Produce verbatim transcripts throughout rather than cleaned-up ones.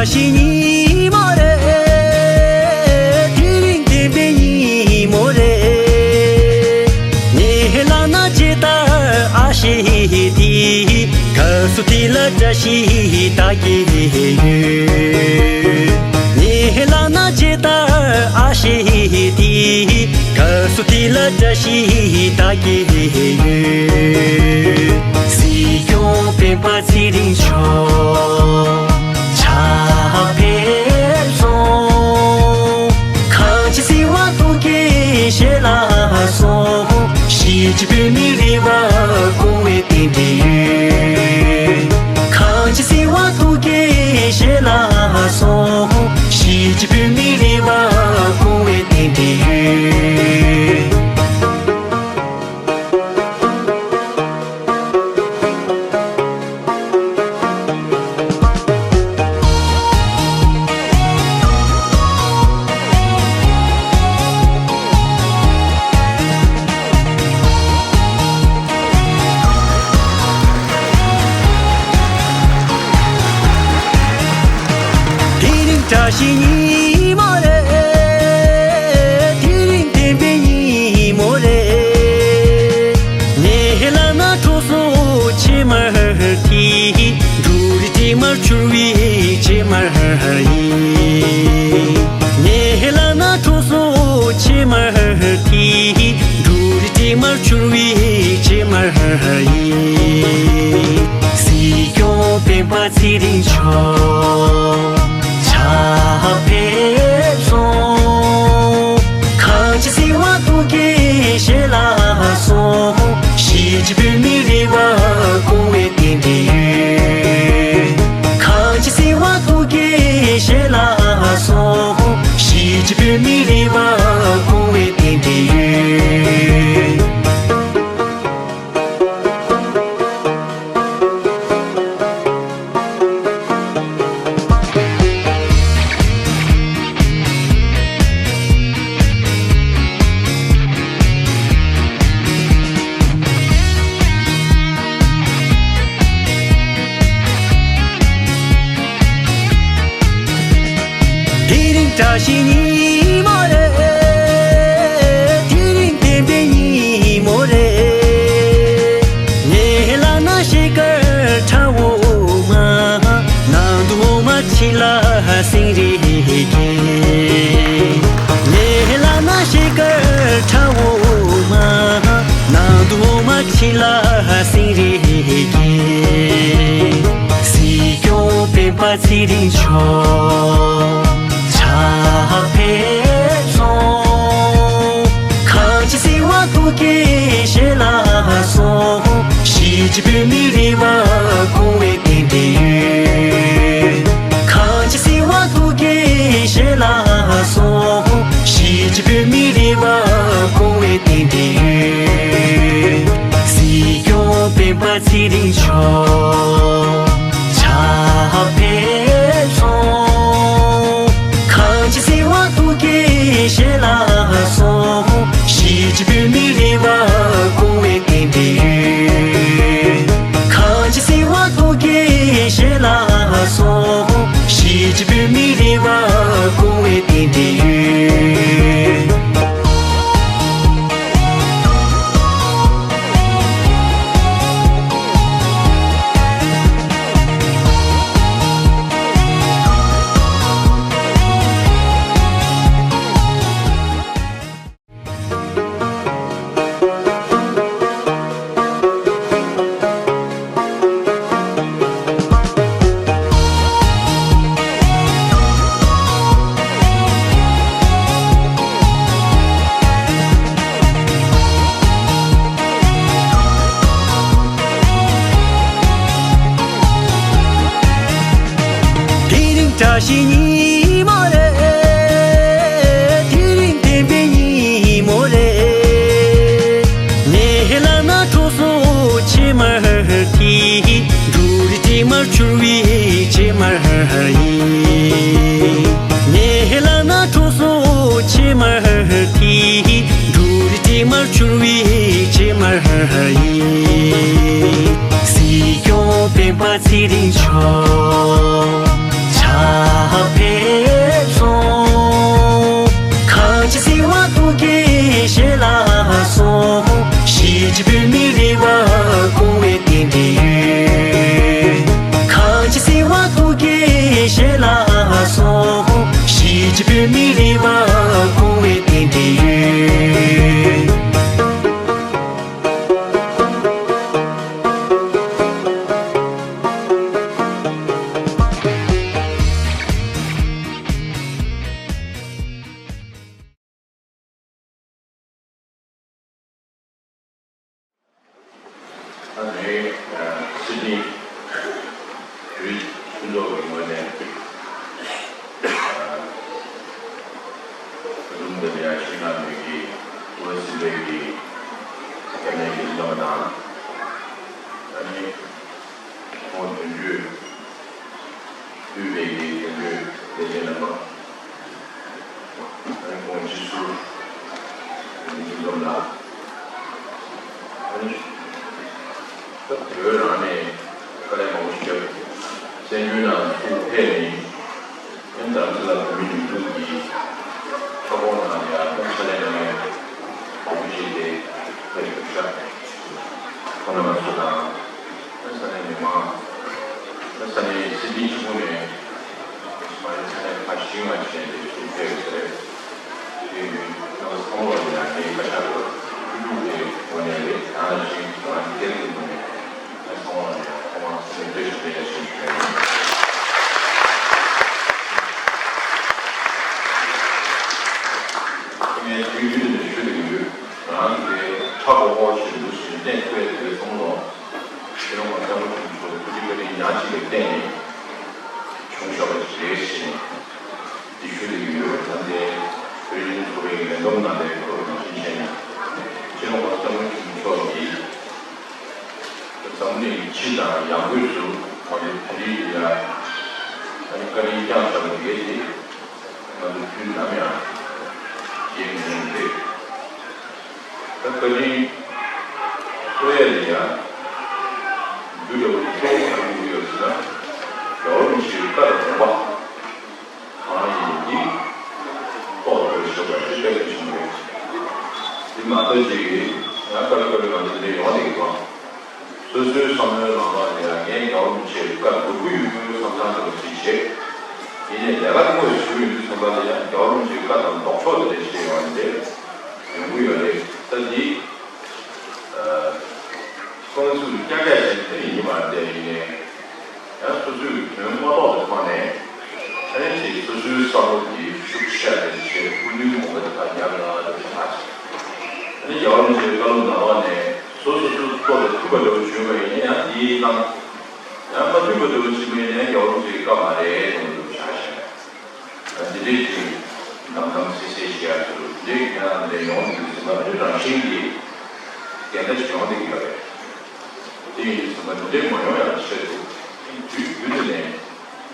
བཀྲ་ཤིས་ཉི་མ་རེད། དེ་རིང་བདེན་པའི་ཉིན་མོ་རེད། ངའི་ལག་ན་ཇི་ལྟར་ཨ་ཤེ་དེ། སྐབས་སུ་དེ་ལ་བཀྲ་ཤིས་ད་གིན་ཡོད། ངའི་ལག་ན་ཇི་ལྟར་ཨ་ཤེ་དེ། སྐབས་སུ་དེ་ལ་བཀྲ་ཤིས་ད་གིན་ཡོད། སྲིད་སྐྱོང་སྤེན་པ་ཚེ་རིང་མཆོག་ཕྱག་ཕེབས་སོང་། གངས་ཅན་བསིལ་བ་སྟོབས་ཀྱི་ཞལ་ལག་སོགས། གཞིས་བྱེས་བོད་མིའི་རེ་བ་སྐོང་བའི་རྟེན་འབྲེལ་ཡོད། གངས་ཅན་བསིལ་བ་སྟོབས་ཀྱི་ཞལ་ལག་སོགས། གཞིས་བྱེས་བོད་མིའི་རེ་བ་སྐོང་བའི་རྟེན་འབྲེལ་ཡོད། དེ་རིང་བཀྲ་ཤིས་ཉི་མ་རེད། དེ་རིང་བདེན་པའི་ཉིན་མོ་རེད། ངའི་ལག་ན་གྲོ་སོ་ཕྱེ་མར་དེ། འབྲུ་རིགས་དྲི་མར་གྱུར་བའི་ཕྱེ་མར་ཡིན། ངའི་ལག་ན་གྲོ་སོ་ཕྱེ་མར་དེ། འབྲུ་རིགས་དྲི་མར་གྱུར་བའི་ཕྱེ་མར་ཡིན། སྲིད་སྐྱོང་སྤེན་པ་ཚེ་རིང་མཆོག་ཕྱག་ཕེབས་སོང་། གངས་ཅན་བསིལ་བ་སྟོབས་ཀྱི་ཞལ་ལག་སོགས། གཞིས་བྱེས་བོད་མིའི་རེ་བ་སྐོང་བའི་རྟེན་འབྲེལ་ཡོད། གངས་ཅན་བསིལ་བ་སྟོབས་ཀྱི་ཞལ་ལག་སོགས། གཞིས་བྱེས་བོད་མིའི་རེ་བ་སྐོང་བའི་རྟེན་འབྲེལ་ཡོད། དེ་རིང་བཀྲ་ཤིས་ཉི་མ་རེད། དེ་རིང་བདེན་པའི་ཉིན་མོ་རེད། ངའི་ལག་ན་ཤེལ་དཀར་ཁྲ་འོ་མ། ནང་དུ་འོ་མ་ཕྱིན་ལ་སེང་རེ་སྐྱེས། ངའི་ལག་ན་ཤེལ་དཀར་ཁྲ་འོ་མ། ནང་དུ་འོ་མ་ཕྱིན་ལ་སེང་རེ་སྐྱེས། སྲིད་སྐྱོང་སྤེན་པ་ཚེ་རིང་མཆོག་ཕྱག་ཕེབས་སོང་། གངས་ཅན་བསིལ་བ་སྟོབས་ཀྱི་ཞལ་ལག་སོགས། གཞིས་བྱེས་བོད་མིའི་རེ་བ་སྐོང་བའི་རྟེན་འབྲེལ་ཡོད། གངས་ཅན་བསིལ་བ་སྟོབས་ཀྱི་ཞལ་ལག་སོགས། གཞིས་བྱེས་བོད་མིའི་རེ་བ་སྐོང་བའི་རྟེན་འབྲེལ་ཡོད། སྲིད་སྐྱོང་སྤེན་པ་ཚེ་རིང་མཆོག་ཕྱག་ཕེབས་སོང་། གངས་ཅན་བསིལ་བ་སྟོབས་ཀྱི་ཞལ་ལག་སོགས། གཞིས་བྱེས་བོད་མིའི་རེ་བ་སྐོང་བའི་རྟེན་འབྲེལ་ཡོད། གངས་ཅན་བསིལ་བ་སྟོབས་ཀྱི་ཞལ་ལག་སོགས། གཞིས་བྱེས་བོད་མིའི་རེ་བ་སྐོང་བའི་རྟེན་འབྲེལ་ཡོད། དེ་རིང་བཀྲ་ཤིས་ཉི་མ་རེད། དེ་རིང་བདེན་པའི་ཉིན་མོ་རེད། ངའི་ལག་ན་གྲོ་སོ་ཕྱེ་མར་དེ། འབྲུ་རིགས་དྲི་མར་གྱུར་བའི་ཕྱེ་མར་ཡིན། ངའི་ལག་ན་གྲོ་སོ་ཕྱེ་མར་དེ། འབྲུ་རིགས་དྲི་མར་གྱུར་བའི་ཕྱེ་མར་ཡིན། སྲིད་སྐྱོང་སྤེན་པ་ཚེ་རིང་མཆོག་ཕྱག་ གཅིག་པུའི་མི་རིགས་པ་སྐོང་བའི་རྟེན་འབྲེལ་ཡོད། གང་ཅི་སྲིད་པ་ཐུགས་བསྐྱེད་བཞེས་ལ་སོགས། གཅིག་པུའི་མི་རིགས་པ་སྐོང་བའི་རྟེན་འབྲེལ་ཡོད། ད་ནི་སྲིད་སྐྱོང་། བོད་མཐུན་ཚོགས་ཀྱི་ངོས་ནས་ད་དུང་འདིར་ཡར་ཞུ་གནང་མཁན་གྱི་ཝེ་སི་ལི་གི་དཀའ་ལས་ཀྱི་བླ་མ་དང་། ད་ནི་ཁོང་དོན་གཅོད་དབུས་པའི་གི་དོན་གཅོད་ལས་བྱེད་རྣམ་པ། ཨ་ནི་ཁོང་སྤྱི་ཟུར་ཉིན་འཛོམས་ལགས། ཨ་ནི་ད་བོད་རང་ནས་དཀའ་ལས་མང་པོ་ཞིག་བརྒྱབ། བཙན་བྱོལ་ནང་ཚུར་ཕེབས་ནས་ཨ་ནི་རྡ་རམ་ས་ལ་བོད་མི་སྒྲིག་འཛུགས་ཀྱི་ཁྱབ་ཁོངས་ནང་ཡང་ཕྱག་ལས་གནང་མཁན་མང་པོ་ཞིག་དེ་ཕེབས་ཡོད་ཤག་ཁོང་རྣམ་པ་ཚོ་དང་། ས་གནས་མི་མང་། ས་གནས་སྲིད་སྤྱི་ཆེན་པོ་ནས་མ་རེད། ས་གནས་ཁག་བཞི་ལྔ་བྱས་ཏེ་ཚུར་ཕེབས་ཟེར། དེ་ཡིན་དུས་ང་ཚོ་ཚང་མ་ལ་ཡང་དེའི་བཀའ་ཤག་ཐུགས་ཐུགས་དེ་ངོས་ནས་རེད། ཡང་ན་ཞིག་ང་རང་སྒེར་གྱི་ངོས་ནས་ང་ཚང་མ་ལ་ཡང་ཐོག་མར་སེམས་ནས་བཀྲ་ཤིས་བདེ་ལེགས་ཞུ་ཞུ་ཡ་ཡིན། ངས་དུས་རྒྱུན་ནས་ཞུ་བསྡད་ཀྱི་ཡོད། ང་རང་ཚོ་དེ་ཧྲ་གོ་གོ་ཞིག་འདུག་ཟེར་གཏན་འཁེལ་བའི་ཚོགས་འདུ། སྤྱི་ནོར་༸གོང་ས་༸སྐྱབས་མགོན་ཆེན་པོ་མཆོག་ཐུགས་རྗེ་བཀའ་དྲིན་ཉག་གཅིག་ལ་བརྟེན་ནས་བྱུང་བཞག་པ་ཞིག་རེད་ཟེར་ནས་འདི་ཞུ་བསྡད་ཀྱི་ཡོད། ད་ལྟའི་བོད་རིགས་ཚོགས་པའི་ལས་བསྡོམས་ནང་ལ་གོ་རིམ་ནང་བཞིན་བྱས་ནས་སྤྱི་ནོར་༸གོང་ས་༸སྐྱབས་མགོན་ཆེན་པོ་མཆོག་གིས་འཛམ་གླིང་སྤྱི་དང་ཡང་སྒོས་སུ་ང་ཚོའི་བོད་རིགས་འདི་ལ་ཨ་ནི་བཀའ་དྲིན་བསྐྱངས་བཞག་པ་དེ་གས་དེ་ང་ཚོ་དུས་ནམ་ཡང་བརྗེད་མི་ཉན་པ་རེད། ད་བཀའ་དྲིན་གསོ་ཡས་ལ་ཡང་རྒྱུ་འབྲས་བུ་གཙོ་བོ་གང་ཡིན་ཡོད་ཟེར་ན། རྒྱལ་བ་རིན་པོ་ཆེའི་བཀའ་དང་དགོངས་པ་གང་ཡིན་འདི་རྟོགས་ཐུབ་པ་ཞིག་དགོས་པ་དེ་དཔེ་མི་སྲིད་ཆེན་པོ་རེད། དེ་མ་གཏོགས་ཅིག་གིས་ཡང་དཀའ་ལས་ཁག་པོ་ང་ཚོ་འདིར་ཡོང་བསྡད་ཀྱི་རེད། སོ་སོའི་བསམ་བློའི་ལངས་ཕྱོགས་ལ་ཡང་ངས་རྒྱལ་བ་རིན་པོ་ཆེའི་བཀའ་འགྲུབ་ཀྱི་ཡོད་པའི་བསམ་བློ་འདྲ་བོ་ཞིག་བྱེད། ཡིན་ནའི་ལས་ཀ་དངོས་སུ་ཞུགས་ཡོང་དུས་ཙམ་པ་ལ་ཡང་རྒྱལ་བ་རིན་པོ་ཆེའི་བཀའ་དང་ལྡོག་ཕྱོགས་དེ་འདྲ་ཞིག་ཡོང་བ་ཡིན་ཏེ། ཡོང་གི་ཡོད་རེད། ད་འདི་ཨ་ཁོང་ཚོས་བསྐྱར་བསྐྱར་བྱས་ནས་ཡིན་མ་རེད་དེ། ཡིན་ནའི་ཡང་སོ་སོའི་དོན་མ་རྟོགས་པའི་ཐོག་ནས་ཨ་ནི་ཅིག་སོ་སོའི་བསམ་བློ་འདི་ཤུགས་ཆེ་རེད་ཅེས་སྐུ་མདུན་དགོངས་པ་དེ་དག་ཉར་ཡོང་ཡ་དེ་ཆགས་ཆེ། ཨ་ནི་རྒྱལ་བ་རིན་པོ་ཆེའི་བཀའ་སློབ་ནང་ལོགས་ནས་སོ་སོ་སོ་རྟོགས་པའི་མཐུན་པ་འདྲ་བོ་བྱུང་བ་ཡིན་ན་ཡང་དེའི་ནང་ཡང་མ་མཐུན་པ་འདྲ་བོ་བྱུང་བ་ཡིན་ན་ཡང་རྒྱལ་བ་རིན་པོ་ཆེའི་བཀའ་མ་རེད་དེ་འདྲ་བོ་ཆགས་ཤིང་། ཨ་འདི་འདྲའི་ཅིག་ནམ་ནམ་སེ་སེ་ཞིག་ཡ་ཚོ་འདི་འདྲའི་ཁྱེད་རང་འདི་ཡོང་འདུག་ཟིན་པ་འདི་རང་བཞིན་གྱིས་འགལ་ཟླ་ཞིག་ཡོང་བསྡད་ཀྱི་ཡོད་རེད། དེ་ཡིན་དུས་ཙམ་པ་འདི་འདྲའི་མ་ཡོང་ཡག་ཆེད་དུ་དུས་རྒྱུན་དུ་ནས་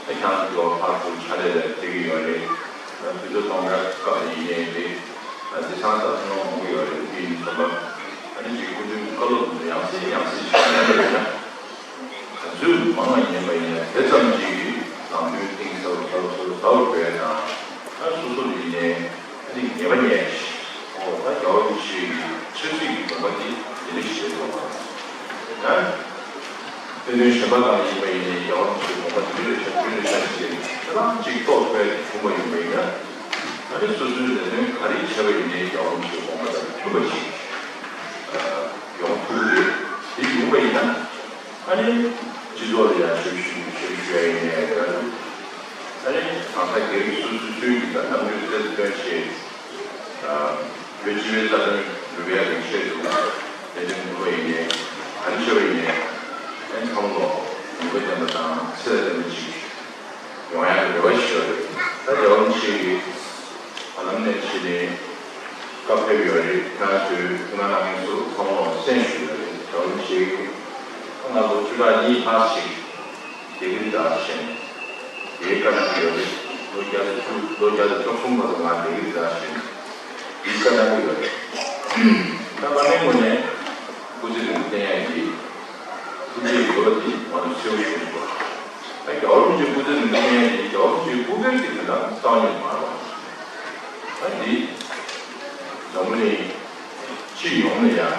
ཨ་ཁྱེད་རང་ཚོ་ཕར་ཚུར་ཕྱག་ལས་ལ་བསྡད་ཀྱི་ཡོད་རེད། དུས་ཚོད་གཏོང་ཡག་སྐབས་ལ་ཡིན་ནའི་རེད། ཨ་འདི་སང་ད་ཐུན་མོང་མང་པོ་ཡོད་རེད། དེ་ཡིན་དུས་ཙམ་པ་ཨ་ནི་ཅིག་སྐུ་མདུན་གྱི་བཀའ་སློབ་འདི་ཡང་སེ་ཡང་སེ་ཞིག་ཉན་པ་ཡིན་ན། ག་ཚོད་མང་བ་ཉན་པ་ཡིན་ན་དེ་ཙམ་གྱིས་ནང་དོན་གཏིང་ཟབ་ཟབ་ཟབ་ཟབ་བས་དང་། ཨ་སོ་སོ་ལ་ཡིན་ནའི་ཨ་ནི་ངེས་པ་ཉན་ཞིག་ཨོ་ད་རྒྱལ་བ་རིན་པོ་ཆེ་གི་ཆབ་སྲིད་ཀྱི་དགོངས་པ་འདི་དེ་འདྲ་ཞིག་རེད་འདུག་ཨ་དཔེ་མཐུན་གཞན་པ་གང་ཡིན་པ་ཡིན་ནའི་རྒྱལ་བ་རིན་པོ་ཆེའི་དགོངས་པ་དེ་འདྲ་ཞིག་དེ་འདྲ་ཞིག་ཅིག་ཁྱེད་རང་ཅིག་རྟོགས་ཐུབ་ཡ་དེ་བྱུང་བ་ཡིན་པ་ཡིན་ན། ཨ་ནི་སོ་སོའི་ལས་དོན་ག་རེ་བྱས་པ་ཡིན་ནའི་རྒྱལ་བ་རིན་པོ་ཆེའི་དགོངས་པ་དང་མཐུན་པ་ཞིག་ཡོང་ཐུབ་ཀྱི་རེད། དེ་ཡོང་བ་ཡིན་ན། ཨ་ནི་སྤྱི་ཚོགས་ལ་ཡང་ཞབས་ཞུ་ཞབས་ཞུ་ཞུ་ཡ་ཡིན་ནའི་འདྲ། ཨ་ནི་གང་ཟག་སྒེར་གྱི་སོ་སོའི་སོའི་གི་ད་རྣམ་འགྱུར་རྩལ་སྟོན་ཆེད། བོད་སྤྱི་པའི་རྩ་དོན་སྒྲུབ་པའི་རིང་ཆེད་དུ་ལས་དོན་སྒྲུབ་པ་ཡིན་ནའི་ག་རེ་བྱས་པ་ཡིན་ནའི་ཨ་ནི་ཚང་མ་ལོ་ནུས་པ་ལྡན་པ་དང་ཚད་ལྡན་པ་ཅིག་ཡོང་ཡ་གི་རེ་བ་ཞུ་ཡ་རེད། ད་རྒྱལ་བ་རིན་པོ་ཆེ་གི་བར་ལམ་ནས་ཕྱིན་ནས་བཀའ་ཕེབས་ཡོད་རེད། ཁྱེད་རང་ཚོའི་ཐུགས་སྣང་གནང་མཁན་ཚོ་ཚང་མ་ལ་གསན་ཞུས་ཡོད་རེད། རྒྱལ་བ་རིན་པོ་ཆེ་གིས་ང་ལོ་བཅུ་ཕྲག་གཉིས་ལྷག་ཅིག་སྡེ་དགེ་རྫོང་ཕྱིན་ནས་དེའི་བཀའ་གནང་གི་ཡོད་རེད། ལོ་བརྒྱ་དང་བཅུ་ལོ་བརྒྱ་དང་བཅུ་གསུམ་བར་དུ་ང་སྡེ་དགེ་རྫོང་ཕྱིན་ནས་དེའི་བཀའ་གནང་གི་ཡོད་རེད། ད་བླ་མའི་ངོས་ནས་སྐུ་ཚེ་རིང་པོ་བརྟན་ཡག་གི་ཐུགས་རྗེ་ཡོད་པ་དེ་ང་ཚོ་གསལ་པོ་ཞུ་དགོས། ད་རྒྱལ་བ་རིན་པོ་ཆེ་སྐུ་ཚེ་རིང་པོ་བརྟན་ཡག་དེ་རྒྱལ་བ་རིན་པོ་ཆེའི་སྐུ་སྒེར་གྱི་དོན་དག་རྩ་བ་ཉིད་མ་རེད། ད་འདི་འཛམ་བུ་གླིང་སྤྱི་ཡོངས་ལ་ཡང་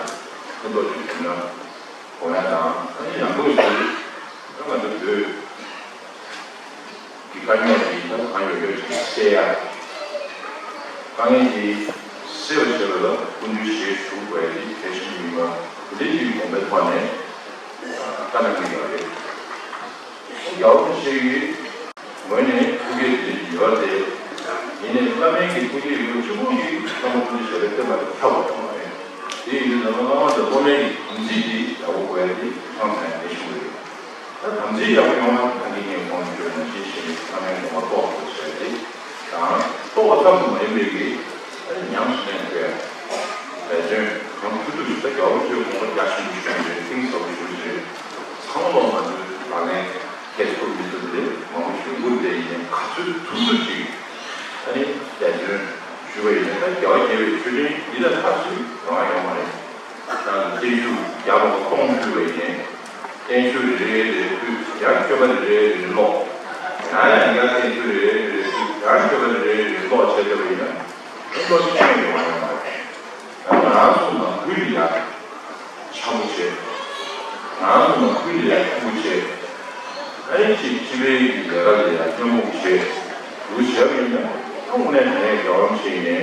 ཁ་ཐུག་ ཚོགས་ཀྱི་དོན་དག་གོ་ཡ་དང་ཨ་ནི་ཡང་སྒོས་སུ་ད་ང་ཚོ་བོད་ཀྱི་དཀའ་རྙོག་འདི་ད་གང་ཡོད་ཡོད་ཅིག་བཤད་ཡ། དཀའ་ངལ་འདི་སེལ་བར་བྱེད་པ་ལ་སྐུ་མདུན་ཞལ་བཞུགས་དགོས་ཡ་འདི་གལ་ཆེན་པོ་ཡིན་པ་འདི་འདྲའི་གི་དགོངས་པའི་ཐོག་ནས་བཀའ་གནང་གི་ཡོད་རེད། རྒྱལ་བ་ཁོང་ཞིག་གིས་ངོས་ནས་ཐུགས་བསྐྱེད་དེ་ཡོད་དེ། ཡིན་ནའི་བླ་མའི་གི་ཐུགས་བསྐྱེད་ཡོད་གཅིག་པུ་གིས་བླ་མ་སྐུ་མདུན་ཞལ་ལས་བསྟན་པ་དེ་ཁྱབ་པ་ཙམ་མ་རེད། དེ་ཡིན་དུས་ཙམ་པ་བླ་མ་དང་སློབ་མའི་གི་དམ་ཚིག་དེ་ཡག་པོ་དགོས་ཡ་དེ་ཧང་སང་ཡ་དེ་ཞིག་རེད། ད་དམ་ཚིག་ཡག་པོ་ཡོང་བ་ད་གིན་ངས་གོང་དུ་ཞུས་ནང་བཞིན་བྱས་ནས་བླ་མའི་དགོངས་པ་རྟོགས་དགོས་བྱས་ཏེ། དང་རྟོགས་པ་ཙམ་དུ་མ་ཡིན་པའི་གི་ཨ་ནི་ཉམས་སུ་ལེན་དགོས། འབད་བརྩོན་གང་ཐུབ་ཐུབ་ཞིག་ད་རྒྱལ་བ་ཆོས་གོང་མ་རྒྱ་ཆེན་པོ་ཞིག་རེད། གཏིང་ཟབ་པོ་ཞིག་རེད། ཚང་མ་ང་ཚོའི་ལག་ལེན་འཁེལ་ཐུབ་མི་ཐུབ་དེ་མང་པོ་ཞིག་འགུལ་བསྡད་ཡིན་ནའི་ག་ཚོད་ཐུབ་ཐུབ་ཅིག་ཨ་ནི་འབད་བརྩོན་ཞུ་བ་ཡིན་ན་ད་རྒྱལ་བ་དགྱེས་པའི་མཆོད་སྤྲིན་འདི་ལས་ལྷག་ཅིག་རང་ཡོང་མ་རེད། ད་བརྟན་བཞུགས་རྒྱ་ལོ་སྟོང་ཕུལ་བ་ཡིན་ནའི། བརྟན་བཞུགས་རེ་རེ་རེ་ཕུལ་ཡང་མཆོད་པ་རེ་རེ་རེ་ཀློག་ཡང་ཡང་བརྟན་བཞུགས་རེ་རེ་རེ་ཕུལ་ཡང་མཆོད་པ་རེ་རེ་རེ་ཀློག་བྱས་བསྡད་པ་ཡིན་ན་བློ་ཆེན་ཡོང་བ་ཡོང་བ་རེད། ང་རང་ཚོ་ནང་ཁུལ་ལ་ཡང་འཆམ་པོ་བྱེད། ང་རང་ཚོ་ནང་ཁུལ་ལ་ཡང་ཕྲུ་གུ་བྱེད། ཨ་ནི་གཅིག་སྤྱི་པའི་ལས་ཀ་ལ་ཡང་མཉམ་རུབ་བྱེད། འདུག་བྱས་པ་ཡིན་ན་ཨ་དངོས་གནས་དྲང་གནས་རྒྱལ་བ་རིན་པོ་ཆེ་ཡིན་ནའི་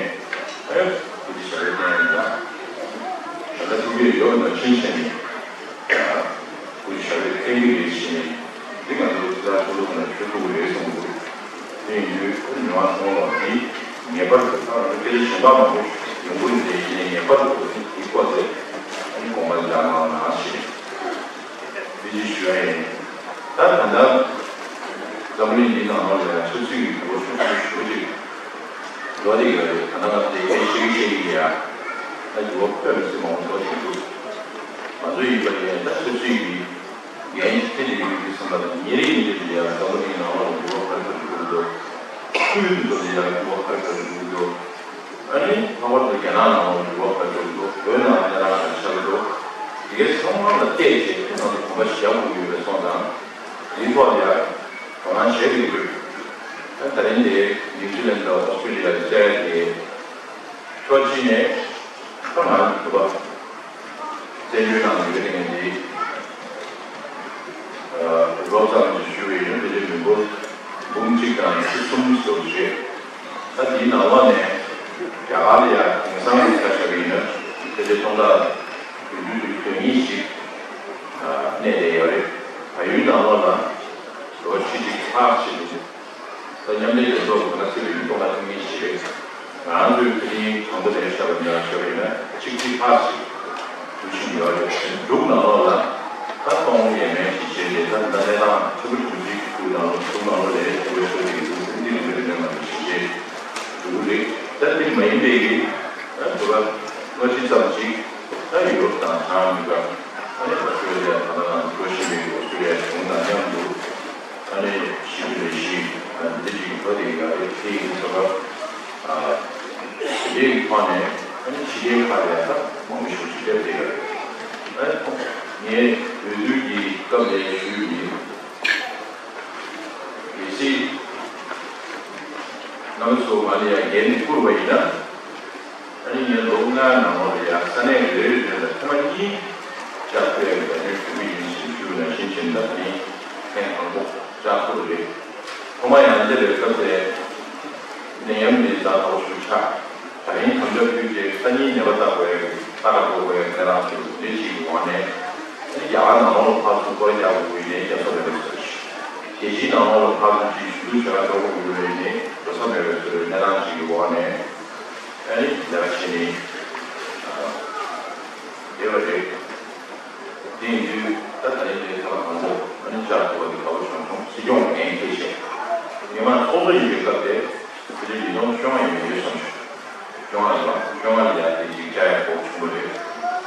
ཨ་ཡོད་དེ་བྱ་བའི་གཏན་ཡིན་ཡང་། ད་ལྟ་ཐུགས་བསྐྱེད་ཡོད་ནང་བཞིན་བྱས་ནས། སྐུ་བཞག་པའི་བསྟན་གྱི་རེད་ཞེས་ནས། འདི་ང་ཚོ་ཚེ་ཐར་ཆོས་ལུགས་ནང་ཆོས་ཐུག་རེད་གསུངས་འདུག་དེ་ཡིན་དུས་ཨ་ནི་མི་མང་ཚང་མ་ལ་འདི་ངེས་པར་དུ་ད་ང་ཚོ་སྐད་ཆ་གཞན་པ་མང་པོ་ཡོང་གི་རེད། དེ་ཡིན་ནའི་ངེས་པར་དུ་འདི་སྐོར་དེ་ཨ་ནི་དགོངས་པ་ལ་བཞག་གནང་རོགས་གནང་ཞེས་འདི་ཅིག་ཞུ་ཡ་ཡིན། ད་ད་ལྟ་འཛམ་བུ་གླིང་འདི་ནང་ལོགས་ལ་ཡང་ཆབ་སྲིད་ཀྱི་འགྱུར་བ་ཤུགས་ཆེན་པོ་ཞེ་པོ་ཅིག་འགྲོ་བསྡད་ཡོད་རེད། ད་ལྟ་ང་ཚོ་དེ་སྐད་ཆ་བཤད་ཀྱི་ཡ་ད་འགྱུར་བ་དཔེ་མི་སྲིད་མང་པོ་འགྲོ་བཞིན་འདུག་ང་ཚོ་ཡིན་པ་ཡིན་ད་ཆབ་སྲིད་ཀྱི་འགན་ཐེ་ལེ་ཡོད་ཀྱི་བསམ་པ་དང་ཉིན་རེ་ཉིན་རེ་ལ་ཡང་འཛམ་བུ་གླིང་ནང་ལོགས་ལ་འགྱུར་བ་ག་རེ་ག་རེ་འགྲོ་གི་འདུག་ཁུལ་དུ་ལ་ཡང་འགྱུར་བ་ག་རེ་ག་རེ་འགྲོ་གི་འདུག་ཨ་ནི་ལྷག་པར་དུ་རྒྱ་ནག་ནང་ལོགས་འགྱུར་བ་ག་རེ་འགྲོ་གི་འདུག་བོད་ནང་གནས་སྟངས་ག་རེ་ཆགས་ཀྱི་འདུག་དེ་གའི་ཚང་མ་ལ་བལྟས་བྱས་ཁྱེད་རང་ཚོ་གོམ་པ་བཞག་དགོས་ཀྱི་ཡོད་པའི་སོང་ཙང་། དེའི་ཐོག་ལ་ཡང་དོ་སྣང་བྱེད་དགོས་ཀྱི་ཡོད། ད་ད་རིང་དེ་ནིའུ་ཛི་ལན་དང་ཨོ་སི་ཀྲི་ལི་ཡ་ལ་བཅར་ཡ་དེ་ཕྱོགས་གཅིག་ནས་ཁོ་རང་གི་འདུག་པ། བཙན་བྱོལ་ནང་ཡོད་པའི་ངས་འདི་རོབ་ཙམ་ཞིག་ཞུ་བའི་ཡོད། དེ་འདྲའི་མི་འབོར་འབུམ་གཅིག་དང་ཉི་ཤུ་གསུམ་ཙམ་རེད། ད་དེའི་ནང་ལོགས་ནས་རྒྱ་གར་ལ་ཡང་དེང་སང་གི་ཆ་བཞག་པ་ཡིན་ན་ཕལ་ཆེར་སྟོང་ཕྲག་བདུན་ཅུ་དོན་གཉིས་ཤིག་གནས་བསྡད་ཡོད་རེད། བལ་ཡུལ་ནང་ལོགས་ལ་ལོ་ཁྲི་གཅིག་ལྷག་ཞིག་རེད། ད་མཉམ་འབྲེལ་རྒྱལ་ཚོགས་ཀྱི་ཁ་ཚིག་ལ་ཡིན་སྟོང་ཕྲག་བཅུ་གཉིས་ཤིག་རེད། ང་རང་ཚོའི་ཕ་ཡུལ་གྲངས་ཐོ་ལེན་བྱས་པ་ཡིན་ན་ཆོག་པ་ཡིན་ན་ཆིག་ཁྲི་ལྷག་ཞིག་འདུ་ཤེས་ཡོད་རེད། འབྲུག་ནང་ལོགས་ལ་ད་སྟོང་ཡས་མས་ཞིག་བྱས་ཏེ་ད་ད་ལྟ་གནས་སྟངས་ཆེན་པོ་ཆུང་ཆུང་ཞིག་འབྲུག་ནང་ལོགས་འབྲུག་ནང་ལོགས་ལས་རེད་ཆེན་པོའི་ཆོས་ལྡན་འདུག་འདི་རིམ་པས་རིམ་པས་མ་འདུག་ཞིག་བྱས་འདུག་རེད། ད་འདི་མ་ཡིན་པའི་གི་ད་འདུག་ག་ལྔ་བཅུ་ཙམ་ཞིག་ད་ཡུ་རོབ་དང་བྱང་ཨ་མི་རི་ཀ་ཨ་ནི་ཨོ་སི་ཀྲོ་ལི་ཡ་ད་ལྟ་ང་ཚོ་འགྲོ་བཞིན་པའི་ཨོ་སི་ཀྲོ་ལི་ཡ་གཞུང་དང་མཉམ་དུ། ཨ་ནི་ཞི་བདེ་ལས་གཞི་འདི་གཅིག་གི་བར་དེ་ཡ་རེད། དེ་ཡིན་ཙང་ཨ་དེ་འདྲའི་ཐོག་ནས་ཨ་ནི་ཕྱི་རྒྱལ་ཁག་ནས་ཨ་ནི་ཕྱི་རྒྱལ་ཁག་ལ་ཡ་ད་མང་པོ་ཞིག་ཞིག་སླེབས་བསྡད་ཡ་རེད། ཨ་ནི་ངས་འོས་བསྡུ་གི་སྐབས་ལ་ཞུས་ཡིན། གལ་སྲིད་རྣམ་པ་ཚོ་ང་ལ་ཡ་འགན་འདི་བསྐུར་བ་ཡིན་ན། ཨ་ནི་ངས་ལོ་ལྔའི་ནང་ལོགས་ལ་ཡང་ས་གནས་རེ་རེ་ལ་ཐེངས་མ་གཉིས་བཅར་ཕེབས་ཡག་གི་ལས་དོན་ཞུ་གི་ཡིན་ཞེས་ཞུས་པ་ནང་བཞིན་བྱས་ན་ད་ནི་ཐེངས་དང་པོ་བཅར་ཐུབ་པ་རེད། ཐོག་མ་ཡང་འདི་རེད་སྐབས་དེ་ནད་ཡམས་འདི་ཛ་དྲག་པོ་ཞིག་ཆགས། ད་རིང་དམ་བཅའ་ཕུལ་རྗེས་སང་ཉིན་ནད་པ་བལྟ་དགོས་ཡག་གི་ལྟ་ག་འགྲོ་དགོས་ཡག་གི་གནས་སྟངས་ཤིག་འདི་ཞིག་གི་འོག་ནས་ཨ་ནི་རྒྱ་གར་ནང་ལོགས་ལ་ཕར་ཚུར་སྐོར་ར་རྒྱག་དགོས་ཀྱི་ཡིན་ནའི་རྒྱག་ས་མེད་པའི་ཚོད་ཅིག་རྒྱལ་སྤྱིའི་ནང་ལོགས་ལ་ཕར་ཚུར་ཅིག་ཞུ་གཏུག་བྱེད་ག་འགྲོ་དགོས་ཀྱི་ཡོད་པ་ཡིན་ནའི་འགྲོ་ས་མེད་པའི་ཚོད་གནས་སྟངས་ཤིག་གི་འོག་ནས། ཨ་ནི་ལས་ཀ་བྱས་ནས་བསྡད་པ་རེད། དེ་ཡིན་དུས་ད་ད་རིང་འདིར་ཐེངས་མ་དང་པོ་ཨ་ནི་བཅར་ཐུབ་པ་འདི་དགའ་པོ་བྱུང་སོང་། སྲིད་སྐྱོང་འགན་འཁྱེར་བྱས། མི་མང་ཚོགས་གཙོ་ཡིན་པའི་སྐབས་དེ་ཕལ་ཆེར་ཉིས་སྟོང་བཅོ་ལྔ་ཡིན་པ་ཡོད་བསམ་བྱུང་། བཅོ་ལྔ་ལ་བཅོ་ལྔ་ལ་ཡ་དེ་ཅིག་བཅར་ཡག་གོ་བྱུང་བ་རེད།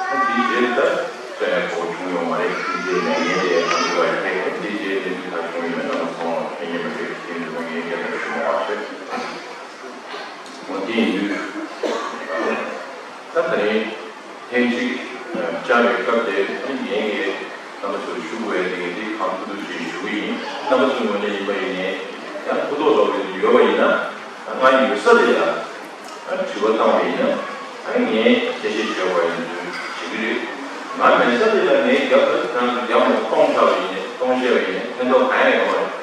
ཨ་དེའི་རྗེས་ད་བཅར་ཡག་གོ་བྱུང་ཡོད་མ་རེད། དེའི་རྗེས་ནས་ངས་དེ་ཨ་ནི་བ་ཡ་ཁྱེད་དེའི་རྗེས་དེ་འདི་ད་བྱུང་ཡོད་ན་ང་ཚོ་ཚང་མ་ཕན་ཡོད་མ་རེད། དེ་འདི་ང་ངས་སྐད་ཆ་ཞུ་མ་བ་ཞེས། འོ་དེ་ཡིན་དུས་ད་ད་རིང་ཐེངས་གཅིག་བཅར་བའི་སྐབས་དེ་ཨ་ནི་ངས་ངས་རྣམ་པ་ཚོར་ཞུ་དགོས་ཡ་དེ་ངས་དེ་གང་ཐུབ་ཐུབ་ཅིག་ཞུ་གི་ཡིན། རྣམ་པ་ཚོའི་ངོས་ནས་ཡིན་པ་ཡིན་ནའི་ཡང་ཐུགས་དོགས་འདྲ་བོ་ཡོད་པ་ཡིན་ན་ང་ཡོད་ས་ལ་ཡ་ཨ་དྲི་བ་བཏང་བ་ཡིན་ན་ཨ་ནི་ངས་གསལ་བཤད་བྱེད་དགོས་ཡ་ཡིན་དུས་བྱེད་ཀྱི་རེད། ང་མེད་ས་དེ་ལ་ངའི་རྒྱབ་ལ་ཁྱེད་རང་ཚོ་རྒྱབ་ནས་སྟོང་ཆགས་པ་ཡིན་ནས་སྟོང་བཤད་པ་ཡིན་ནས་ཕན་ཐོགས་གང་ཡང་ཡོང་བ་རེད།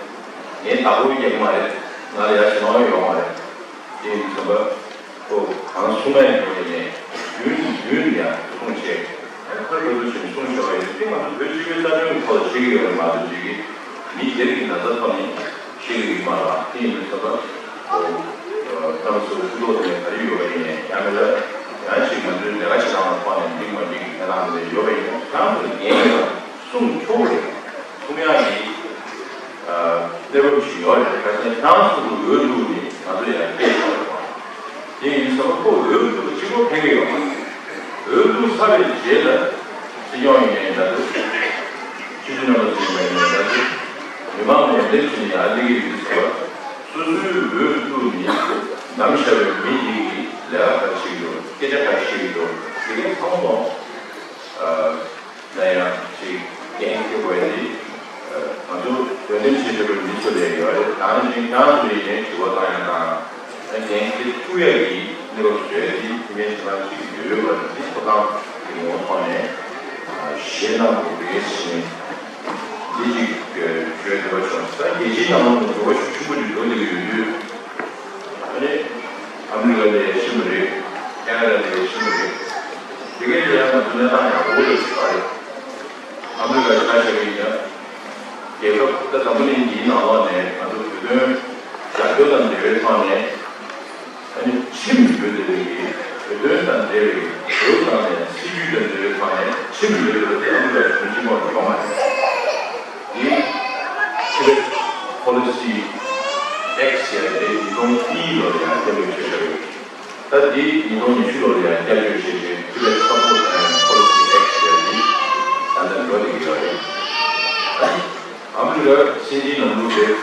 ངའི་བདག་པོའི་རྒྱབ་མ་རེད། ང་ལ་ཡ་ཞེ་མང་ཡོང་བ་རེད། དེ་ཡིན་ཙམ་པ། ཁོ་གང་གསུང་ཡ་ཡོད་ནས་རྒྱུན་རྒྱུན་ཡང་གསུང་བྱས། ཁོས་ཁོ་ཚོ་བཞིན་གསུང་བྱས་པ་ཡིན་དེ་ང་ཚོ་བོད་སྤྱི་པའི་རྩ་དོན་གྱི་ཐོག་ལ་བཤད་ཀྱི་ཡོད་རེད་མ་གཏོགས་ཅིག་གིས་མི་སྒེར་གྱི་ན་ཚ་ཐོག་ནས་བཤད་ཀྱི་ཡོད་མ་རེད་པ། དེ་ཡིན་ཙམ་པ། ཁོ་ཨ་ཚོ་ཐུགས་ཐོག་དེ་ག་རེ་ཡོད་པ་ཡིན་ཡང་མིན་ལ་ཡང་ཅིག་ང་ཚོའི་ལས་ཀ་བྱེད་སྟངས་ལ་ཐོག་ནས་འགྲིག་མ་འགྲིག་གི་ཁྱད་པར་འདི་ཡོད་པ་ཡིན་ན་ཁྱེད་རང་ཚོ་ལ་འགན་ཡོད་གསུང་ཆོག་རེད། གསུང་ཡག་གི་གནས་བབ་ཞིག་ཡོད་རེད། ཁ་སང་ཁྱེད་རང་ཚོ་གི་འོས་བླུགས་ནས་ང་ཚོ་ཡར་སྐད་ཆ་རེད་པ། དེ་ཡིན་ཙང་ཁོ་འོས་བླུགས་གཅིག་པོ་ཕན་གི་ཡོད་མ་རེད། འོས་བླུགས་ཚར་བའི་རྗེས་ལ་སྲིད་སྐྱོང་ཡིན་ནའི་འདྲ་འདུག་ཆོས་བརྒྱུད་རྣམ་པ་ཚོ་ཡིན་པ་ཡིན་ནའི་འདྲ་འདུག་མི་མང་ལ་འོས་འདེམས་བྱས་ནས་ཡར་སླེབས་ཀྱི་ཡོད་དུས་ཙམ་པ། སོ་སོའི་འོས་བླུགས་ནས་བདམས་བཞག་པའི་མི་དེ་གིས་ལས་ཀ་ག་རེ་བྱེད་ཀྱི་འདུག་སྐད་ཆ་ག་རེ་བཤད་ཀྱི་འདུག་དེ་གའི་ཚང་མ་ལ་ཡང་ཅིག་འགན་འཁྱེར་དགོས་ཡ་དེ་ང་ཚོ་འོས་འདེམས་བྱེད་འདོད་པའི་མི་ཚོ་ལ་ཡོད་རེད། ད་ནི་ཅིག་ཁྱེད་རང་ཚོ་ཡིན་ནའི་དྲི་བ་བཏང་ཡ་དང་། ཨ་འགན་འཁྱེར་ཐུབ་ཡ་གི་གནས་བབ་བཟོ་ཡ་དེ་ཐུགས་འགན་ཆ་ཚང་ཅིག་ཡོད་པ་དེ་ཐོབ་ཐང་གི་ངོ་བོ་ཐོག་ནས་ཞལ་གནང་དགོས་རེད་ཟེར་ནས་འདི་ཅིག་ཞུ་ཡ་འདོད་པ་བྱུང་། ད་རྒྱལ་སྤྱིའི་ནང་ལོགས་ནས་འགྱུར་བ་ཤུགས་ཆེན་པོ་ཅིག་འགྲོ་བསྡད་ཀྱི་ཡོད་དུས། ཨ་ནི་ཨ་མི་རི་ཀ་ལ་ཡ་ཕྱིན་པ་རེད། ཁེ་ན་ཌ་ལ་ཡ་ཕྱིན་པ་རེད། དེ་གའི་ལ་ཡ་ང་ཚོ་གནས་སྟངས་ཡག་པོ་ཡོད་ས་རེད། ཨ་མི་རི་ཀ་ཆ་བཞག་པ་ཡིན་ན། རྒྱལ་ཁབ་ད་འཛམ་བུ་གླིང་འདིའི་ནང་ལོགས་ནས་ང་ཚོ་བོད་དོན་རྒྱབ་སྐྱོར་དང་འབྲེལ་བའི་ཐོག་ནས། ཨ་ནི་ཁྲིམས་ཡོད་བསྡད་པའི་བོད་དོན་དང་འབྲེལ་བའི་བོད་དང་ནས་སྲིད་ཇུས་དང་འབྲེལ་བའི་ཐོག་ནས་ཁྲིམས་ཡོད་བསྡད་པ་དེ་ཨ་མི་རི་ཀ་གཞུང་ཕྱི་ལོགས་ནས་ཡོང་མ་རེད། འདི་Tibet Policy Act ཟེར་ཡ་དེ་ཉིས་སྟོང་གཉིས་ལོ་ལ་ཡང་བསྐྱར་བཅོས་བྱས་ཡོད། ད་འདི་ཉིས་སྟོང་ཉི་ཤུ་ལོ་ལ་ཡང་བསྐྱར་བཅོས་བྱས་བྱས་Tibet Support and Policy Act ཟེར་ཡ་འདི་ད་ལྟ་འགྲོ་བསྡད་ཀྱི་ཡོད་རེད། ཨ་མི་རི་ཀ་སྲིད་འཛིན་ལམ་ལུགས་རེད།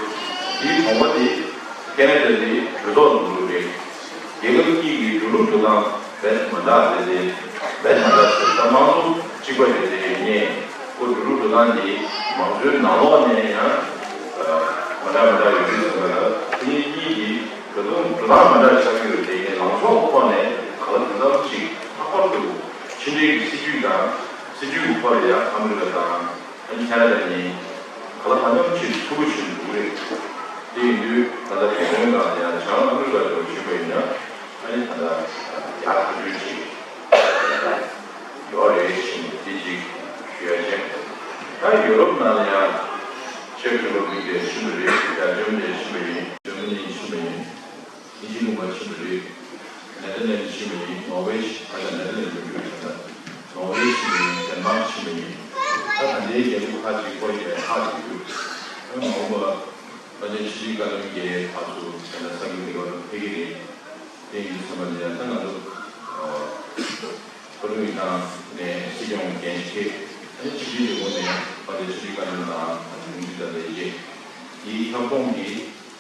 དེའི་གོང་མ་དེ་ཁེ་ན་ཌ་དེ་གྲོས་ཚོགས་ལམ་ལུགས་རེད། རྒྱལ་ཁབ་གཉིས་ཀྱི་འགྲོ་ལུགས་འགྲོ་སྟངས་རྦད་མ་འདྲ་རེད་དེ། རྦད་མ་འདྲ་ཟེར་ད་མང་གཙོ་གཅིག་པ་རེད་དེ་ངས་ཁོ་འགྲོ་ལུགས་འགྲོ་སྟངས་དེ་མང་གཙོའི་ནང་ལོགས་ནས་ཡང་མ་འདྲ་མ་འདྲ་ཡོད་དུས་ཙམ་པ་ལ་དེ་གཉིས་གཉིས་ཀྱི་འགྲོ་སྟངས་འགྲོ་སྟངས་མ་འདྲ་ཆགས་ཀྱི་ཡོད་དེ་ངས་ལངས་ཕྱོགས་ཐོག་ནས་ག་ལ་དེང་སང་ཅིག་ལྷག་པར་དུ་ཕྱི་འབྲེལ་གྱི་སྲིད་ཇུས་དང་སྲིད་ཇུས་ཀྱི་ཐོག་ལ་ཡང་ཨ་མི་རི་ཀ་དང་། ཨ་ནི་ཁེ་ན་ཌ་ནི་ག་ལ་གང་འཚམ་ཅིག་ཚུར་ཕྱིན་འདུག་རེད། དེ་ཡིན་དུས་ད་ལྟ་བོད་དོན་སྒང་ལ་ཡང་བྱང་ཨ་མི་རི་ཀ་འགྲོ་བཞིན་པ་ཡིན་ན་ཨ་ནི་ད་ལྟ་ཡག་ཐག་ཆོད་ཅིག་ཡོད་རེད་ཞེས་དེ་ཅིག་ཞུ་ཡ་བྱས། ད་ཡུ་རོབ་ནང་ལ་ཡང་ཅེཀ་རི་པབ་ལིག་ལ་ཕྱིན་པ་རེད། ཇར་མ་ནི་ཕྱིན་པ་ཡིན། ཇར་མ་ནི་ཕྱིན་པ་ཡིན། དབྱིན་ཇི་ལུང་པ་ཕྱིན་པ་རེད། ནེ་ཐར་ལེན་ཌི་ཕྱིན་པ་ཡིན། ནོར་ཝེ་ཕྱིན། ཨ་ད་ནེ་ཐར་ལེན་ཌི་མི་འགྲོ་ཡོད་ད། ནོར་ཝེ་ཕྱིན་པ་ཡིན། ཌེན་མཱག་ཕྱིན་པ་ཡིན། ད་ད་ལྟའི་རྒྱལ་ཁབ་ཁག་ཅིག་སྐོར་ཞིག་ཧ་གོ་ཡོད། ཨ་མ་འོངས་པ་ཨ་ནི་ཕྱི་སྲིད་བཀའ་བློན་གྱིས་ཕར་ཚུར་དེ་འདྲ་ས་ཁུལ་འདི་གར་ཕེབས་ཀྱི་རེད། དེ་ཡིན་ཙམ་པ་ལ་ཡང་ད་ང་ཚོ་བོད་མི་རིགས་ནང་ནས་སྲིད་སྐྱོང་འགན་འཁྱེར། ཨ་ནི་ཕྱི་དྲིལ་ལས་ཁུངས་ནས་ཕར་ཚུར་ཕྱི་དྲིལ་བཀའ་བློན་དང་ཨ་ནི་དྲུང་ཆེ་དང་ལས་བྱེད་དེའི་ཁྱབ་ཁོངས་ཀྱི་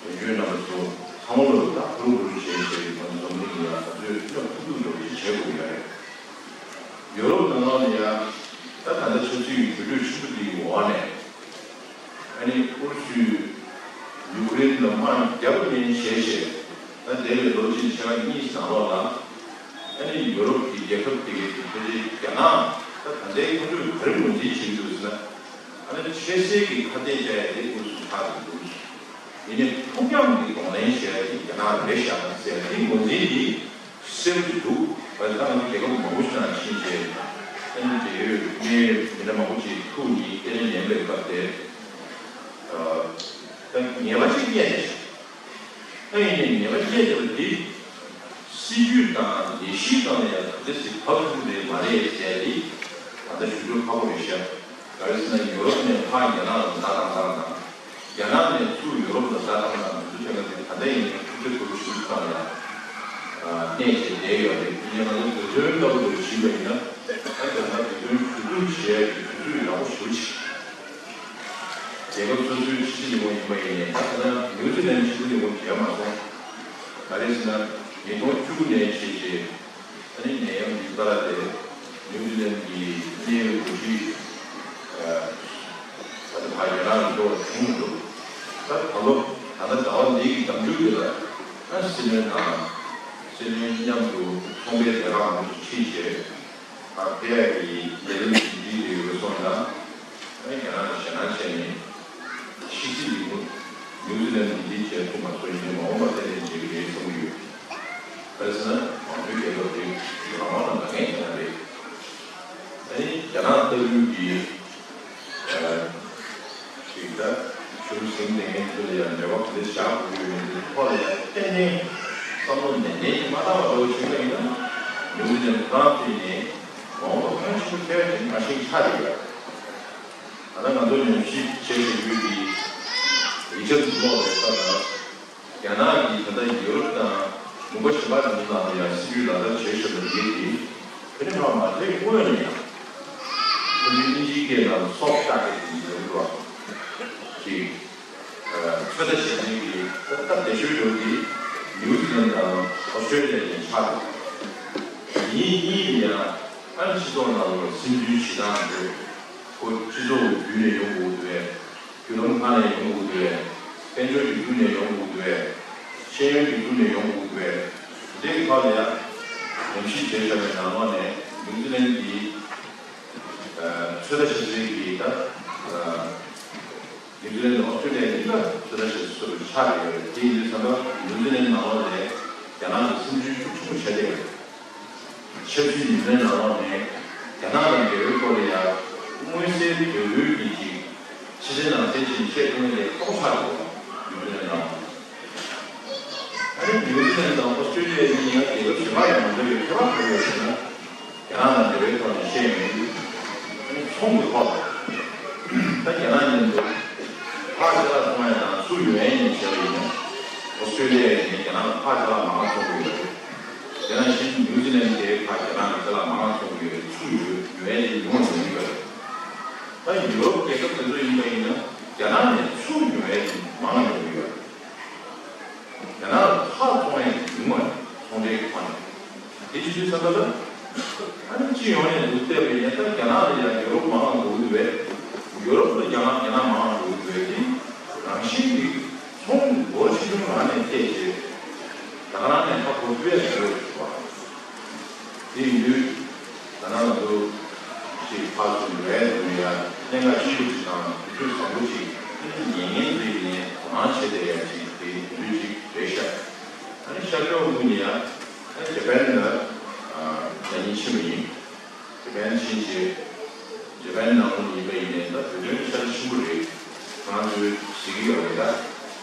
དོན་གཅོད་རྣམ་པ་ཚོ་ཚང་མ་ལོ་ལ་ཧུར་ཧུར་བྱས་བྱས་ང་ཚོ་འཛམ་གླིང་ལ་ང་ཚོས་སྐྱོབ་ཐུབ་ཐུབ་འགྲོ་གི་བྱེད་དགོས་ཀྱི་ཡོད་རེད། ཡོ་རོབ་ནང་ལོགས་ལ་ཡང་ད་ད་ལྟ་ཆབ་སྲིད་ཀྱི་འགྱུར་འགྲོས་ཆེན་པོ་འདིའི་འོག་ནས་ཨ་ནི་ཨུ་རུ་སུས་ཡུ་ཀེ་རེན་ལ་དམག་བརྒྱབ་མིན་བྱས་བྱས་ད་དེ་ལས་ལོ་གཅིག་ཕྱེད་ཀ་གཉིས་ནང་ལོགས་ལ་ཨ་ནི་ཡོ་རོབ་ཀྱི་རྒྱལ་ཁབ་དེ་གའི་ཕལ་ཆེར་རྒྱ་ནག་ད་ད་ལྟའི་ཁོ་ཚོས་ག་རེ་ངོས་འཛིན་བྱེད་ཀྱི་འདུག་ཟེར་ན། ཨ་ནི་ཆེས་གསལ་གྱི་ཁ་གཏད་བཅག་ཡ་དེ་ཨུ་རུ་སུ་ཆགས་ཀྱི་འདུག་ཡིན་ནའི་ཕུགས་རྒྱང་གི་གདོང་ལེན་བྱས་ཏེ་རྒྱ་ནག་རེད་ཤག་ཟེར་དེ་ངོས་འཛིན་དེ་གསལ་པོ་ཞིག་འདུག་བ། ད་ང་ཚོ་རྒྱལ་ཁབ་མང་པོ་ཞིག་ནང་ཕྱིན་རྗེས་ཨ་ནི་འབྲེལ་ཡོད་དམིགས་ཡུལ་མི་སྣ་མང་པོ་ཞིག་ཐུག་ནས་སྐད་ཆ་ཉན་པའི་སྐབས་དེ་ད་ངེས་པ་ཞིག་རྙེད་བསྡད་ཤག་ད་ཡིན་ནའི་ངེས་པ་རྙེད་བསྡད་པ་འདི་སྲིད་ཇུས་དང་ལས་གཞིའི་སྒང་ལ་ཡང་ག་འདྲ་ཞིག་བབས་ཐུབ་ཀྱི་རེད་མ་རེད་ཟེར་ཡ་འདི་ད་ལྟ་ཞུ་རྒྱུ་ཁག་པོ་རེད་ཤག་ག་རེ་ཟེར་ན་ཡུ་རོབ་ནས་ཕར་རྒྱ་ནག་ལ་མདའ་བཏང་སྟངས་དང་། རྒྱ་ནག་ནས་ཚུར་ཡུ་རོབ་ལ་མདའ་བཏང་སྟངས་དང་དེ་ཚོ་ཐད་ཀ་དེ་ད་ལྟ་ཡིན་ནའི་ཐུགས་ཁྲལ་ཚོར་ཞུ་སྟངས་ལ་གནས་བྱས་བསྡད་ཡོད་རེད། དེ་ནས་ང་ཚོ་བོད་དོན་ལྟ་བུ་དེ་ཞུས་པ་ཡིན་ན་ད་རྒྱ་ནག་བོད་དོན་ཞུ་གཏུག་བྱེད་ཡག་གི་དུས་ཚོད་ཡག་པོ་ཞེ་པོ་ཅིག་རྒྱལ་ཁབ་སོ་སོའི་ཕྱི་སྲིད་ལས་ཁུངས་ཡིན་པ་ཡིན་ནའི་ད་ལྟ་ནིའུ་ཛི་ལན་ཕྱི་སྲིད་ལས་ཁུངས་བྱས་མ་སོང་། ག་རེ་ཟེར་ན་ཉིས་སྟོང་བཅུ་དགུ་ནས་བྱས་རྗེས་ཨ་ནི་ནད་ཡམས་འདི་ཏཱ་ར་དེ་ནིའུ་ཛི་ལན་གྱི་གནད་ཡོད་འགོ་ཁྲིད་ད་ལྟ་ཕར་རྒྱ་ནག་ལ་འགྲོ་བ་ཐེངས་འདུག་ད་ད་ལོ་ད་ལྟ་ཟླ་བ་འདི་གི་ཟླ་མཇུག་དེ་ལ་ཨ་སྲིད་བློན་དང་སྲིད་བློན་མཉམ་དུ་ཚོང་པའི་ལས་ཁང་མང་པོ་ཞིག་ཁྲིད་བྱས། ཨ་ཕེ་ཡ་གི་ལས་རིམ་ཞིག་ ཡོད་སོང་ཙང་། ཨ་ནི་རྒྱ་ནག་ལ་ཞེད་སྣང་བྱས་ནས་ཕྱི་སྲིད་ལས་ཁུངས་ནིའུ་ཛི་ལན་འདི་འདྲ་བྱས་ཐུབ་མ་སོང་ཡིན་ནའི་མ་འོངས་པ་ཏན་ཏན་བྱེད་ཀྱི་རེད་བསམ་གྱི་ཡོད། ག་རེ་ཟེར་ན་ང་ཚོའི་རྒྱལ་ཁབ་དེ་རང་དབང་དང་འགལ་མཁན་ཞིག་རེད། ཨ་ནི་རྒྱ་ནག་ལྟ་བུའི་གི་ཅིག་ད་གཞུང་ཟིན་བསྡད་མཁན་ཚོ་ལ་ཡང་འབྲེལ་བ་ག་འདྲ་བཞག་དགོས་ཀྱི་ཡོད་མེད་ཀྱི་ཐོག་ལ་ཡང་གཏན་ནས་བསམ་བློ་ནན་ནན་གྱིས་མ་བཏང་བ་འདྲ་བོ་ཞིག་ལ་ཡིན་ན། ནིའུ་ཛི་ལན་རང་བཙུགས་ནས་མ་འོངས་པ་ཕན་ཆེན་པོ་ཐེབས་ཀྱི་མ་ཤེས་ཆགས་ཡོད། ད་ལྟ་ང་ཚོ་ཉམས་ཞིབ་བྱེད་བཞིན་ཡོད་ཀྱི་ཡིག་ཆ་ཚོ་ཀློག་པའི་སྐབས་ལ། རྒྱ་ནག་གིས་ད་ལྟ་ཡུ་རོབ་དང་ལུང་པ་གཞན་པ་དེ་ཚོ་ནང་ལ་ཡང་སྲིད་ཇུས་ལག་བསྟར་བྱེད་བཞིན་པ་དེ་གིས་དེ་ནི་ཕར་མ་ཐེག་སྔོན་ལ་ཡང་ཁོ་ཚོའི་དབྱིན་ཇིའི་སྐད་ནང་སོབ་ཊ་ཊར་གྱི་ཡིན་ཟེར་བ་ཅིག་ཚོད་ལྟ་བྱེད་མཁན་གྱི་སྟབས་བདེ་ཤོས་འདྲ་བོ་དེ་ནིའུ་ཛི་ལན་དང་ཨོ་སི་ཀྲོ་ལི་ཡ་ཡིན་ཆགས་འདུག་དེ་གཉིས་གཉིས་ནི་ཡང་ཨ་ནི་སྤྱི་ཚོགས་ནང་ལ་སེམས་འགུལ་བྱེད་སྟངས་དེ་ཁོ་སྤྱི་ཚོགས་ཀྱི་བརྒྱུད་ནས་ཡོང་དགོས་འདུག་པས། བརྒྱུད་ལམ་ཁག་ནས་ཡོང་དགོས་འདུག་པས། དཔལ་འབྱོར་གྱི་ཐོག་ནས་ཡོང་དགོས་འདུག་པས། ཤེས་ཡོན་གྱི་ཐོག་ནས་ཡོང་དགོས་འདུག་པས། དེ་ཁག་ལ་ཡང་ཉམས་ཞིབ་བྱས་བཞག་པའི་ནང་ལོགས་ནས་ནིའུ་ཛི་ལན་གྱི་ཚོད་ལྟ་བྱེད་སའི་གི་ད་ནིའུ་ཛི་ལན་དང་ཨོ་སི་ཀྲོ་ལི་ཡ་གཉིས་ཀ་ཚོད་ལྟ་བྱེད་ས་ཆགས་ཡོད་རེད། དེ་ཡིན་དུས་ཙམ་པ་ནིའུ་ཛི་ལན་ནང་ལོགས་ནས་རྒྱ་ནག་གི་སེམས་ཤུགས་ཤུགས་ཆེན་པོ་བྱས་ཏེ། ཆབ་སྲིད་ཉིན་མོའི་ནང་ལོགས་ནས་རྒྱ་ནག་དང་འབྲེལ་བའི་སྐོར་ལ་ཡང་མངོན་གསལ་དོད་པོའི་གི་ཅིག་ཕྱི་གསལ་ནང་གསལ་ཅིག་བཤད་ཐུབ་མཁན་དེ་ཏོག་ཙམ་འདུག་ནིའུ་ཛི་ལན་ནང་། ཨ་ནི་ནིའུ་ཛི་ལན་དང་ཨོ་སི་ཀྲོ་ལི་ཡ་གཉིས་ཡང་རྒྱལ་ཁབ་གཞན་པ་དང་མ་འདྲ་བའི་ཁྱད་པར་ག་རེ་ཡོད་ཟེར་ན། རྒྱ་ནག་དང་འབྲེལ་བའི་ཐོག་ནས་བཤད་ཡོང་དུས། ཨ་ནི་ཚོང་གི་ཐོག་ལ། ད་རྒྱ་ནག་མཉམ་དུ་ཕར་ཅ་ལག་ཚོང་ཡ་དང་ཚུར་ཉོ་ཡ་གཉིས་བྱས་པ་ཡིན་ན། ཨོ་སི་ཀྲོ་ལི་ཡ་ཡིན་ནའི་རྒྱ་ནག་ལ་ཕར་ཅ་ལག་མང་ཙམ་ཚོང་གི་ཡོད་རེད། དེ་ནང་བཞིན་ནིའུ་ཛི་ལན་དེ་ཕར་རྒྱ་ནག་གི་ཅ་ལག་མང་ཙམ་ཚོང་གི་ཡོད་རེད། ཚུར་ཉོ་ཉོ་ཡ་དེ་ཉུང་བ་ཉུང་གི་ཡོད་རེད། ད་ཡུ་རོབ་རྒྱལ་ཁབ་དེ་ཚོ་ཡིན་པ་ཡིན་ན་རྒྱ་ནག་ནས་ཚུར་ཉོ་ཡ་དེ་མང་ཉུང་གི་ཡོད་རེད། རྒྱ་ནག་ལ་ཕར་ཚོང་ཡ་ཉུང་བ་རེད། ཚོང་འབྲེལ་གྱི་ཐོག་ནས། དེ་བྱེད་དུས་ཙམ་པ་ལ། ཨ་ནི་སྤྱི་ཡོངས་ནས་འདུག་བལྟས་པ་ཡིན་ན་ད་རྒྱ་ནག་ལ་ཡང་ཡུ་རོབ་མང་བ་འགྲོ་གི་འདུག་པས། ཡུ་རོབ་ལ་རྒྱ་ནག་རྒྱ་ནག་མང་བ་འགྲོ་གི་འདུག་པས། དེ་རང་བཞིན་གྱིས་ཚོང་ལོ་ཆེ་ཆུང་རང་ནས་བལྟས་བྱས། ད་ག་རང་ནས་ཧ་གོ་ཐུབ་ཡ་ཞིག་ཡོད་རེད་བ། དེ་ཡིན་དུས། ད་ནང་ང་ཚོ་ཞིག་ཕར་ཚུར་ལུས་ཡ་ཡོང་ཡ་གནད་འགག་ཆེན་པོ་ཞིག་དང་དུས་ཚོད་བཟང་པོ་ཞིག་ཨ་ནི་ཉན་ངན་ཚོས་ནས་དོ་སྣང་བྱེད་བསྡད་ཡ་ཅིག་དེ་དུས་ཅིག་རེད་ཤག་ཨ་ནི་ཤར་ཕྱོགས་ངོས་ནས་ཡ་ཨ་ཇ་པན་ལ་ཨ་ད་ཉིན་ཕྱིན་པ་ཡིན། ཇ་པན་ཕྱིན་རྗེས་ཇ་པན་ནང་ལོགས་ཡིན་པ་ཡིན་ནའི་ད་བོད་དོན་ཤར་ཆེན་པོ་རེད། ང་ཚོས་གཟིགས་ཀྱི་ཡོད་རེད་ད།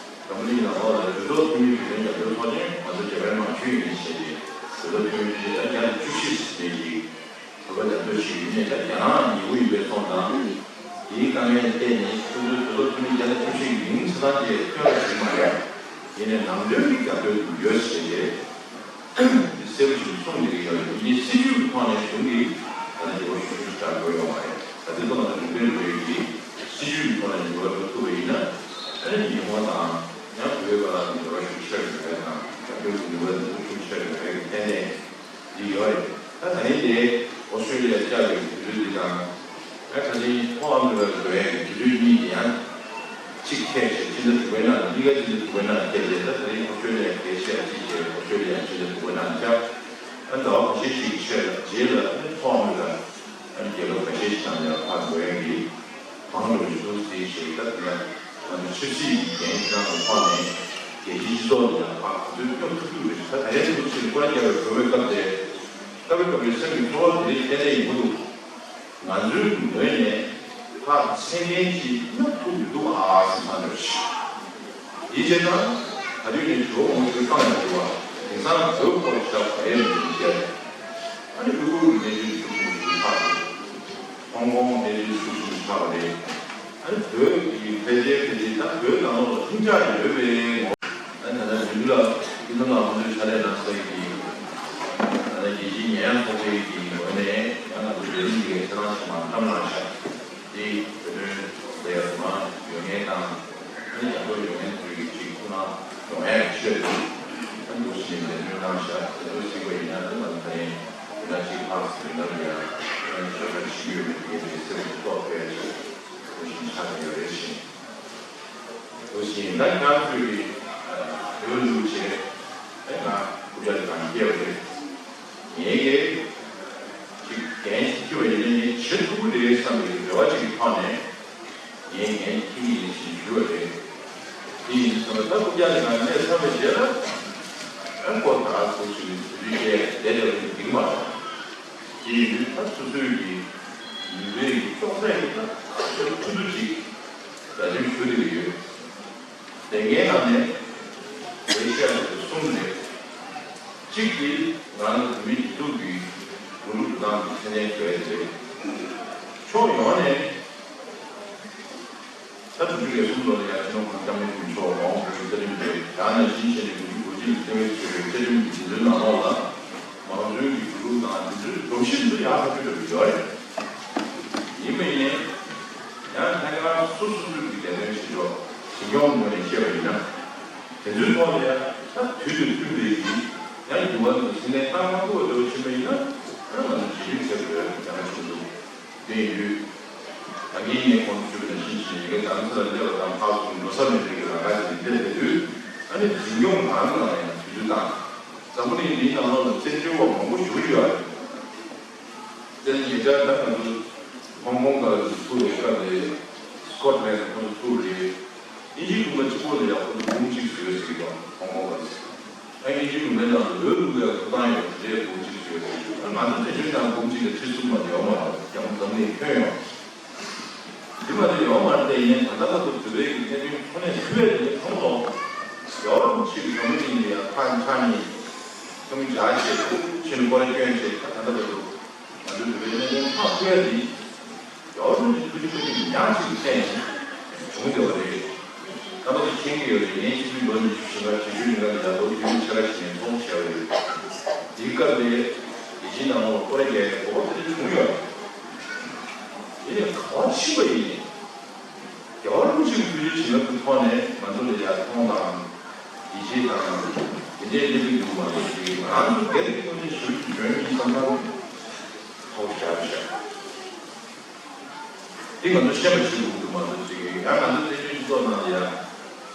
འཛམ་བུ་གླིང་ནང་ལོགས་ལ་གྲོས་ཚོགས་འཐུས་མི་བོད་དོན་རྒྱབ་སྐྱོར་ཚོགས་ཆེན་ང་ཚོ་ཇ་པན་ནང་ཞུགས་ཡིན་ཞེས་ཏེ། གྲོས་ཚོགས་འཐུས་མི་ད་བརྒྱ་དང་བཅུ་བཞི་ནས་ཀྱི་བོད་པ་རྒྱབ་སྐྱོར་ཞིག་ཡིན་ནས་ད་རྒྱ་ནག་ཉེ་བོ་ཡིན་པའི་ཐོག་དང་། དེའི་དཀའ་ངལ་བརྟེན་ནས་ཁོ་ཚོའི་གྲོས་ཚོགས་འཐུས་མི་བརྒྱ་དང་བཅུ་བཞི་ཡིན་ས་ད་ཅེས་སྐྱོན་ཞིག་མ་རེད། ཡིན་ནའི་ནང་དོན་གྱི་རྒྱབ་སྐྱོར་ཡོད་ཞེས་ཏེ། འདི་གསལ་པོ་ཞིག་གསུངས་བསྡད་ཀྱི་ཡོད་རེད། ཡིན་ནའི་སྲིད་ཇུས་ཀྱི་ཐོག་ནས་གཞུང་གིས་ད་ལྟ་འགྱུར་བ་ཤུགས་ཆེན་པོ་བཏང་དགོས་ཡོད་མ་རེད། ད་དེ་ཚོ་ང་ཚོ་རིག་པའི་རིག་པའི་གི་སྲིད་ཇུས་ཀྱི་ཐོག་ནས་འགྱུར་བ་འགྲོ་ཐུབ་པ་ཡིན་ན། ཨ་ནི་ཉི་ཧོང་དང་ཡང་བོད་པའི་བར་ལ་འགྱུར་བ་ཤུགས་ཆེ་རུ་འགྲོ་ཡ་དང་རྒྱབ་སྐྱོར་གྱི་ནུས་པ་འདི་ཤུགས་ཆེ་རུ་འགྲོ་ཡ་གི་ཏན་ཏན་འདི་ཡོད་རེད། ད་ད་རིང་དེ་ཨོ་སི་ཀྲོ་ལི་ཡ་བཅར་བའི་དུས་ཚོད་འདི་དང་། ད་ད་ནི་ཐོག་ཨ་མི་རི་ཀར་འགྲོ་ཡ་གི་དུས་ཚོད་གཉིས་དེ་ཡང་གཅིག་ཁྱེར་བྱས་ཕྱི་ཟླ་དྲུག་པའི་ནང་གཉིས་ཀ་ཕྱི་ཟླ་དྲུག་པའི་ནང་ཁྱེར་བྱས། ད་ད་རིང་ཨོ་སི་ཀྲོ་ལི་ཡ་གལ་ཆེ་ཡ་གཅིག་བྱས་ཨོ་སི་ཀྲོ་ལི་ཡ་ཕྱི་ཟླ་དྲུག་པའི་ནང་བཅར། ཨ་ཟླ་བ་ཁ་ཤས་ཤིག་གི་རྗེས་ལ་ཨ་ནི་ཐོག་ཨ་མི་རི་ཀ་ཨ་ནི་རྒྱལ་ཁབ་ཁ་ཤས་ཤིག་ནང་ལ་ཕར་འགྲོ་ཡ་གི་གང་འགྲོ་ཞུ་སྲིད་ཞེས། ད་དེ་ཡང་ང་ཚོ་ཆབ་སྲིད་ཀྱི་འགན་འཁྱེར་སྟངས་ཀྱི་ཐོག་ནས་རྒྱལ་སྤྱིའི་སྤྱི་ཚོགས་ལ་ཡང་ཕར་ག་ཚོད་སྐྱོབ་ཐུབ་ཐུབ་རེད། ད་ད་རེས་ཚོ་ཕྱིར་སྐོར་རྒྱག་པའི་གོ་བའི་སྐབས་དེ་སྐབས་རེ་སྐབས་རེ་སེམས་ཀྱི་ཚོར་བ་དེ་རིགས་ཏན་ཏན་ཡོང་གི་འདུག་ང་ཚོའི་ངོས་ནས་ཕར་མཚན་སྙན་ཅིག་སྙོབ་ཐུབ་མི་འདུག་ཨ་ཟེར་བསམ་ཡོད་ཞིག་དེའི་རྗེས་ན་ད་དུས་ནས་ཇོ་མོ་ཞིག་བཏང་ཡོང་དུས་བ་དེང་སང་བོད་སྐོར་ཞབས་ག་ཡོད་མི་འདུག་ཟེར། ཨ་ནི་ཨུ་ཁུག་གི་གནས་ཚུལ་ཤུགས་ཆེན་པོ་ཞིག་ཆགས་འདུག་ཧོང་ཀོང་གནས་ཚུལ་ཤུགས་ཆེན་པོ་ཆགས་པ་རེད། ཨ་ནི་བོད་ཀྱི་ཕལ་ཆེར་ཕལ་ཆེར་ད་བོད་ནང་ལོགས་ལ་ལྷིང་འཇགས་ཡོད་པའི་ངོ་། ཨ་ནི་ད་ལྟ་མི་འདུག་ལ་ཨི་ཐོན་ལ་ཧོན་ཚོའི་ཕྱག་ལས་གནང་སའི་གི་ད་ལྟ་རྒྱལ་སྤྱིའི་ཉེས་ཡངས་ཚོགས་པའི་གི་ངོས་ནས་ཡང་ང་ཚོ་རྒྱལ་སྤྱི་གི་ཆ་ཚང་ཞིག་མར་བཀྲམ་གནང་ཤག་དེ་བོད་དོན་ལ་ཡ་དུ་མ་ཡོད་མཁན་དང་། ཨ་ནི་ཡག་པོ་ཡོང་མཁན་ཚོའི་གི་ཅིག་ཐུགས་སྣང་ཡོང་ཡག་གི་ཆེད་དུ་ཨ་ནི་འདུག་སེ་ནས་ལས་དོན་གནང་ཤག་དེ་ཚོ་གཟིགས་པ་ཡིན་ན་ཨ་ནི་ང་ཚོ་ད་ཡིན་ཡིན་ན་ཅིག་ཕར་ཟེར་ན་ཡ་ཨ་ནི་ཞབས་ཞུ་བྱེད་ཀྱི་ཡོད་མེད་དེ་གའི་དེ་སེམས་ཀྱི་རྟོག་ཐུབ་ཡག་ཅིག་འདུག་སེ་ཆགས་ཀྱི་ཡོད་རེད་ཤིང་། འདུག་སེ་ཡིན་ན་ཁྱེད་རང་ཚོས་གི་ཨ་ནི་འོས་བླུགས་བྱས་ཨ་ནི་ང་རྐུབ་བཀྱག་དེ་གང་སྐྱེལ་བ་རེད། ངས་གི་ཅིག་འགན་ཞིག་ཁྱེར་བ་ཡིན་ན་ངས་བྱེད་ཐུབ་ཀྱི་རེད་བསམ་ ངས་ངས་ཁྱེད་ཀྱི་ཡིན་ཞེས་ཞུས་པ་རེད། དེ་ཡིན་ཙང་ད་སྐུ་རྒྱབ་ནས་ང་གནས་ཚར་བའི་རྗེས་ལ་ཨ་ཁོ་ད་ཚོ་ཞིག་ནས་དུས་ཚོད་བསྐྱལ་བསྡད་བསྡད་པ་ཡིན་འགྲིག་མ་རེད། དེ་ཡིན་དུས་ད་སོ་སོའི་གི་ནུས་པའི་གི་ཅོག་ཙེ་གི་ད་ཁ་ཤས་ཐུབ་ཐུབ་ཅིག་གྲ་སྒྲིག་ཞུ་བསྡད་ཀྱི་ཡོད། དེ་ངའི་ནང་ནས་ལས་བཤད་པ་གསུམ་རེད། གཅིག་དེ་ང་རང་བོད་མིའི་སྒྲིག་འཛུགས་ཀྱི་འགྲོ་ལུགས་འགྲོ་སྟངས་ཀྱི་མཚན་གནས་ཞུ་ཡ་དེ་རེད། ཕྱོགས་ཡོངས་ནས་ད་དྲུག་ཅུ་རེ་གསུམ་ལོ་ལ་ཡང་སྤྱི་ནོར་གོང་ས་སྐྱབས་མགོན་ཆེན་པོ་མཆོག་མ་འོངས་བོད་ཀྱི་རྩ་ཁྲིམས་དེ་ཡང་ན་ཞིང་ཆེན་ནས་དགུ་བཅུ་གོ་གཅིག་ལ་བསྟན་འཛིན་ཆོས་འཕེལ་རྩ་ཁྲིམས་ཀྱི་འཛིན་གྲྭའི་ནང་ལོགས་ལ་མང་གཙོའི་གི་འགྲོ་ལུགས་དང་འདི་ཚོའི་སྒྲོམ་གཞི་འདི་ཚོ་ཡག་ཐག་ཆོད་ཆོད་ཡོད་རེད། ཡིན་པ་ཡིན་ན། ཡང་ཐད་ཀར་སོ་སོ་སོའི་གི་བདེན་དོན་བྱེད་ཕྱོགས་ཞིང་སྐྱོང་ངོས་ནས་བཤད་པ་ཡིན་ན། དེ་ཚོའི་ཐོག་ལ་ཡང་ད་དུས་དང་བསྟུན་པའི་གི་ཡང་འགྱུར་བ་ཚོ་ཕྱིན་ནས་བཏང་མ་ཐུབ་པ་འདྲ་བོ་ཕྱིན་པ་ཡིན་ན་ཨ་ང་ཚོ་བརྗེ་རེས་བྱེད་དགོས་ཡག་གི་བྱུང་འདུག་དེ་ཡིན་དུས། ད་གིན་ངས་གོང་དུ་ཞུས་པ་ནང་བཞིན་བྱས་ཡི་གེ་རྒྱ་མཚོ་ལ་སླེབས་པ་དང་ཕར་ཚུར་འགྲོ་ས་མེད་པའི་གི་ལམ་ཁ་ཅིག་སླེབས་པའི་དུས་ཨ་ནི་འཛིན་སྐྱོང་ཁང་ནང་ཡང་དུས་ཚོད་བཏང་། འཛམ་བུ་གླིང་འདིའི་ནང་ལོགས་ལ་བཙན་བྱོལ་བ་མང་པོ་ཞིག་ཡོད་རེད། དེ་ནས་ཉེ་ཆར་ད་ང་ཚོ་ཧོང་ཀོང་སྒང་ལ་ཚུར་རེད་སྐབས་རེད། སི་ཀོཊ་ལན་ཁོང་ཚོ་ཚུར་རེད། དབྱིན་ཇིའི་ལུང་པ་གཅིག་པོ་ལ་ཡང་ཁོང་ཚོ་འབུམ་གཅིག་བཟོས་ཟེར་གྱི་འདུག་ཧོང་ཀོང་སྒང་ལ། ཨ་དབྱིན་ཇིའི་ལུང་པའི་ནང་ལ་ལོའི་ལུང་པའི་ཐོབ་ཐང་ཡོད་རེད། འབུམ་གཅིག་བཟོས་ཟེར་གྱི་འདུག་ང་ཚོ་བཙན་བྱོལ་ནང་འབུམ་གཅིག་ལ་ཁྲི་གསུམ་མ་ཡོད་མ་རེད། རྒྱ་མོ་འཛམ་གླིང་ཁྱོན་ཡོངས། དེ་མ་གཏོགས་ཡོད་མ་རེད། དེ་ཡིན་ན་ད་ལྟ་བར་དུ་བོད་པའི་གི་གནད་དོན་ཚོ་གནས་ཐུབ་པའི་རིགས་ཁོང་ཚོ་རྒྱལ་བ་རིན་པོ་ཆེ་གི་བྱུང་རིམ་ནས་ཡང་ཁ་ཁ་ནས་ཁྱོན་བྱ་བྱེད་ཕྱིན་སྐོར་སྐྱོན་བྱེད་ད་ལྟ་བར་དུ་ང་ཚོའི་བོད་པའི་གནད་དོན་ཐག་ཐུབ་པའི་རིགས་རྒྱལ་བ་རིན་པོ་ཆེ་ཐུགས་རྗེ་བཀའ་དྲིན་ཉག་གཅིག་གི་རྐྱེན་གྱིས་བྱུང་བསྡད་པ་རེད། ད་ལྟ་བར་དུ་མཁྱེན་གྱི་ཡོད་རེད། ངས་ཕྱི་ཚུལ་ལོ་ཉི་ཤུ་ཞིག་ལ་བྱེད་རྒྱུའི་ལས་ཀ་ལ་ཡག་པོ་དུས་ཡུན་ཆེ་ར་ཞིག་ནས་ཚོགས་བྱས་པ་ཡོད། དེའི་སྐབས་དེ་རྒྱལ་སྤྱིའི་ནང་ལོགས་སྐོར་ར་རྒྱག་ཡའི་གོ་སྐབས་དེ་འདྲ་བྱུང་ཡོད་རེད། དེ་ནས་ག་བ་ཕྱིན་པ་ཡིན་ནས། རྒྱལ་བ་རིན་པོ་ཆེ་གི་ཐུགས་རྗེ་བྱིན་རླབས་ཀྱི་ཐོག་ནས་ང་ཚོ་ལ་ཡར་མཐོང་དང་། ཡིད་ཆེས་དང་། དེ་འདྲའི་སླེབས་ཀྱི་འདུག་མ་གཏོགས་ཅིག་ང་རང་ཚོ་སྒེར་གྱི་ཐོག་ནས་ཞུ་རྒྱུ་འཇོན་གྱི་བསམ་བློ་ཧོབ་བཞག་བཞག་དེ་ང་ཚོ་ཤེས་པ་བྱེད་དགོས་ཀྱི་འདུག་མ་གཏོགས་ཅིག་ཡང་ང་ཚོ་བཙན་བྱོལ་སྤྱི་ཚོགས་ནང་ལ་ཡང་།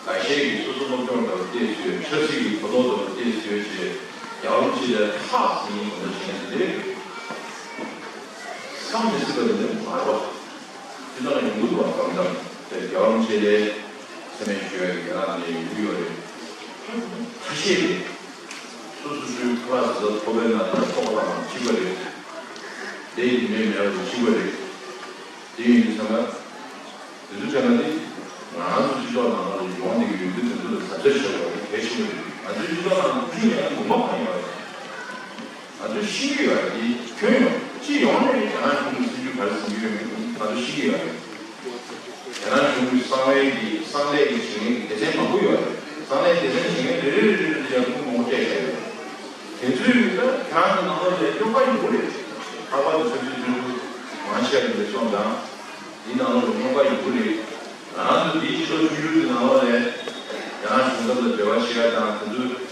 འགའ་ཤས་ཀྱིས་སོ་སོ་སློབ་སྦྱོང་དང་བལྟས་བཟོས། ཆབ་སྲིད་ཀྱི་གོ་རྟོགས་དང་བལྟས་བཟོས་བྱས། རྒྱལ་བ་རིན་པོ་ཆེ་ལ་ཁག་ཟིན་ཡིན་ངོ་ཤེས་ན་དེ་འདྲའི་བསམ་མི་སྲིད་པ་དེ་འདྲ་མ་རེད་པ། སྤྱི་ཚོགས་ཡོང་གི་འདུག་པ། གང་ལྟར་དེ་རྒྱལ་བ་རིན་པོ་ཆེ་ལ་སེམས་ནས་ཞུ་ཡ་གི་རྒྱ་ནག་ནས་ཡོང་གི་ཡོད་རེད། ཁ་ཤས་རེད། སོ་སོ་སོའི་ཁ་ལག་ཟ་ཟ་ཐོབ་པའི་ནང་ནས་ཐོབ་པ་དང་གཅིག་པ་རེད། དེ་ཡིན་མིན་མེད་པ་དང་གཅིག་པ་རེད། དེ་ཡིན་དུས་ཚང་མ། དེ་ཚོ་བྱས་ན་དེ། ང་རང་ཚོ་སྤྱི་ཚོགས་ནང་ལ་ཡོང་བསྡད་ཀྱི་ཡོད་དུས་དེ་ཚོ་ལ་གཟབ་གཟབ་བྱེད་དགོས་པ་གལ་ཆེན་པོ་རེད། ང་ཚོའི་སྤྱི་ཚོགས་ནང་ལ་ཕུལ་ཡག་ངོ་མ་གང་ཡོད་རེད། ང་ཚོས་ཤེས་ཀྱི་ཡོད་རེད། དེ་ཁྱོན་ཡོངས་སྤྱི་ཡོངས་ནས་རྒྱ་ནག་གཞུང་གི་སྲིད་ཇུས་ག་རེ་འཛིན་གྱི་ཡོད་མེད་ང་ཚོས་ཤེས་ཀྱི་ཡོད་རེད། རྒྱ་ནག་གཞུང་གི་གསང་བའི་གི་གསང་ལས་ཀྱི་བྱེད་མཁན་གྱི་སྡེ་ཚན་མང་པོ་ཡོད་རེད། གསང་ལས་སྡེ་ཚན་བྱེད་མཁན་རེ་རེ་རེ་རེ་ལ་ཡང་ཁུངས་མང་པོ་སྤྲད་བཞག་ཡོད་རེད། དེ་ཚོའི་ད་ཁྱེད་རང་ཚོ་ནང་ལོགས་ལ་རྙོག་པ་ཡོང་གི་རེད། ལྷག་པར་དུ་ཆབ་སྲིད་བཙོན་འཇུག་མང་ཆེ་བ་ཡིན་པའི་སོང་དང་། འདིའི་ནང་ལོགས་ལ་རྙོག་པ་ཡོང་གི་རེད། ང་རང་ཚོ་འདིའི་སྤྱི་ཚོགས་ཆུང་ཆུང་གི་ནང་ལོགས་ལ་རྒྱ་ནག་གཞུང་ཚབ་ལ་འབྲེལ་བ་བྱེད་ཡ་དང་དེ་ཚོའི་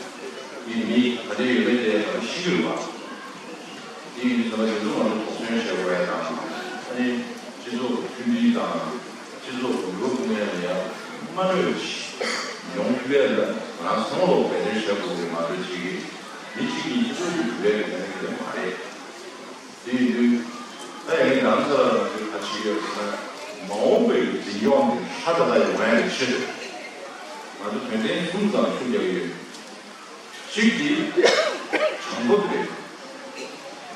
མི་མི་ག་འདྲ་ཡོད་མེད་དེ་ང་ཚོ་ཤེས་ཀྱི་རེད་པ། དེ་ཡིན་དུས་ཙམ་པ་དེ་ཚོ་ང་ཚོ་དོགས་ཟོན་བྱེད་དགོས་ཡ་དང་། ཨ་ནི་སྤྱི་ཚོགས་ཀྱི་མཐུན་སྒྲིལ་དང་། སྤྱི་ཚོགས་ཀྱི་འགྲོ་ཐུབ་མཁན་ལ་ཡང་མ་གནོད་ཡོང་ཐུབ་ཡ་ལ་ང་ཚང་མ་ལོག་འབད་བརྩོན་བྱེད་དགོས་ཀྱི་མ་གཏོགས་ཅིག་མི་གཅིག་གིས་སྤྱི་ཚོགས་ཀྱི་གྲུབ་འབྲས་ཀྱི་ལས་ཀྱི་མ་རེད། དེ་ཡིན་དུས་ད་ཡིན་ནམ་ས་ལ་ང་ཚོས་ག་བྱེད་ཀྱི་ཡོད་ཟེར་ན། མ་འོངས་པའི་འཛིན་སྐྱོང་དེ་ཧྲ་ཏག་ཏག་ཡོང་ཡ་གི་ཆེད་དུ་ང་ཚོ་དོན་ཚན་གསུམ་ཙམ་ཤུགས་རྒྱག་གི་ཡོད། གཅིག་དེ་བྱང་བུ་རེད།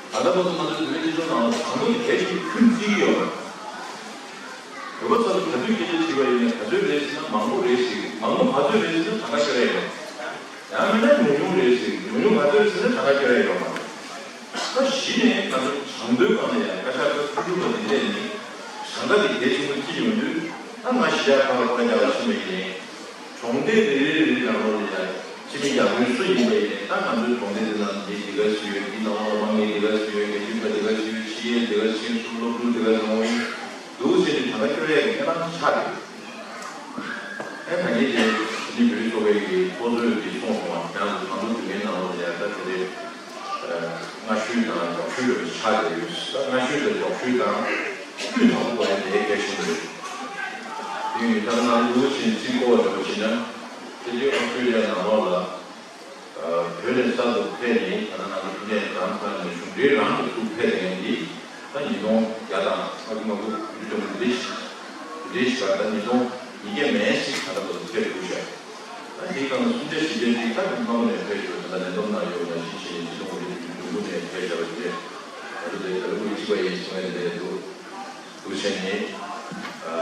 ད་ལྟ་བར་དུ་ང་ཚོའི་བོད་པའི་སྤྱི་ཚོགས་ནང་ལ་བྱང་བུ་དེ་གལ་ཆེ་ཤོས་བརྩི་གི་ཡོད་པ། བོད་པ་ཚོ་ལ་ག་དུས་སྐད་ཆ་དྲིས་པ་ཡིན་ན་ག་ཚོད་རེད་ཟེར་ན་མང་པོ་རེད་ཟེར། མང་པོ་ག་ཚོད་རེད་ཟེར་ན་གྲངས་ཀ་ཤོད་ཡ་ཡོད། ཡང་མིན་ན་ཉུང་ཉུང་རེད་ཟེར། ཉུང་ཉུང་ག་ཚོད་རེད་ཟེར་ན་གྲངས་ཀ་ཤོད་ཡ་ཡོད་མ་རེད། ད་གཞི་ནས་ང་ཚོ་བྱང་བུའི་སྒང་ལ་ཡང་བཀའ་ཤག་ཁག་བཅུ་དྲུག་པ་འདི་འདྲས་ནི་བྱང་ཀ་དེ་གལ་ཆེན་པོ་བརྩི་ཡོང་དུས། ད་ང་གཞིས་ཆགས་ཁག་ལ་ཁ་རྒྱག་ལ་ཕྱིན་པ་ཡིན་ནའི། གྲོང་སྡེ་རེ་རེ་རེ་རེ་ནང་ལོགས་ལ་ཡང་སྤྱི་མི་རྒྱ་དཔོན་སུ་ཡིན་པ་ཡིན་ནའི། ད་ང་ཚོའི་གྲོང་སྡེ་འདི་ནང་མི་འདི་ག་སུ་ཡོད། འདི་ནང་ལོགས་ལ་དམངས་གཉེར་འདི་ག་སུ་ཡོད། དགེ་འདུན་པ་འདི་ག་སུ་ཡོད། ཕྱི་རྒྱལ་འདི་ག་ཕྱིན་སོང་། སློབ་ཕྲུག་འདི་ག་ཡོང་བ་ཡིན་འདུག་ཟེར་ནས་གྲངས་ཀ་སྐྱོར་ཡས་ཀྱི་གནས་སྟངས་ཆགས་ཡོད། ཨེ་ད་གིན་དེ་ཕྱི་ནས་བོད་རིགས་ཚོགས་པའི་གི་ཚོགས་གཙོས་དེ་གསུངས་སོང་བ། ང་ཚོ་གྲངས་ཐོ་བསྡུ་མཁན་ནང་ལོགས་ལ་ཡང་ད་དེ་རེད། སྔ་ཤོས་དང་མགྱོགས་ཤོས་རེད་ཆགས་བསྡད་ཡོད། ད་སྔ་ཤོས་དང་མགྱོགས་ཤོས་དང་སྤུས་དག་པོ་དགོས་ཡ་དེ་གལ་ཆེན་པོ་རེད། དེ་ཡིན་ད་ང་ཚོ་ཕྱིན་ཚིག་གོ་བ་འདྲ་བོ་བྱས་ན། དེ་རྗེས་ཨོ་སི་ཀྲི་ལི་ཡ་ནང་ལོགས་ལ། བོད་ནས་གསར་དུ་ཕེབས་ནས་ད་ལྟ་ང་ཚོ་ཕུ་ནས་གྲངས་ཚང་ནས་གཞུང་འབྲེལ་རང་གི་ཚུར་ཕེབས་མཁན་འདི་ད་ཉིས་སྟོང་བརྒྱ་དང་ལྔ་བཅུ་ང་དགུ་བཅུ་དྲུག་འདི་ཞིག་རེད་ཤག་ད་ཉིས་སྟོང་ཉིས་བརྒྱ་མེད་ཞིག་ད་ལྟ་བར་དུ་ཐེབས་འདུག་ཤག་ད་དེའི་སྒང་ལ་སུམ་བརྒྱ་བཞི་བརྒྱ་ཅིག་ད་ཁམས་ནས་ཕེབས་ཡོད། ད་ལྟ་ལས་བསྡོམས་གནང་ཡོད་ལ་གཞིས་བྱས་ནས་སྤྱི་ཚོགས་འོས་བསྡུ་བདུན་ཅུ་དོན་དགུ་ནས་ཕེབས་བཞག་པ་དེ་ང་ཚོ་དེ་ད་ལོ་དབུས་གཅིག་པ་ཡིན་གསུང་ཡ་དེ་རེད་འདུག་འདུག་བྱས་ནས་ཨ་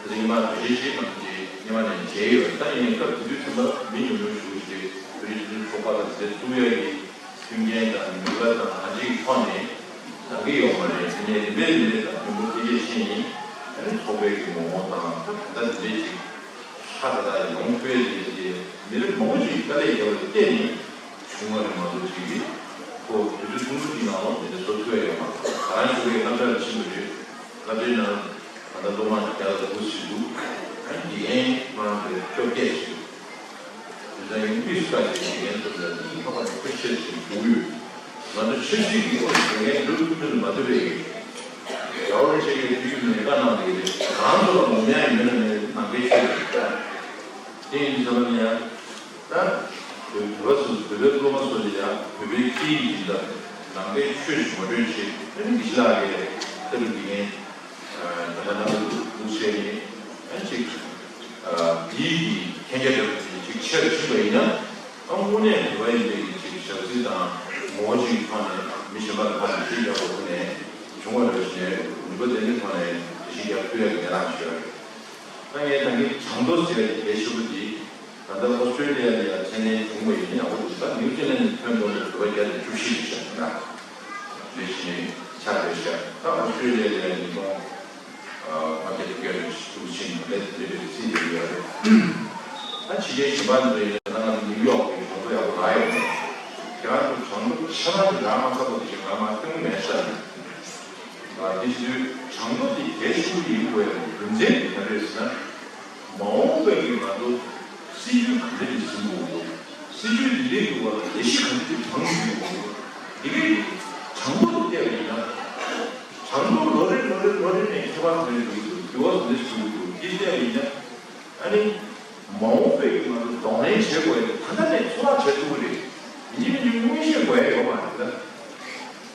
ད་ཉི་མ་བརྗེ་ཞིག་ང་ཚོ་གིས་ཉི་མ་ནས་མཇལ་ཡོད། ད་ཡིན་ནའི་སྐབས་དེ་དུས་ཙམ་པ་མི་ཉུང་ཉུང་ཞིག་ཅིག་བོད་རིགས་སྤྱི་མཐུན་ཚོགས་པ་དང་དེ་བཙུགས་ཡ་གི་མཐུན་རྐྱེན་དང་ནུས་པ་དང་གང་ཅིའི་ཐོག་ནས་ལང་གི་ཡོད་མ་རེད། དེ་ནས་རིམ་པས་རིམ་པས་དང་མཐུན་པོ་འཕེལ་རྒྱས་ཕྱིན་ཡིན། ཨ་ནི་ཚོགས་པའི་གི་ངོ་བོ་དང་ད་ག་འདྲ་དེ་འདྲས་ཅིག་ཧ་ད་ད་ཡོང་ཐུབ་ཡས་དེ་དེ་མི་རབས་མང་པོ་ཅིག་དཀའ་ལས་བརྒྱབ་པ་བརྟེན་ནས་བྱུང་བ་རེད་མ་གཏོགས་ཅིག་གི་ཁོ་དུས་ཚོད་ཐུང་ཐུང་ཅིག་ནང་ལོགས་དེ་འདྲ་བཟོ་ཐུབ་ཡས་ཡོད་མ་རེད། ང་རང་ཞུ་བའི་སློབ་གྲྭར་ཕྱིན་པ་རེད། སློབ་གྲྭའི་ནང་ད་ལྟ་སློབ་མ་བརྒྱ་ལ་དགུ་ཟིན་འདུག་ཨ་ནི་དགེ་རྒན་ཁོ་རང་ཚོ་བཅོ་བརྒྱད་ཟིན་འདུག་དེ་ཚོ་ཡང་དམིགས་སུ་བཀར་ཏེ་དགེ་རྒན་ཚོ་ལ་སྙིང་ཐག་པ་ནས་ཐུགས་རྗེ་ཆེ་ཞུ་གི་ཡོད། ང་ཚོ་ཆབ་སྲིད་ཀྱི་དབང་དུ་དགེ་རྒན་འགྲོ་ཐུབ་ཐུབ་མ་ཐུབ་པའི་རྒྱལ་བ་རིན་པོ་ཆེ་གིས་དུས་རྒྱུན་ལས་ཀ་གནང་བསྡད་ཀྱི་རེད། ང་ཚོ་ལ་ངོམ་ཡག་ཡོད་ན་མེད་ན་ནང་པའི་ཆོས་རེད། དེ་ཡིན་དུས་ཙམ་པ་ནས་ཡང་ད་བོད་པ་ཚོ་བོད་པའི་སློབ་མ་ཚོ་ལ་ཡང་བོད་པའི་སྐད་ཡིག་སྦྱིན་བདག་ནང་པའི་ཆོས་ཀྱི་ངོ་སྤྲོད་བྱེད། ཨ་ནི་དགེ་བཤེས་ལགས་ཀྱིས་ལྟ་གྲུབ་དགེ་རྒན་ད་ལྟ་ནང་དུ་འདུག་བྱས་ནས་ཨ་ནི་ཅིག་འདིའི་གི་མཁྱེན་རྒྱ་འདྲ་པོ་ཅིག་ཅིག་ཆེར་ཕྱིན་པ་ཡིན་ན། ཨ་དངོས་གནས་བོད་པ་ཡིན་པའི་གི་ཅིག་ཞབས་འདེགས་དང་ངོ་བོ་ཅིག་ཐོག་ནས་མི་གཞན་པ་ལ་ཕར་ཞིབ་འཇུག་དགོས་ནས་བྱུང་བ་རེད་ཟེར་ནས་ནུས་པ་ལྡན་པའི་ཐོག་ནས་ཞིབ་འཇུག་ཐུབ་ཡག་གི་གནས་སྟངས་ཤིག་ཡོད་རེད། ད་ངས་ད་གིན་བྱང་མདོ་ཟེར་བའི་གལ་ཆེ་པོ་འདི་ད་ལྟ་ཨོ་སི་ཀྲེ་ལི་ཡ་ལ་ཡང་མཚན་གནས་བྱུང་བ་ཡིན་ན་ཡག་པོ་འདུག་ད་ནིའུ་ཛི་ལན་ཐོན་མདོ་ལ་བོད་པ་བརྒྱ་དང་བཅུ་བཞི་རེད་ཤག་ད་རེ་བཞིན་ཆགས་རེད་ཤག་ད་ཨོ་སི་ཀྲེ་ལི་ཡ་ལ་ཡང་ཉིས་སྟོང་ཨ་མ་དེ་དུས་སྐད་རིགས་ཤིག་ཕྱིན་མ་ལས་དེ་འདྲའི་ཚིག་ཡོད་ཡོད་རེད། ད་ཕྱི་རྒྱལ་གཞན་པ་འདི་ཡིན་ན་ང་ཚོ་ནིའུ་ཡོག་གི་བྱང་བུ་ཡག་པོ་རག་ཡོད་མེད། ཁྱེད་རང་ཚོ་བྱང་བུ་ཆ་ཚང་གི་རག་མ་ཚར་བ་དེ་ང་མ་སྟོན་གི་མེད་ཤག་ཨ་དེ་དུས་བྱང་བུ་དེ་གལ་ཆེན་པོ་ཡིན་དགོས་ཡ་རྒྱུ་མཚན་དེ་ག་རེ་རེད་ཟེར་ན། མ་འོངས་པའི་གི་ང་ཚོ་སྲིད་ཇུས་ག་འདྲ་ཞིག་འཛིན་དགོས་འདུག་སྲིད་ཇུས་འདི་འདྲའི་འདུག་བ་ལ་ལས་གཞི་ག་འདྲ་ཞིག་བང་ཞིག་དགོས་འདུག་འདི་གའི་བྱང་བུ་དེ་བལྟས་པ་ཡིན་ན། བྱང་བུ་ལོ་རེ་ལོ་རེ་ལོ་རེ་ནས་ཁྱད་པར་ག་འདྲ་འགྲོ་གི་འདུག་འགྱུར་བ་ག་འདྲ་ཞིག་འགྲོ་གི་འདུག་འདི་བལྟས་པ་ཡིན་ན། ཨ་ནི་མ་འོངས་པའི་གི་ང་ཚོ་གདོང་ལེན་བྱེད་དགོས་ཡ་དེ་ད་ལྟ་ནས་ཚོར་བ་བྱེད་ཐུབ་ཀྱི་རེད། ཡིན་གཅིག་མིན་གཅིག་མངོན་ཤེས་དགོས་ཡ་ཡོད་མ་རེད་ད།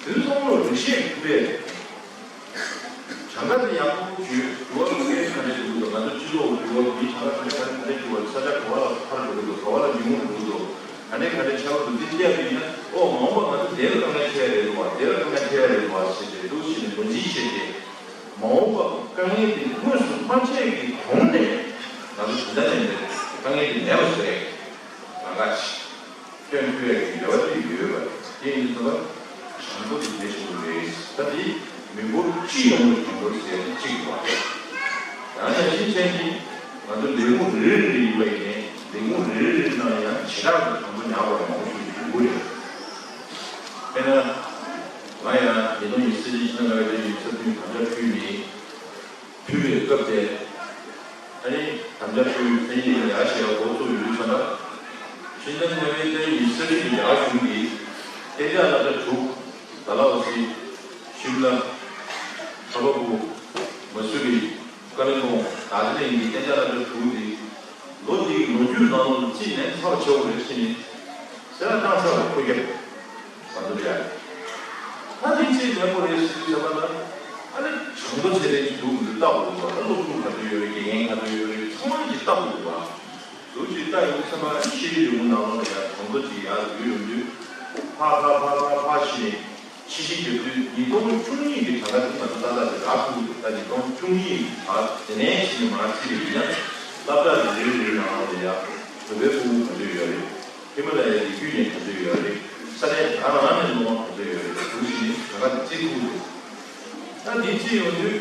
དེ་ཚོ་བསམ་བློ་རེ་ཤེས་ཐུབ་པས། གྲངས་ཀ་དེ་ཡག་པོ་བརྗོད། འགྱུར་བ་ག་འདྲ་ག་འདྲ་འགྲོ་གི་འདུག་ང་ཚོ་སྤྱི་ཚོགས་འགྱུར་བ་མིའི་གྲངས་ཀ་ག་འདྲ་ག་འདྲ་འགྱུར་བ། ས་ཆ་ག་བ་ལ་ཕར་འགྲོ་གི་འདུག་ག་བ་ལ་ཉུང་ངུ་འགྲོ་གི་འདུག་ག་འདྲ་ག་འདྲ་ཆགས་ཀྱི་འདུག་འདི་བལྟས་པ་ཡིན་ན། ཨོ་མ་འོངས་པ་ང་ཚོ་དེ་ལ་དཀའ་ངལ་འཕྲད་ཡ་རེད་འདུག་བ། དེ་ལ་དཀའ་ངལ་འཕྲད་ཡ་རེད་འདུག་བ་ཟེར་ཏེ་འདུག་ཟེར་ནས་ངོས་འཛིན་བྱས་ཏེ། མ་འོངས་པ་དཀའ་ངལ་དེ་དངོས་སུ་མ་འཕྲད་ཀྱི་གོང་ནས་ང་ཚོ་ད་ལྟ་ནས་དཀའ་ངལ་དེ་མེད་པ་བཟོ་ཡ་གང་ག་ཅིག་སྟོན་ཐུབ་ཡག་གི་རེ་བ་དེ་ཡོད་པ་རེད། དེ་ཡིན་དུས་ད་བྱང་བུ་དེ་གལ་ཆེན་པོ་རེད། ད་དེ་མི་འབོར་སྤྱི་ཡོངས་ལ་བྱང་བུ་ཟེར་ཡག་དེ་གཅིག་རེད་པ། ཡང་ན་ཕྱིན་ཆད་ནི་ང་ཚོ་ལས་ཁུངས་རེ་རེ་ལ་ཡིན་པ་ཡིན་ནའི་ལས་ཁུངས་རེ་རེ་ནང་ཡང་བྱེ་བྲག་ཏུ་བྱང་བུ་ཉར་བ་མང་པོ་ཞིག་ཡོང་གི་རེད། དཔེར་ན་ང་ཡང་ཉིས་སྟོང་ཉི་ཤུ་རྩ་གཅིག་ཕྱི་ནང་བའི་དེ་ཡིན་ས་མཐུན་དམ་བཅའ་ཕུལ་ནས། ཕུལ་བའི་སྐབས་དེ། ཨ་ནི་དམ་བཅའ་ཕུལ་བའི་མཚན་ཉིད་ལ་ཡར་ཞེས་པ་འགོ་ཚུགས་ཡོང་དུས་ཙམ་པ། ཕྱི་ཟླ་ལྔ་པའི་ཚེས་ཉི་ཤུ་རྩ་གཅིག་གི་རྒྱ་གར་གཞུང་གིས་གཏན་འཇགས་སློབ་གྲྭ་དྲུག་ཌལ་ཧོ་སི། ཤིམ་ལ། ཁ་བ་ཀུ། མ་སུ་རི། ཀ་ལི་མ་པོང་། དར་ཇི་ལིང་གི་གཏན་འཇགས་སློབ་གྲྭ་དྲུག་འདི། ལོ་འདིའི་ལོ་རྒྱུས་ནང་ལོགས་ལ་རྩིས་ནས་ཚར་བ་བྱེད་དགོས་རེད་ཟེར་ནས། ཟེར་ན་གནང་ཚར་བ་ཁོ་རྒྱབ། ང་ཚོ་ལ་ཡ། ད་དེ་ཚེ་ལེགས་པོ་རེད་ཟེར་དུས་ཟེར་བ་ལ། ཨ་ནི་བྱང་བུ་ཚད་ལྡན་གྱི་འདུག་མི་འདུག་ལྟ་དགོས་འདུག་ད་སློབ་ཕྲུག་ག་ཚོད་ཡོད་རེད། དགེ་རྒན་ག་ཚོད་ཡོད་རེད། ཚང་མ་གྱིས་ལྟ་དགོས་འདུག་འདུག་ཅིག་ལྟ་ཡོང་དུས་ཙམ་པ་ཨ་ནི་ཤེས་རིག་ལས་ཁུངས་ནང་ལོགས་ལ་ཡ་བྱང་བུ་ཅིག་ཡར་འཛུལ་ཡོང་དུས། ཕར་ཕར་ཕར་ཕར་ཕར་ཕྱིན་ནས། ཕྱི་བཤིག་རྒྱབ་དུས་ཉིས་སྟོང་བཅུ་གཉིས་ཀྱི་གྲངས་ཀ་དེ་ང་ཚོ་ཏག་ཏག་ཅིག་རག་ཐུབ་ཀྱི་འདུག་ད་ཉིས་སྟོང་བཅུ་གཉིས་ཀྱི་གྲངས་དེ་ནས་ཕྱིན་ནས་མར་བརྩིས་པ་ཡིན་ན། སློབ་གྲྭ་རེ་རེའི་ནང་ལ་ཡ་བོད་པའི་ཕྲུ་གུ་ག་ཚོད་ཡོད་རེད། ཧི་མ་ལ་ཡའི་རི་རྒྱུད་ནས་ག་ཚོད་ཡོད་རེད། ས་གནས་རང་རང་ནས་སློབ་མ་ག་ཚོད་ཡོད་རེད། འདུག་ཟེར་ནས་གྲངས་ཀ་དེ་བརྩི་ཐུབ་ཀྱི་འདུག་ད་དེ་བརྩིས་ཡོང་དུས་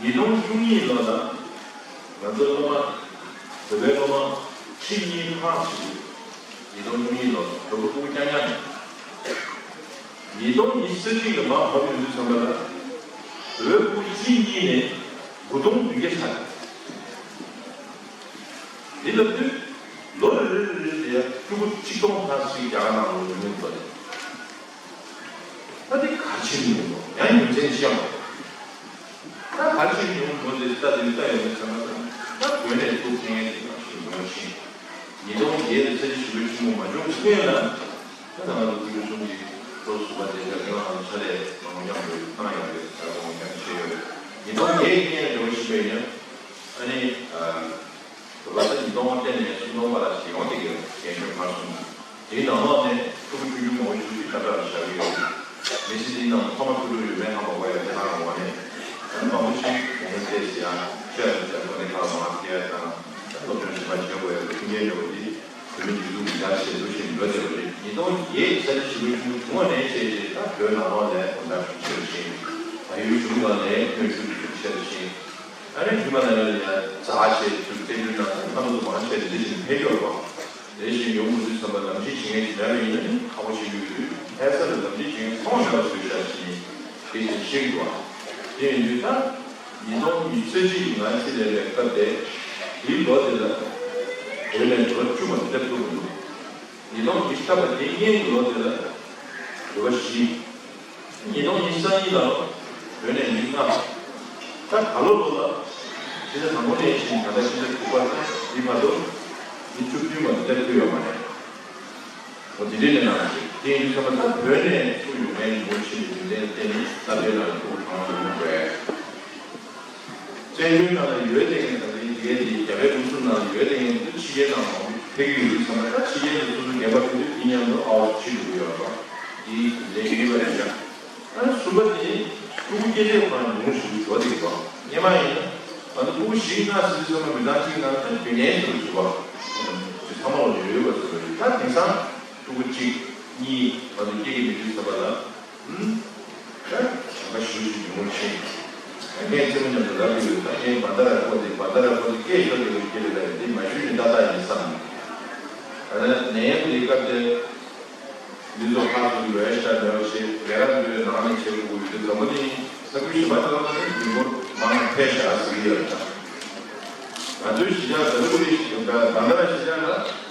ཉིས་སྟོང་བཅུ་གཉིས་ལོ་ལ་ང་ཚོ་སློབ་མ། བོད་པའི་སློབ་མ་ཁྲི་གཉིས་ལྷག་ཙམ་འདུག་ཉིས་སྟོང་བཅུ་གཉིས་ལོ་བོད་པ་ཕྲུ་གུ་རྐྱང་རྐྱང་རེད། ཉིས་སྟོང་ཉི་ཤུ་རྩ་གཅིག་ལ་མར་བབས་ཡོང་དུས་ཙམ་པ་ལ། བོད་ཕྲུ་གུ་ཁྲི་གཉིས་ནས་དགུ་སྟོང་བདུན་བརྒྱ་ཆགས་རེད། འདི་ལབ་དུས་ལོ་རེ་རེ་རེ་རེ་ལ་ཕྲུ་གུ་ཆིག་སྟོང་ལྷག་ཙམ་རྒྱ་གར་ནང་ལ་ཡོང་གི་འདུག་པ་རེད། ད་འདི་ག་རེ་བྱེད་ཀྱི་ཡོད་ནོ། ཡང་རྒྱུ་མཚན་ཅི་ཡང་མ་རེད། ད་ག་རེ་བྱེད་ཀྱི་ཡོད་ནོ་དེ་ལྟ་དེ་ལྟ་ཡོང་དུས་ཙམ་པ་ད་ད་དགོས་ནས་ཐུག་མཁན་དེ་ག་ཞིག་ཡོང་ཕྱིན། ཉིས་སྟོང་བརྒྱད་དེ་ཚེ་རིང་ཞུ་བའི་ཆུ་མོ་མ་འབྱུང་མཁན་ལ། ད་ང་ཚོ་ཀུན་གཞི་གསུམ་གྱི་ལོ་གསུམ་པ་དེ་འདྲ་ངས་ང་ཚོ་ཕྱག་ལས་མང་པོ་མཉམ་དུ་བཏང་ཡོད་རེད། ད་མང་པོ་མཉམ་དུ་བྱས་ཡོད་རེད། ཉིས་སྟོང་བརྒྱད་ཀྱི་སྔོན་ལ་འགྲོ་བཞིན། ཡིན་ཡང་། ཨ་ནི། ཨ། བོད་པ་ད་ཉིས་སྟོང་སྟེང་ནས་སུམ་སྟོང་བར་ལ་ཞིག་ཡོང་བསྡད་ཀྱི་ཡོད། རྒན་གཞོན་ཕར་ཚུར། དེའི་ནང་ལོགས་ནས་ཕྲུ་གུ་ཆུང་ཆུང་མང་པོ་ཞིག་ཅིག་ཁ་བྲལ་ལ་བཞག་གི་ཡོད། མི་ཚེ་འདིའི་ནང་ཐོག་མ་ཕྲུ་གུ་ཡོད་མེད་ཧ་མ་གོ་ཡ་དེ་ཧ་མ་གོ་བ་ནས། ཨ་ནི་མང་པོ་ཞིག་ཡོང་གི་བལྟས་ཟེར་ཡ། ཤོད་ཡ་ཟེར་ཡ་ཁོ་ནས་ཁ་ལ་མ་ཁེལ་ཡ་དང་། སློབ་སྦྱོང་ཞིབ་པ་བྱེད་དགོས་ཡ་མཐུན་རྐྱེན་འདྲ་བོ་འདི། བོད་མི་སྒྲིག་འཛུགས་མི་འདྲ་ཞེས་འདུ་ཞིང་འགྲོ་བྱས་པ་རེད། ཉིས་སྟོང་བརྒྱད་ས་ཆ་ཞིག་པའི་ཆུ་བོ་བྱུང་བ་ནས་བྱས་རྗེས་ད་བོད་ནང་ལོགས་ནས་གོམ་སྟབས་ཤུགས་ཆེ་རུ་ཕྱིན། བལ་ཡུལ་གཞུང་ལ་ནས་སྐྱོན་ཤུགས་ཆེ་རུ་ཕྱིན། ཨ་ནི་རྒྱུ་མ་ནས་ལ་ཡ་རྫ་ཆེ་ཆུ་བཙན་བྱོལ་ནང་ད་ལྟ་ཚོ་མང་ཆེ་འདི་བཞིན་འཕེལ་འགྱུར་བ། དེ་བཞིན་ཡོང་མི་འདུག་བསམ་པ་ནམ་ཞིག་བྱེད་མཁན་ཞིག་འདྲ་བ་ཡིན་ན་ནི་ཁག་པོ་ཆེ་ཡོད་དུས་ལྷ་ས་ལ་ནམ་ཞིག་བྱེད་མཁན་ཚང་མ་འདྲ་བ་བཟོས་བཞག་ཕྱིན་ཡིན། དེ་བཞིན་ཤེས་དགོས་པ། དེ་ཡིན་དུས་ད། ཉིས་སྟོང་ཉི་ཤུ་རྩ་གཅིག་ང་ཚེ་ལས་པའི་སྐབས་དེ། དེའི་ལོ་དེ་ལ། བོད་ནས་འགྲོ་བཅུ་མ་སླེབས་ཐུབ་མི་འདུག་ཉིས་སྟོང་ཉི་ཤུ་རྩ་བརྒྱད་ཀྱི་ལོ་དེ་ལ། འགྲོ་བ་བཞི། ཉིས་སྟོང་ཉི་ཤུ་རྩ་གཉིས་ལ། བོད་ནས་མི་ལྔ། ད་ད་ལོ་ལོ་ལ། ཕྱི་ཟླ་དང་པོ་ནས་བྱིན་ད་ལྟ་ཕྱི་ཟླ་དྲུག་པ་ད་འདི་བར་དུ། མི་བཅུ་བདུན་མ་སླེབས་ཐུབ་ཡོད་མ་རེད། འོ་དེ་འདྲའི་ལས་གནང་ཞིག་དེ་ཡིན་དུས་ཙམ་པ་ད་བོད་ནས་ཚུར་ཡོང་མཁན་ཉུང་ཉུང་ཕྱིན་པའི་རྒྱུ་མཚན་བརྟེན་ནས་ད་བོད་ནང་ལ་འགྲོ་གང་ཡོང་མ་རེད། བཙན་བྱོལ་ནང་ལ་ཡོད་དེ་ངས་ད་ལྟའི་འདི་གའི་འདི་རྒྱ་བལ་འབྲུག་གསུམ་ནང་ལ་ཡོད་དེ་ངས་འདི་ཕྱི་རྒྱལ་ནང་མང་པོ་ཕེབས་ཀྱི་ཡོད་དུས་ཙམ་པ་ད་ཕྱི་རྒྱལ་དུ་སོ་སོ་རྒན་པ་ཕེབས་དུས་དེ་མཉམ་དུ་ཨའོ་ཕྱིར་འགྲོ་གི་ཡོད་རེད་པ། འདི་ལས་ཡིན་པ་རེད་ཤག་ཨ་ནི་གསུམ་པ་དེ་ཕྲུ་གུ་སྐྱེ་འདོད་ཁོ་རང་ཉུང་ཞིག་འགྲོ་བསྡད་པ། སྔོན་མ་ཡིན་ན་ང་ཚོ་ཕྲུ་གུ་བཞི་ལྔ་ཟེར་དུས་ཙམ་པ་མི་ཚང་གཅིག་ནང་ལ་བུད་མེད་ཟེར་བ་ཞིག་བ། ཚང་མ་ལ་ཡོད་ཡོད་པ་ཟེར་བ་རེད། ད་དེང་སང་ཕྲུ་གུ་གཅིག་གཉིས་ང་ཚོ་སྐྱེ་གི་མི་འདུག་ཟེར་བ་ལ། ཨུམ། ད་གཞན་པ་ཞུ་ཞུ་ཉུང་ཕྱིན། ངས་རྩེད་མོ་མཉམ་དུ་ལབ་ཀྱི་ཡོད། ད་ངས་བན་ད་ར་ཁོ་འདི་བན་ད་ར་ཁོ་འདི་སྐད་ཤོར་ཡོད་སྐད་རེད། ད་འདི་མ་ཞུས་ནས་ཏག་ཏག་ཡིན་བསམ། ད་ནད་ཡམས་འདི་སྐབས་དེ། འདི་ཚོ་ཁག་ཏུ་ཡོད་ཤ་མེད་པ་ཞིག་ལས་ཀ་འདི་ནང་ནས་བྱེད་དགོས་ཀྱི་འདུག་འཛམ་བུ་གླིང་ས་ཁུལ་གཞན་པ་དེ་ལ་ནི་མི་འབོར་མང་ང་འཕེལ་ཤག་ཟེར་གྱི་ཡོད་ཀྱང་། ང་ཚོའི་གཞིས་ཆགས་འཛམ་བུ་གླིང་ཞིག་ད་ད་ལྟ་གཞིས་ཆགས་ལ་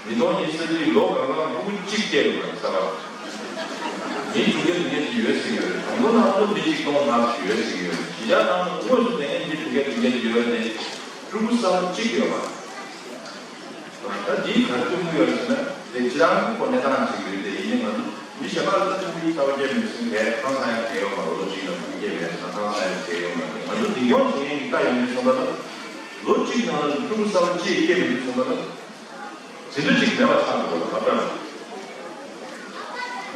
ཉིས་སྟོང་ཉི་ཤུ་རྩ་གཅིག་ལོ་གང་གང་ཕྲུ་གུ་གཅིག་སྐྱེས་ཡོད་པ་རེད་ས་ལ། མི་དྲུག་བརྒྱ་བདུན་བརྒྱ་ཅིག་ཡོད་ཟེར་གྱི་ཡོད་རེད། གྲོང་ཚོ་ནང་དུ་མི་གཅིག་སྟོང་ལྷག་ཅིག་ཡོད་ཟེར་གྱི་ཡོད་རེད། གཞིས་ཆགས་ནང་དུ་དངོས་སུ་དེ་ངན་མི་དྲུག་བརྒྱ་བདུན་བརྒྱ་ཅིག་ཡོད་རེད་དེ། ཕྲུ་གུ་ས་ལ་གཅིག་ཡོད་པ། ད་འདིའི་ག་རེ་སྟོན་གྱི་ཡོད་ཟེར་ན། དེ་ཁྱེད་རང་གི་ཁོ་གནས་སྟངས་ཅིག་རེད་དེ། ཡིན་ནའི་ང་ཚོ་མི་གཞན་པ་ལ་ད་ཕྲུ་གུའི་རྩ་བ་རྒྱབ་མི་སྲིད་མཁན་ཧང་སང་ཡག་གལ་ཡོད་མ་རེད། ལོ་གཅིག་ལ་ཕྲུ་གུ་སྐྱེས་པའི་ཧང་སང་ཡག་གལ་ཡོད་མ་རེད། ང་ཚོ་འདི་ཡོང་བྱེད་མཁན་གྱི་ལྟ་ཡོང་དུས་ཙམ་པ་ལ། ལོ་གཅིག་ནང་ལ་ཕྲུ་གུ་ས་ལ་གཅིག་སྐྱེས་མི་འདུག་ཙམ་པ་ལ། ཟིན་བྲིས་གཅིག་མེད་པ་ཆགས་འགྲོ་བ་ལ་ཁ་བྲལ།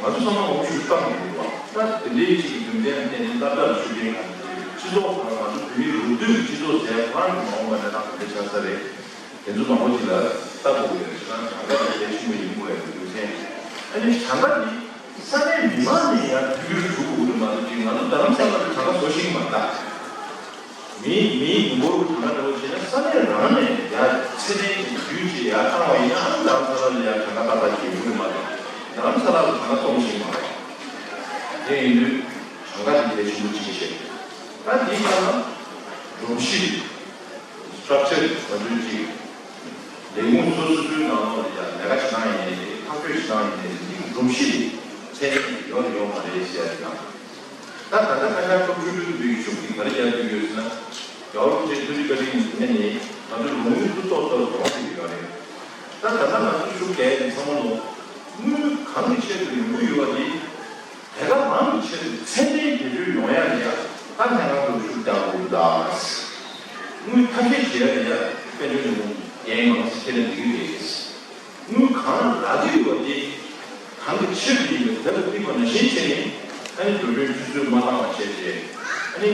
ང་ཚོ་ཚང་མ་ངོ་ཤུགས་བཏང་དགོས་པ། ད་དེ་འདྲའི་གཅིག་གི་རྒྱུ་མཚན་བརྟེན་ནས་སློབ་གྲྭ་ལ་ཤུགས་རྐྱེན་གང་ཡོད། སྤྱི་ཚོགས་ཁང་ང་ཚོ་བོད་མིའི་རུ་སྡེ་གི་སྤྱི་ཚོགས་ཟེར་ཁོ་རང་གི་མ་འོངས་པ་གནས་སྟངས་ག་འདྲ་ཆགས་ས་རེད། དེ་ཚོ་མང་པོ་ཅིག་ལ་ལྟ་དགོས་ཀྱི་རེད། ཁྱེད་རང་གྲངས་ཀ་དེ་གལ་ཆེན་པོ་ཡིན་དགོས་ཡ་གི་རྒྱུ་མཚན། ཨ་ནི་གྲངས་ཀ་འདི་ས་གནས་མི་མང་ནས་ཡར་བསྡུ་རྒྱུར་འགྲོ་དགོས་ཀྱི་རེད་མ་གཏོགས་ཅིག་ང་ཚོ་རྡ་རམ་ས་ལ་ལ་གྲངས་ཀ་བཟོ་ཤེས་ཀྱི་མ་རེད་ད། མིའི་མིའི་མི་འབོར་གྱི་གྲངས་ཀ་འདྲ་བོ་བྱས་ན་ས་གནས་རང་ནས་ཡར་ཚད་ལྡན་གྱི་རྒྱུད་ཅིག་ཡར་བཏང་བ་ཡིན་ན་ཨ་ནི་རྡ་རམ་ས་ལ་ལ་ཡར་གྲངས་ཀ་ཏག་ཏག་ཅིག་ཡོང་གི་མ་རེད། རྡ་རམ་ས་ལ་ལ་གྲངས་ཀ་གཏོང་ཤེས་མ་རེད། དེ་ཡིན་དུས་གྲངས་ཀ་དེ་གལ་ཆེན་པོ་གཅིག་བྱས། ད་འདིའི་སྒང་ལ་སྒྲོམ་གཞི་སི་ཊག་ཅར་མ་འདུག་ཅིག་ལས་ཁུངས་སོ་སོ་སོའི་ནང་ལོགས་ལ་ཡང་ལས་ཀ་བྱེད་སྟངས་ཡིན་ནའི་རེད། ཐག་གཅོད་བྱེད་སྟངས་ཡིན་ནའི་རེད། འདི་གི་སྒྲོམ་གཞི་དེ་ཚད་ལྡན་ཡོད་རེད་ཡོད་མ་རེད་ཟེར་ཡ་དེ་དང་། ད་ད་ལྟ་ཁ་ཤས་སྐབས་ཆུང་ཆུང་འདི་ཤུགས་ཀྱིས་ག་རེ་རྒྱག་གི་ཡོད་ཟེར་ན། རྒྱལ་བ་རིན་པོ་ཆེའི་མཐུན་སྒྲིལ་བཀའ་དྲིན་གྱི་ཐོག་ནས་ང་ཚོའི་རོགས་དངུལ་ཏོག་ཏོག་ཏོག་ཡོང་བསྡད་ཀྱི་ཡོད་རེད། ད་ད་ལྟ་ང་ཚོ་ཤུགས་རྒྱག་ཡ་དེ་ཚང་མ་ལོ། དངུལ་གང་གི་ཆེད་དུ་ཡོང་གི་ཡོད་པ་དེ། དེ་ག་རང་གི་ཆེད་དུ་ཚད་ལྡན་འབྲེལ་མཐུད་ཡོང་ཡ་ལ་ཡ་ད་ལྷན་ཁང་དུ་ཤུགས་རྒྱག་དགོས་ཀྱི་འདུག་དངུལ་ཐབས་ཤེས་བྱེད་ཡ་ལ་ཡ་དཔལ་འབྱོར་ལས་ཁུངས་འགན་མང་ཙམ་ཁས་ལེན་བྱེད་ཀྱི་རེད། དངུལ་གང་རག་གི་ཡོད་པ་དེ་གང་གི་ཆེད་དུ་ཡིན་པའི་དེ་ལ་དམིགས་པ་ནང་བཞིན་བྱས་ནས་ཨ་ནི་འགྲོ་གྲོན་ཆུད་ཟོས་མ་བཏང་བ་བྱས་རྗེས་ཨ་ནི་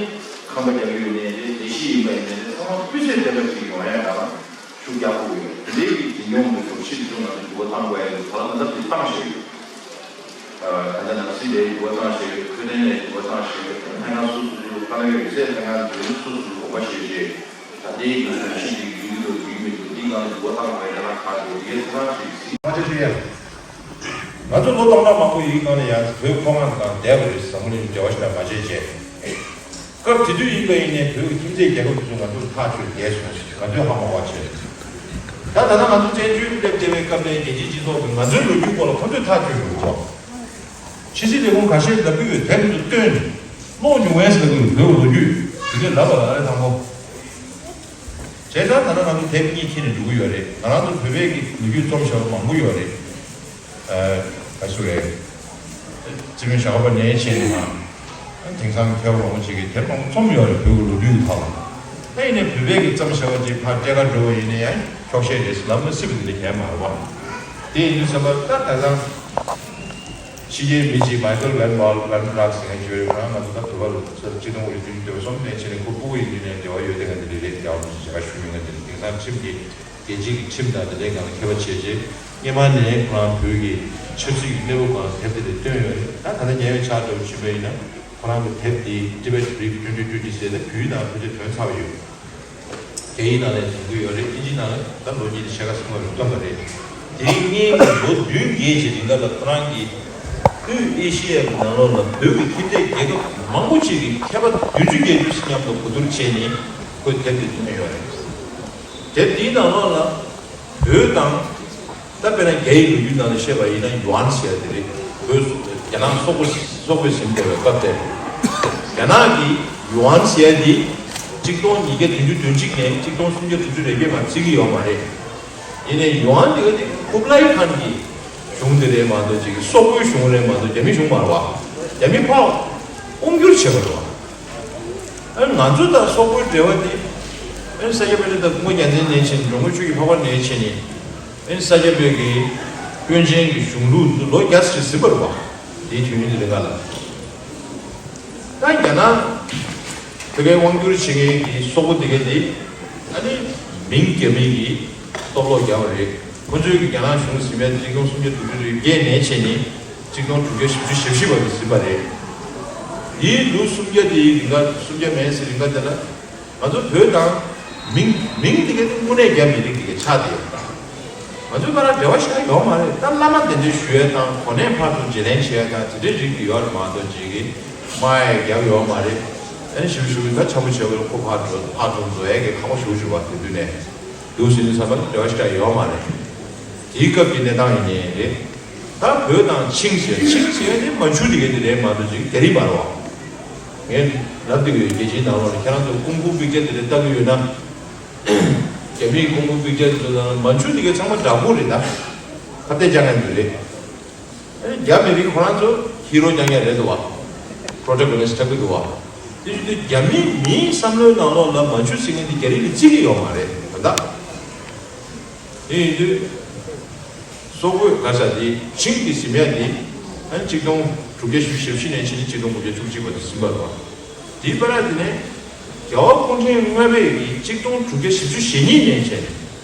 ཁང་པ་རྒྱག་གི་ཡོད་ནའི་རེད། ལས་གཞི་ཡིན་པ་ཡིན་ནའི་རེད། ཚང་མ་སྤུས་ཚད་ལྡན་པ་ཞིག་ཡོང་ཡ་ལ། ཤུགས་རྒྱག་དགོས་ཡོད། དེ་འདྲའི་གི་འཛིན་སྐྱོང་གི་སྒྲོམ་གཞི་དེ་ཚོ་ང་ཚོས་འགྱུར་བ་གཏང་དགོས་ཡ་ཡོད། ད་ལྟ་ད་ལྟ་དེ་བཏང་བཞག་ཡོད། ད་ལྟ་ནང་སྲིད་ལས་འགྱུར་བ་བཏང་བཞག་ཡོད། འཕྲོད་བསྟེན་ལས་འགྱུར་བ་བཏང་བཞག་ཡོད། ལྷན་ཁང་སོ་སོ་སོ་ཁ་ན་ཡོད་ཚད་ལྷན་ཁང་དེ་ཚོ་སོ་སོ་དགོངས་པ་བཞེས་བྱས། ད་ལྟའི་གི་སྒྲོམ་གཞི་དེ་འགྱུར་གྱི་འདུག་འགྱུར་མི་འདུག་འདི་སྒང་ལ་འགྱུར་བ་གཏང་དགོས་ཡ་ལ་ཁག་འགྱུར་དེ་ཚོ་ཚང་མ་ཞིག་གཟིགས། ང་ཚོ་ལོ་སྟོང་ཕྲག་མང་པོ་ཡིན་སྒང་ལ་ཡང་བོད་ཁོ་རང་གི་སྒང་བསྡད་པ་རེད། འཛམ་བུ་གླིང་འབྲེལ་བ་ཞིག་དང་མ་བྱས་བྱས། སྐབས་དེ་དུས་ཡིན་པ་ཡིན་ནའི་བོད་ཀྱི་ཁྱིམ་མཚེས་རྒྱལ་ཁབ་དེ་ཚོ་ང་ཚོར་ཐག་ཆོད་བསྡད་སོང་ཞེས་ང་ཚོས་ཧ་མ་གོ་བ་བྱས། ད་ད་ལྟ་ང་ཚོ་བཙན་བྱོལ་སླེབས་བསྡད་པའི་སྐབས་ནས་རྒྱལ་སྤྱིའི་སྤྱི་ཚོགས་ཀྱིས་ང་ཚོའི་ལོ་རྒྱུས་སྐོར་ལ་ཁོ་ཚོས་ཐག་གཅོད་མི་འདུག་ཕྱི་སྲིད་ལས་ཁུངས་ཁ་ཤས་ལབ་ཀྱི་ཡོད། དེབ་དེ་ཚོ་བཏོན་ནས་ཀློག་མྱོང་བས་ཟེར་གྱི་ཡོད། བོད་ཀྱི་ལོ་རྒྱུས་དེ་ཚོས་ལབ་པ་ལ་རེ་དང་པོ། བྱས་ཙང་ད་ལྟ་ང་ཚོ་དེབ་གཉིས་འཁྱེར་ནས་འགྲོ་གི་ཡོད་རེད། ང་རང་ཚོ་བོད་པའི་གི་ལོ་རྒྱུས་རྩོམ་བཞག་པ་མང་པོ་ཡོད་རེད། ཨ། ག་ཚོད་རེད། རྩིས་དཔོན་ཞྭ་སྒབ་པ་ནས་བྱས་ནས་དང་། དེང་སང་མཁས་པ་མང་པོ་ཅིག་གིས་དེབ་མང་པོ་རྩོམ་ཡོད་རེད། བོད་ཀྱི་ལོ་རྒྱུས་ཀྱི་ཐོག་ལ། ད་ཡིན་ནའི་བོད་པའི་གི་བརྩམས་བྱ་བ་ཅིག་ཕར་སྤྲད་ག་འགྲོ་བ་ཡིན་ན་ཡང་འཁྱོག་བཤད་རེད་ཟེར་ལབ་མ་སྲིད་པ་འདི་འདྲ་གང་ཡང་མ་རེད་བ། དེ་ཡིན་དུས་ཙམ་པ་ད་ད་ལྟ་ཕྱི་རྒྱལ་མི་གཅིག་མའི་ཀལ་ཝན་ཝལ་ཝན་ཀླག་ཟེར་མཁན་ཅིག་ཡོད་རེད། ཁོ་རང་ང་ཚོ་ད་བོད་པ་ལ་ཚོ་གཅིག་སྟོང་དགུ་བརྒྱ་བདུན་ཅུ་དོན་གསུམ་ནས་བྱས་ནས་ཁོ་སྤུ་གུ་ཡིན་དུས་ནས་འབྲེལ་བ་ཡོད་དེ་ག་འདི་འདྲ་རེད། རྒྱལ་བ་རིན་པོ་ཆེ་མཇལ་ཁ་ཞུས་མྱོང་མཁན་དེ་འདྲ། དེང་སང་ཁྲིམས་ཀྱི་རྒྱལ་སྤྱི་གི་ཁྲིམས་དང་དེ་འདྲའི་སྒང་ལ་མཁས་པ་བྱས་རྗེས་སྔོན་མ་ནས་ཁོ་རང་བོད་ཀྱི་ཆབ་སྲིད་ཀྱི་གནས་བབ་སྒང་དེབ་དེ་འདྲ་བཏོན་ཡོད་རེད། ད་ད་ལྟ་ཉེ་བའི་ཆར་འདྲ་བོ་ཕྱིན་པ་ཡིན་ན་ཁོ་རང་གི་དེབ་དེ་Tibet Brief twenty twenty་ཟེར་ཏེ་བོད་ཡིག་ནང་ཕལ་ཆེར་ཐོན་ཚར་བ་ཡོད། རྒྱ་ཡིག་ནང་ལ་ཐོན་གྱི་ཡོད་རེད། ཨིན་ཇི་ནང་ལ་ད་ལོ་གཉིས་དང་ཕྱེད་ཀ་ཙམ་ལ་བཏོན་པ་རེད། དེའི་སྔོན་གྱི་ལོ་བདུན་བརྒྱད་ཀྱི་རིང་ག་ལ་ཁོ་རང་གིས་དབུས་ཨེ་ཤི་ཡའི་ནང་ལོགས་ལ་བོད་ཀྱི་ཁྱིམ་མཚེས་རྒྱལ་ཁབ་མང་པོ་ཅིག་གི་མཁས་པ་བདུན་ཅུ་བརྒྱད་ཅུ་མཉམ་དུ་གོ་བསྡུར་བྱས་ནས་ཁོས་དེབ་དེ་བཏོན་ཡོད་རེད། དེབ་དེའི་ནང་ལོགས་ལ་བོད་དང་། ད་དཔེར་ན་རྒྱ་ཡིག་ལོ་རྒྱུས་ནང་ལ་བཤད་པ་ཡིན་ན་ཡུའན་ཟེར་ཡ་དེ་རེད། བོད་སོག་རྒྱ་ནག་སོག་པོ་སོག་པོས་ཟིན་བསྡད་པའི་སྐབས་དེར། རྒྱ་ནག་གིས་ཡུའན་ཟེར་ཡ་དེ་གཅིག་སྟོང་ཉིས་བརྒྱ་བདུན་ཅུ་དོན་གཅིག་ནས་གཅིག་སྟོང་སུམ་བརྒྱ་དྲུག་ཅུ་རེ་བརྒྱད་བར་བརྩི་གི་ཡོད་མ་རེད། ཡིན་ནའི་ཡུའན་དེ་ག་དེ་ཁུབ་ལའི་ཁཱན་གྱི་གཞུང་དེ་རེད་མ་གཏོགས་ཅིག་སོག་པོའི་གཞུང་རེད་མ་གཏོགས་རྒྱ་མིའི་གཞུང་མ་རེད་བ། རྒྱ་མི་ཕར་དབང་བསྒྱུར་བྱས་པ་རེད་བ། ཨ་ང་ཚོ་དང་སོག་པོའི་འབྲེལ་བ་དེ་ཨ་ས་སྐྱ་པཎྜི་ཏ་ཀུན་དགའ་རྒྱལ་མཚན་ནས་བྱས་ནས་འགྲོ་མགོན་ཆོས་ཀྱི་འཕགས་པ་ནས་བྱས་ནས། ཨེ་ས་སྐྱ་པའི་གི་ཀུན་མཁྱེན་གྱི་གཞུང་ལུགས་འདི་ལོ་བརྒྱ་ཙམ་ཟིན་པ་རེད་བ། དེའི་དུས་ཡུན་དེ་རིང་ག་ལ། ད་རྒྱ་ནག་བོད་པའི་དབང་བསྒྱུར་བྱེད་མཁན་གྱི་སོག་པོ་དེ་གས་དེ་ཨ་ནི་མིང་རྒྱ་མིའི་གི་སྟོབས་ལོག་རྒྱག་པ་རེད། ཁོ་ཚོས་གི་རྒྱ་ནག་གཞུང་ཟིན་པའི་གཅིག་སྟོང་སུམ་བརྒྱ་དྲུག་ཅུ་རེ་བརྒྱད་ནས་བྱས་ནས་གཅིག་སྟོང་དྲུག་བརྒྱ་བཞི་བཅུ་ཞེ་བཞི་བར་དུ་ཟིན་པ་རེད། དེའི་ལོ་སུམ་བརྒྱ་དེའི་རིང་ག་སུམ་བརྒྱ་མན་ཙམ་རིང་ག་དེ་ལ། ང་ཚོ་བོད་དང་མིང་མིང་དེ་ག་དེ་དངོས་གནས་རྒྱ་མི་རིགས་དེ་ག་ཆགས་བསྡད་ཡོད་པ། ང་ཚོའི་བར་ལ་འབྲེལ་བ་ཞེ་དྲག་ཡོད་མ་རེད། ད་བླ་མ་དེ་འདྲའི་ཞུ་ཡས་དང་གོ་གནས་ཕར་ཚུར་བརྗེ་ལེན་བྱེད་ཡས་དང་དེ་འདྲའི་རིགས་དེ་ཡོད་རེད་མ་གཏོགས་ཅིག་གི་དམག་ཡས་རྒྱག་ཡོད་མ་རེད། ཨ་ནི་ཞིབ་ཞིབ་ད་ཆ་པོ་བྱས་པ་ལ་ཁོ་ཕར་འགྲོ་ཕར་འགྲོ་འགྲོ་ཡས་ཀྱི་ཁག་པོ་ཞེ་པོ་ཞིག་བ། དེ་དུས་ནས་འདུག་ཟེར་ནས་བསམ་པ་འབྲེལ་བ་ཞེ་དྲག་ཡོད་མ་རེད། དེའི་སྐབས་ཀྱི་གནས་སྟངས་ཡིན་ནའི་རེད། ད་བོད་དང་ཆིང་ཟེར་ཆིང་ཟེར་ནི་མན་ཇུ་དེ་ག་དེ་རེད་མ་གཏོགས་ཅིག་རྒྱ་རིགས་མ་རེད་བ། ངས་ལབ་བསྡད་ཀྱི་ཡོད། རྒྱལ་སྤྱིའི་ནང་ལོགས་ལ་ཁྱེད་རང་ཚོ་ཀུང་ཧྥུ་པིག་ཅར་དེ་འདྲ་ལྟ་གི་ཡོད་ན། རྒྱ་མིའི་ཀུང་ཧྥུ་པིག་ཅར་དེ་ཚོ་ནང་མན་ཇུ་དེ་གའི་ཚང་མ་འདྲ་པོ་རེད་ད། ཁ་གཏད་བཅག་མཁན་དེ་རེད། ཨ་ནི་རྒྱ་མི་རིགས་ཁོ་རང་ཚོ་ཧི་རོ་རྐྱང་རྐྱང་རེད་འདུག་བ། པྲོ་ཊ་གོ་ནི་སི་ཊི་ཆགས་ཀྱི་འདུག་བ། དེ་བཞིན་དུ་རྒྱ་མི་མིའི་བསམ་བློའི་ནང་ལོགས་ལ་མན་ཇུ་ཟེར་མཁན་དེ་རྒྱ་རིགས་ལ་བརྩི་གི་ཡོད་མ་རེད་ད་ལྟ། དེ་ཡིན་དུས། སོག་པོའི་ག་ས་དེ་ཆིང་གི་ཟིན་ཡ་དེ་ཨ་ནི་གཅིག་སྟོང་དྲུག་བརྒྱ་བཞི་བཅུ་ཞེ་བཞི་ནས་བྱས་ནས་གཅིག་སྟོང་དགུ་བརྒྱ་བཅུ་གཅིག་བར་དུ་ཟིན་པ་རེད་བ། དེའི་བར་དེ་ནས་རྒྱལ་བ་སྐུ་ཕྲེང་ལྔ་པས་ཀྱི་གཅིག་སྟོང་དྲུག་བརྒྱ་བཞི་བཅུ་ཞེ་གཉིས་ནས་བྱས་ནས་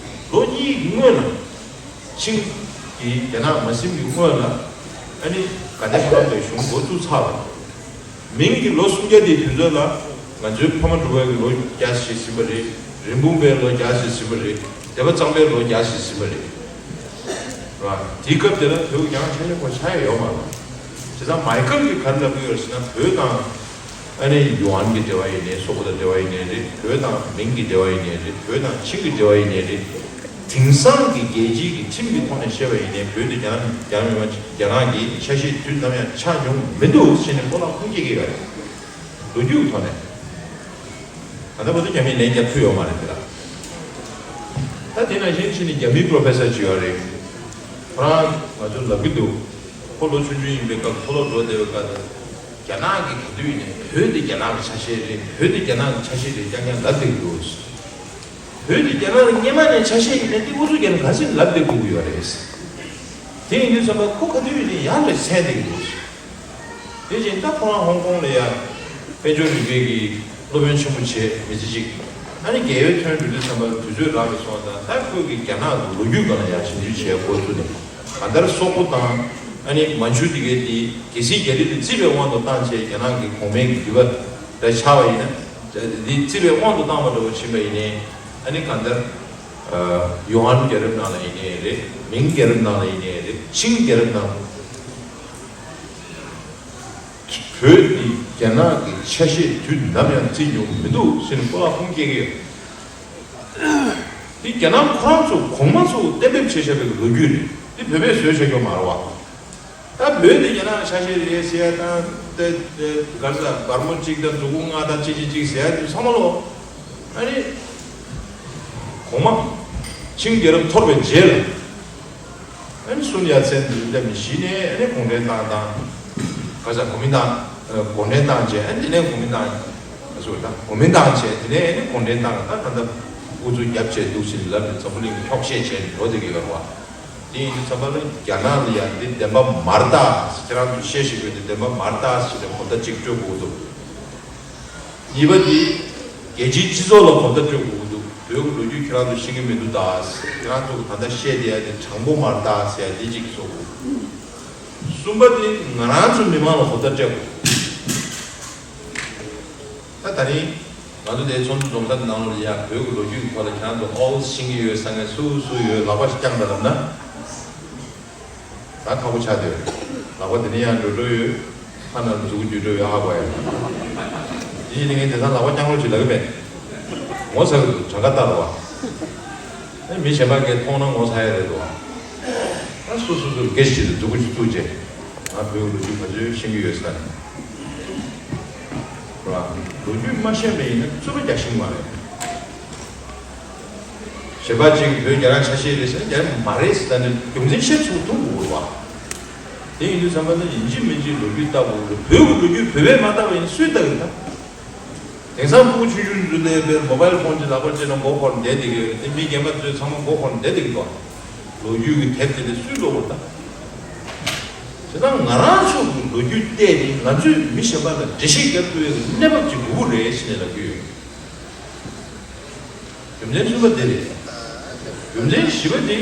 ལོ་གཉིས་ཀྱི་སྔོན་ལ་ཆིང་གིས་རྒྱ་ནག་མ་ཟིན་གྱི་སྔོན་ལ་ཨ་ནི་དགའ་ལྡན་ཕོ་བྲང་དུ་གཞུང་འགོ་བཙུགས་ཚར་བ། མིང་གི་ལོ་སུམ་བརྒྱ་དེའི་དུས་ཚོད་ལ་ང་ཚོའི་ཕ་མ་གྲུ་པ་གི་ལོ་བརྒྱ་ཞིག་ཟིན་པ་རེད། རིན་སྤུངས་པའི་ལོ་བརྒྱ་ཞིག་ཟིན་པ་རེད། སྡེ་པ་གཙང་པའི་ལོ་བརྒྱ་ཞིག་ཟིན་པ་རེད། ར། དེའི་སྐབས་དེ་ལ་བོད་ཀྱི་རྒྱ་ནག་ཆ་ཤས་ཁོ་ཆགས་ཡ་ཡོད་མ་རེད། བྱས་ཙང་མའི་ཀལ་གྱིས་ག་རེ་ལབ་ཀྱི་ཡོད་ཟེར་ན་བོད་དང་ཨ་ནི་ཡུའན་གྱི་འབྲེལ་བ་ཡིན་ནའི་སོག་པོ་དང་འབྲེལ་བ་ཡིན་ནའི་རེད། བོད་དང་མིང་གི་འབྲེལ་བ་ཡིན་ནའི་རེད། བོད་དང་ཆིང་གི་འབྲེལ་བ་ཡིན་ནའི་རེད། དེང་སང་གི་རྒྱལ་སྤྱིའི་གི་ཁྲིམས་ཀྱི་ཐོག་ནས་བཤད་པ་ཡིན་ནའི་བོད་དེ་རྒྱ་ནག་རྒྱ་ནག་མི་མང་རྒྱ་ནག་གི་ཆ་ཤས་དུས་ནམ་ཡང་ཆགས་མྱོང་མི་འདུག་ཟེར་ནས་སྤོ་ལགས་ཁུངས་སྐྱེལ་གྱི་ཡོད་རེད། ལོ་རྒྱུས་ཐོག་ནས། ད་ལྟ་བར་དུ་རྒྱ་མིས་ལན་བརྒྱབ་ཐུབ་ཡོད་མ་རེད་དེ་ལ། ད་དེ་ནང་བཞིན་ཕྱིན་ནས་རྒྱ་མིའི་པྲོ་ཕེ་སར་ཅིག་ཡོད་རེད། ཁོ་རང་ང་ཚོ་ལབ་ཀྱི་འདུག་ཁོ་ལོ་ཆུང་ཆུང་ཡིན་པའི་སྐབས་མཐོ་སློབ་འགྲོ་བསྡད་པའི་སྐབས་རྒྱ་ནག་གི་ག་དུས་ཡིན་ནའི་བོད་དེ་རྒྱ་ནག་གི་ཆ་ཤས་རེད། བོད་དེ་རྒྱ་ནག་གི་ཆ་ཤས་རེད་རྐྱང་རྐྱང་ལབ་བསྡད་ཀྱི་འདུག་བོད་དེ་རྒྱ་ནག་ལ་སྔོན་མ་ནས་ཆ་ཤས་ཡིན་ན་དེ་ཨུ་ཚུགས་རྒྱག་ན་ག་ཚོད་ལབ་བསྡད་དགོས་ཀྱི་ཡོད་རེད། དེ་ཡིན་དུས་ཙམ་པ་ཁོ་ག་དུས་ཡིན་ནའི་ཡར་ལ་འཚེར་བསྡད་ཀྱི་འདུག་དེ་བཞིན་ད་ཁོ་རང་ཧོང་ཀོང་ལ་ཡ་དཔལ་འབྱོར་རིག་པའི་གི་སློབ་དཔོན་ཆེན་པོ་བྱས་མི་ཚེ་གཅིག་ཨ་ནི་རྒྱལ་བའི་དོན་འགྲུབ་དུས་ཙམ་པ་དུས་ཚོད་རག་གི་སོང་ཙང་ད་ཁོས་གི་རྒྱ་ནག་གི་ལོ་རྒྱུས་སྒང་ལ་ཡ་ཞིབ་འཇུག་བྱས་འགོ་བཙུགས་ནས་གང་ལྟར་སོག་པོ་དང་ཨ་ནི་མན་ཇུ་དེ་གའི་དེ་གལ་སྲིད་རྒྱ་རིགས་དེ་བརྩིས་པའི་དབང་དུ་བཏང་བྱས་རྒྱ་ནག་གི་གོང་མའི་གི་རྒྱུད་པ་འདྲ་ཆགས་པ་ཡིན་ན་དེ་བརྩིས་པའི་དབང་དུ་བཏང་བ་འདྲ་བོ་ཕྱིན་པ་ཡིན་ནའི་ཨ་ནི་གང་ལྟར་ཡོ་ཧན་རྒྱལ་རབས་ནང་ལ་ཡིན་ནའི་རེད། མིང་རྒྱལ་རབས་ནང་ལ་ཡིན་ནའི་རེད། ཆིང་རྒྱལ་རབས་ནང་ལ། བོད་འདི་རྒྱ་ནག་གི་ཆ་ཤས་དུས་ནམ་ཡང་བརྩི་མྱོང་མི་འདུག་ཟེར་ནས་སྤོ་ལགས་ཁུངས་སྐྱེལ་གྱི་ཡོད། འདི་རྒྱ་ནག་ཁོ་རང་ཚོ་གོང་མ་ཚོ་གཏན་འབེབས་བྱས་བཞག་པའི་ལོ་རྒྱུས་རེད། འདི་བོད་པས་བཟོས་བཞག་ཡོད་མ་རེད་བ། ད་བོད་འདི་རྒྱ་ནག་གི་ཆ་ཤས་རེད་ཟེར་ཡ་དང་དེ་དེ་ག་རེ་ཟ་སྒོར་མོ་གཅིག་དང་མཛུ་གུ་ལྔ་དང་ཅི་ཅི་ཅིག་ཟེར་ཡ་དེ་ཚང་མ་ལོ། ཨ་ནི་གོང་མ་ཆིང་རྒྱལ་རབས་འཐོར་བའི་རྗེས་ལ། ཨ་ནི་སུན་ཡ་ཚན་འདི་འདེམས་གཞི་ནས་ཨ་ནི་གུང་ཁྲན་ཏང་དང་ག་ས་གོ་མིན་ཏང་གུང་ཁྲན་ཏང་བྱས། ཨ་ནི་དེ་ནས་གོ་མིན་ཏང་ ཚོས་ད་གོ་མིན་ཏང་བྱས། དེ་ནས་ཨ་ནི་གུང་ཁྲན་ཏང་ད་ད་ལྟ་ཨུ་ཚུགས་རྒྱབ་བྱས་འདུག་ཕྱིན་ལབ་ནས་འཛམ་བུ་གླིང་འཁྱོག་བཤད་བྱས་ནས་འགྲོ་བསྡད་ཀྱི་ཡོད་རེད་བ། དེ་ཡིན་དུས་ཙམ་པ་ལ་རྒྱ་ནག་ལ་ཡང་འདི་བདེན་པ་མ་རེད་ད། ཁྱེད་རང་ཚོས་བཤད་བཞིན་པའི་འདི་བདེན་པ་མ་རེད་ད་ཟེར་ནས་གོ་བརྡ་གཅིག་སྤྲོད་དགོས་འདུག་གཉིས་པ་འདི་རྒྱལ་སྤྱིའི་སྤྱི་ཚོགས་ལ་གོ་བརྡ་སྤྲོད་དགོས་འདུག་བོད་ཀྱི་ལོ་རྒྱུས་ཁྱེད་རང་ཚོས་ཤེས་ཀྱི་མི་འདུག་ད། ཁྱེད་རང་ཚོ་གི་ད་ལྟ་བཤད་བསྡད་ཡ་དེ་དྲང་པོ་མ་རེད་ད་ཟེར་ཡ་འདི་གཅིག་བཟོ་དགོས། གསུམ་པ་དེ་ང་རང་ཚོ་མི་མང་ལ་གོ་བརྡ་སྤྲད་དགོས། ད་ད་རིང་ང་ཚོ་དེ་ཚོགས་འདུ་འཛོམས་ས་དེ་ནང་ལོགས་ལ་ཡ་བོད་ཀྱི་ལོ་རྒྱུས་ཀྱི་ཐོག་ལ་ཁྱེད་རང་ཚོ་ཨོལ་ཤེས་ཀྱི་ཡོད་ས་ངས་སུ་སུ་ཡོད་ལག་པ་ཞིག་བརྐྱངས་པ་ལབ་ན། ད་ཁག་པོ་ཆགས་བསྡད་ཡོད། ལག་པ་དེ་ནས་ཡང་འགྲོ་འགྲོ་ཡོད། ཁ་ནང་མཛུ་གུ་འཇུས་འགྲོ་ཡོད། ཧ་གོ་ཡ། དེ་ཡིན་ནའི་ངས་དེང་སང་ལག་པ་བརྐྱང་རོགས་བྱེད་ལབ་ཀྱི་མེད། ངོ་ཚ་གི་འདུག་གྲངས་ཀ་ལྟ་རོགས་ཨ། ཨེ་མི་གཞན་པ་གིས་མཐོང་ན་ངོ་ཚ་ཡ་རེད་འདུག་ཨ། སོ་སོ་སོ་སྐད་ཆ་དེ་མཛུ་གུ་ཅིག་བཙུགས་རྗེས་ང་བོད་ཀྱི་ལོ་རྒྱུས་ག་ཚོད་ཤེས་ཀྱི་ཡོད་ས་ནས། ར། ལོ་རྒྱུས་མ་ཤེས་པ་ཡིན་ན་རྩོད་པ་རྒྱག་ཤེས་མ་རེད། གཞན་པ་གཅིག་གིས་བོད་རྒྱ་ནག་ཆ་ཤས་རེད་ཟེར་ན་རྒྱ་ནག་མ་རེད་ཟེར་ད་ནི་རྒྱུ་མཚན་བཤད་ཚུགས་ཐུབ་དགོས་རེད་བ། དེ་ཡིན་དུས་ཙམ་པ་ལ་ཡིན་གཅིག་མིན་གཅིག་ལོ་རྒྱུས་ལྟ་དགོས་རེད། བོད་ཀྱི་ལོ་རྒྱུས་བོད་པས་མ་བལྟས་པ་ཡིན་ན་སུས་ལྟ་གི་ད། དེང་སང་ཕྲུ་གུ་ཆུང་ཆུང་ཚོ་ལ་དཔེར་མོ་བཱའིལ་ཕོན་གྱི་ལག་པར་བྱས་ན་མགོ་འཁོར་བསྡད་བསྡད་ཀྱི་ཡོད་རེད་དེ། མི་རྒན་པ་ཚོས་ཚང་མ་མགོ་འཁོར་བསྡད་བསྡད་ཀྱི་འདུག་ལོ་རྒྱུས་ཀྱི་དེབ་དེ་ལ་སུས་ཀློག་དགོས་ད། དེ་ཙང་ང་རང་ཚོ་གི་ལོ་རྒྱུས་བལྟས་ཏེ་ང་ཚོས་མི་གཞན་པ་ལ་འགྲེལ་བཤད་རྒྱབ་ཐུབ་ཡག་གི་གནས་བབ་ཅིག་དགོས་ཀྱི་རེད་ཟེར་ནས་ལབ་ཀྱི་ཡོད། རྒྱུ་མཚན་གསུམ་པ་དེ་རེད། རྒྱུ་མཚན་བཞི་པ་དེ།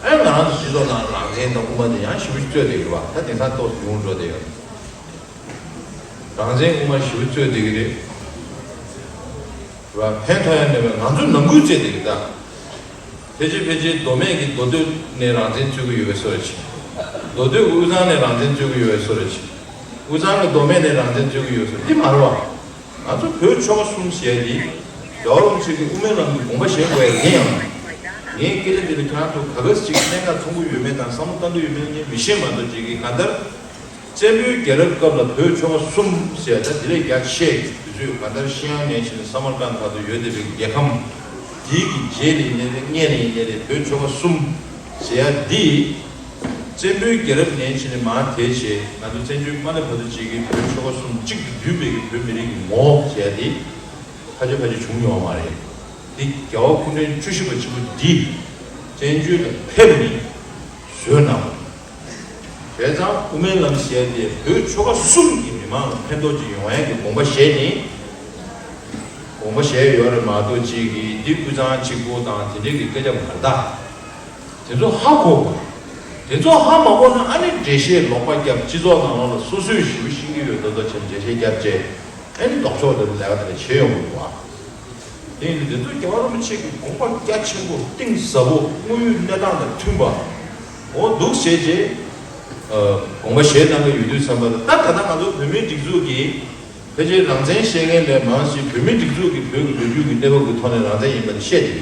ཨ་ང་རང་ཚོ་སྤྱི་ཚོགས་ནང་རང་བཙན་དང་དབུ་མ་དེ་ཡང་ཞེ་པོ་ཅིག་རྩོད་བསྡད་ཡོད་རེད་བ། ད་དེང་སང་ཏོག་ཙམ་ཉུང་འགྲོ་བསྡད་ཡོད། རང་བཙན་དབུ་མ་ཞེ་པོ་རྩོད་བསྡད་ཀྱི་རེད། རེད་བ། ཕན་ཐོགས་ཡ་མེད་པས་ང་ཚོ་ནང་ཁུལ་རྩོད་བསྡད་ཀྱི་རེད་ད། ཕལ་ཆེར་ཕལ་ཆེར་མདོ་སྨད་ཀྱི་མདོ་སྟོད་ནས་རང་བཙན་རྩོད་ཀྱི་ཡོད་པའི་བཟོ་འདྲ་ཅིག་མདོ་སྟོད་ཀྱི་དབུས་གཙང་ནས་རང་བཙན་རྩོད་ཀྱི་ཡོད་པའི་བཟོ་འདྲ་ཅིག་དབུས་གཙང་གི་མདོ་སྨད་ནས་རང་བཙན་རྩོད་ཀྱི་ཡོད་པའི་བཟོ་འདྲ་འདི་མ་རེད་བ། ང་ཚོ་བོད་ཆོལ་ཁ་གསུམ་ཞེས་འདི་རྒྱལ་བ་རིན་པོ་ཆེ་གི་དབུ་མའི་ལམ་གྱི་དགོངས་པ་བཞེས་དགོས་ཡ་ཡིན་ཡང་། ངའི་སྐད་ཆ་འདི་ལ་ཁྱེད་རང་ཚོ་ག་ག་ཅིག་གནད་འགག་མཐོང་གི་ཡོད་མེད་དང་བསམ་བློ་བཏང་གི་ཡོད་མེད་ངས་མི་ཤེས་མ་གཏོགས་ཅིག་གི་གང་ལྟར། བཙན་པོའི་རྒྱལ་རབས་སྐབས་ལ་བོད་ཆོལ་ཁ་གསུམ་ཟེར་ད་དེ་ལས་རྒྱ་ཆེ་གི་དུས་ཚོད་གང་ལྟར་ཤི་ཡང་ནས་བྱས་ནས་ས་མར་ཀན་བར་དུ་ཡོད་བསྡད་པའི་རྒྱལ་ཁམས་དེའི་གི་རྗེས་ལ་ཡིན་ནའི་རེད། སྔོན་ལ་ཡིན་ནའི་རེད། བོད་ཆོལ་ཁ་གསུམ་ཟེར་ཡ་འདི་བཙན་པོའི་རྒྱལ་རབས་ནས་བྱས་ནས་མར་དེ་བྱས་ང་ཚོ་བཙན་བྱོལ་དམག་ལས་བར་དུ་གཅིག་གི་བོད་ཆོལ་ཁ་གསུམ་གཅིག་ཏུ་བསྡུས་པའི་གི་བོད་མི་རིགས་ཀྱི་ངོ་བོ་ཟེར་ཡ་འདི་ཕལ་ཆེར་ཕལ་ཆེར་བྱུང་མྱོང་བ་མ་རེད། འདི་རྒྱལ་བ་སྐུ་ཕྲེང་བཅུ་བཞི་པ་ཆེན་པོ་འདི་བཙན་བྱོལ་ལ་ཕེབས་ནས་བཟོས་གནང་བ་རེད། བྱས་ཙང་དབུ་མའི་ལམ་ཟེར་ཏེ་བོད་ཆོལ་ཁ་གསུམ་གྱི་མི་མང་ལ་ཕན་ཐོགས་ཅིག་ཡོང་ཡས་ཀྱི་དགོངས་པ་བཞེས་ནས། དགོངས་པ་བཞེས་ཡོད་རེད་མ་གཏོགས་ཅིག་གིས་འདི་དབུས་གཙང་གཅིག་པུ་དང་དེ་འདྲའི་གི་སྐད་ཆ་མ་རེད་ད། དེ་ཚོ་ཧ་གོ་དགོས། དེ་ཚོ་ཧ་མ་གོ་ན་ཨ་ནི་འགྲེལ་བཤད་ལོག་པ་རྒྱབ། སྤྱི་ཚོགས་ནང་ལོགས་ལ་སོ་སོས་ཞེ་པོ་ཤེས་ཀྱི་ཡོད་མདོག་མདོག་བྱས་འགྲེལ་བཤད་རྒྱབ་བྱས། ཨ་ནི་ལྡོག་ཕྱོགས་དེ་ལ་ལས་ཀ་དེ་འདྲ་བྱེད་ཡོང་གི་འདུག་བ། དེ་ཡིན་དུས་དེ་ཚོ་རྒྱལ་བ་རིན་པོ་ཆེ་གི་དགོངས་པ་རྒྱ་ཆེན་པོ་གཏིང་ཟབ་པོ་དངོས་ཡོད་གནས་སྟངས་དང་མཐུན་པ། འོ་འདུག་བྱས་རྗེས། དགོངས་པ་བཞེས་གནང་གི་ཡོད་དུས་ཙམ་པ་ལ་ད་ད་ལྟ་ང་ཚོ་བོད་མིའི་སྒྲིག་འཛུགས་ཀྱིས་ཕལ་ཆེར་རང་བཙན་བཤད་མཁན་ལས་མང་ཞིག་བོད་མིའི་སྒྲིག་འཛུགས་ཀྱིས་བོད་ཀྱི་ལོ་རྒྱུས་ཀྱི་གནས་བབ་ཀྱི་ཐོག་ནས་རང་བཙན་ཡིན་པ་དེ་བཤད་བསྡད་ཡོད།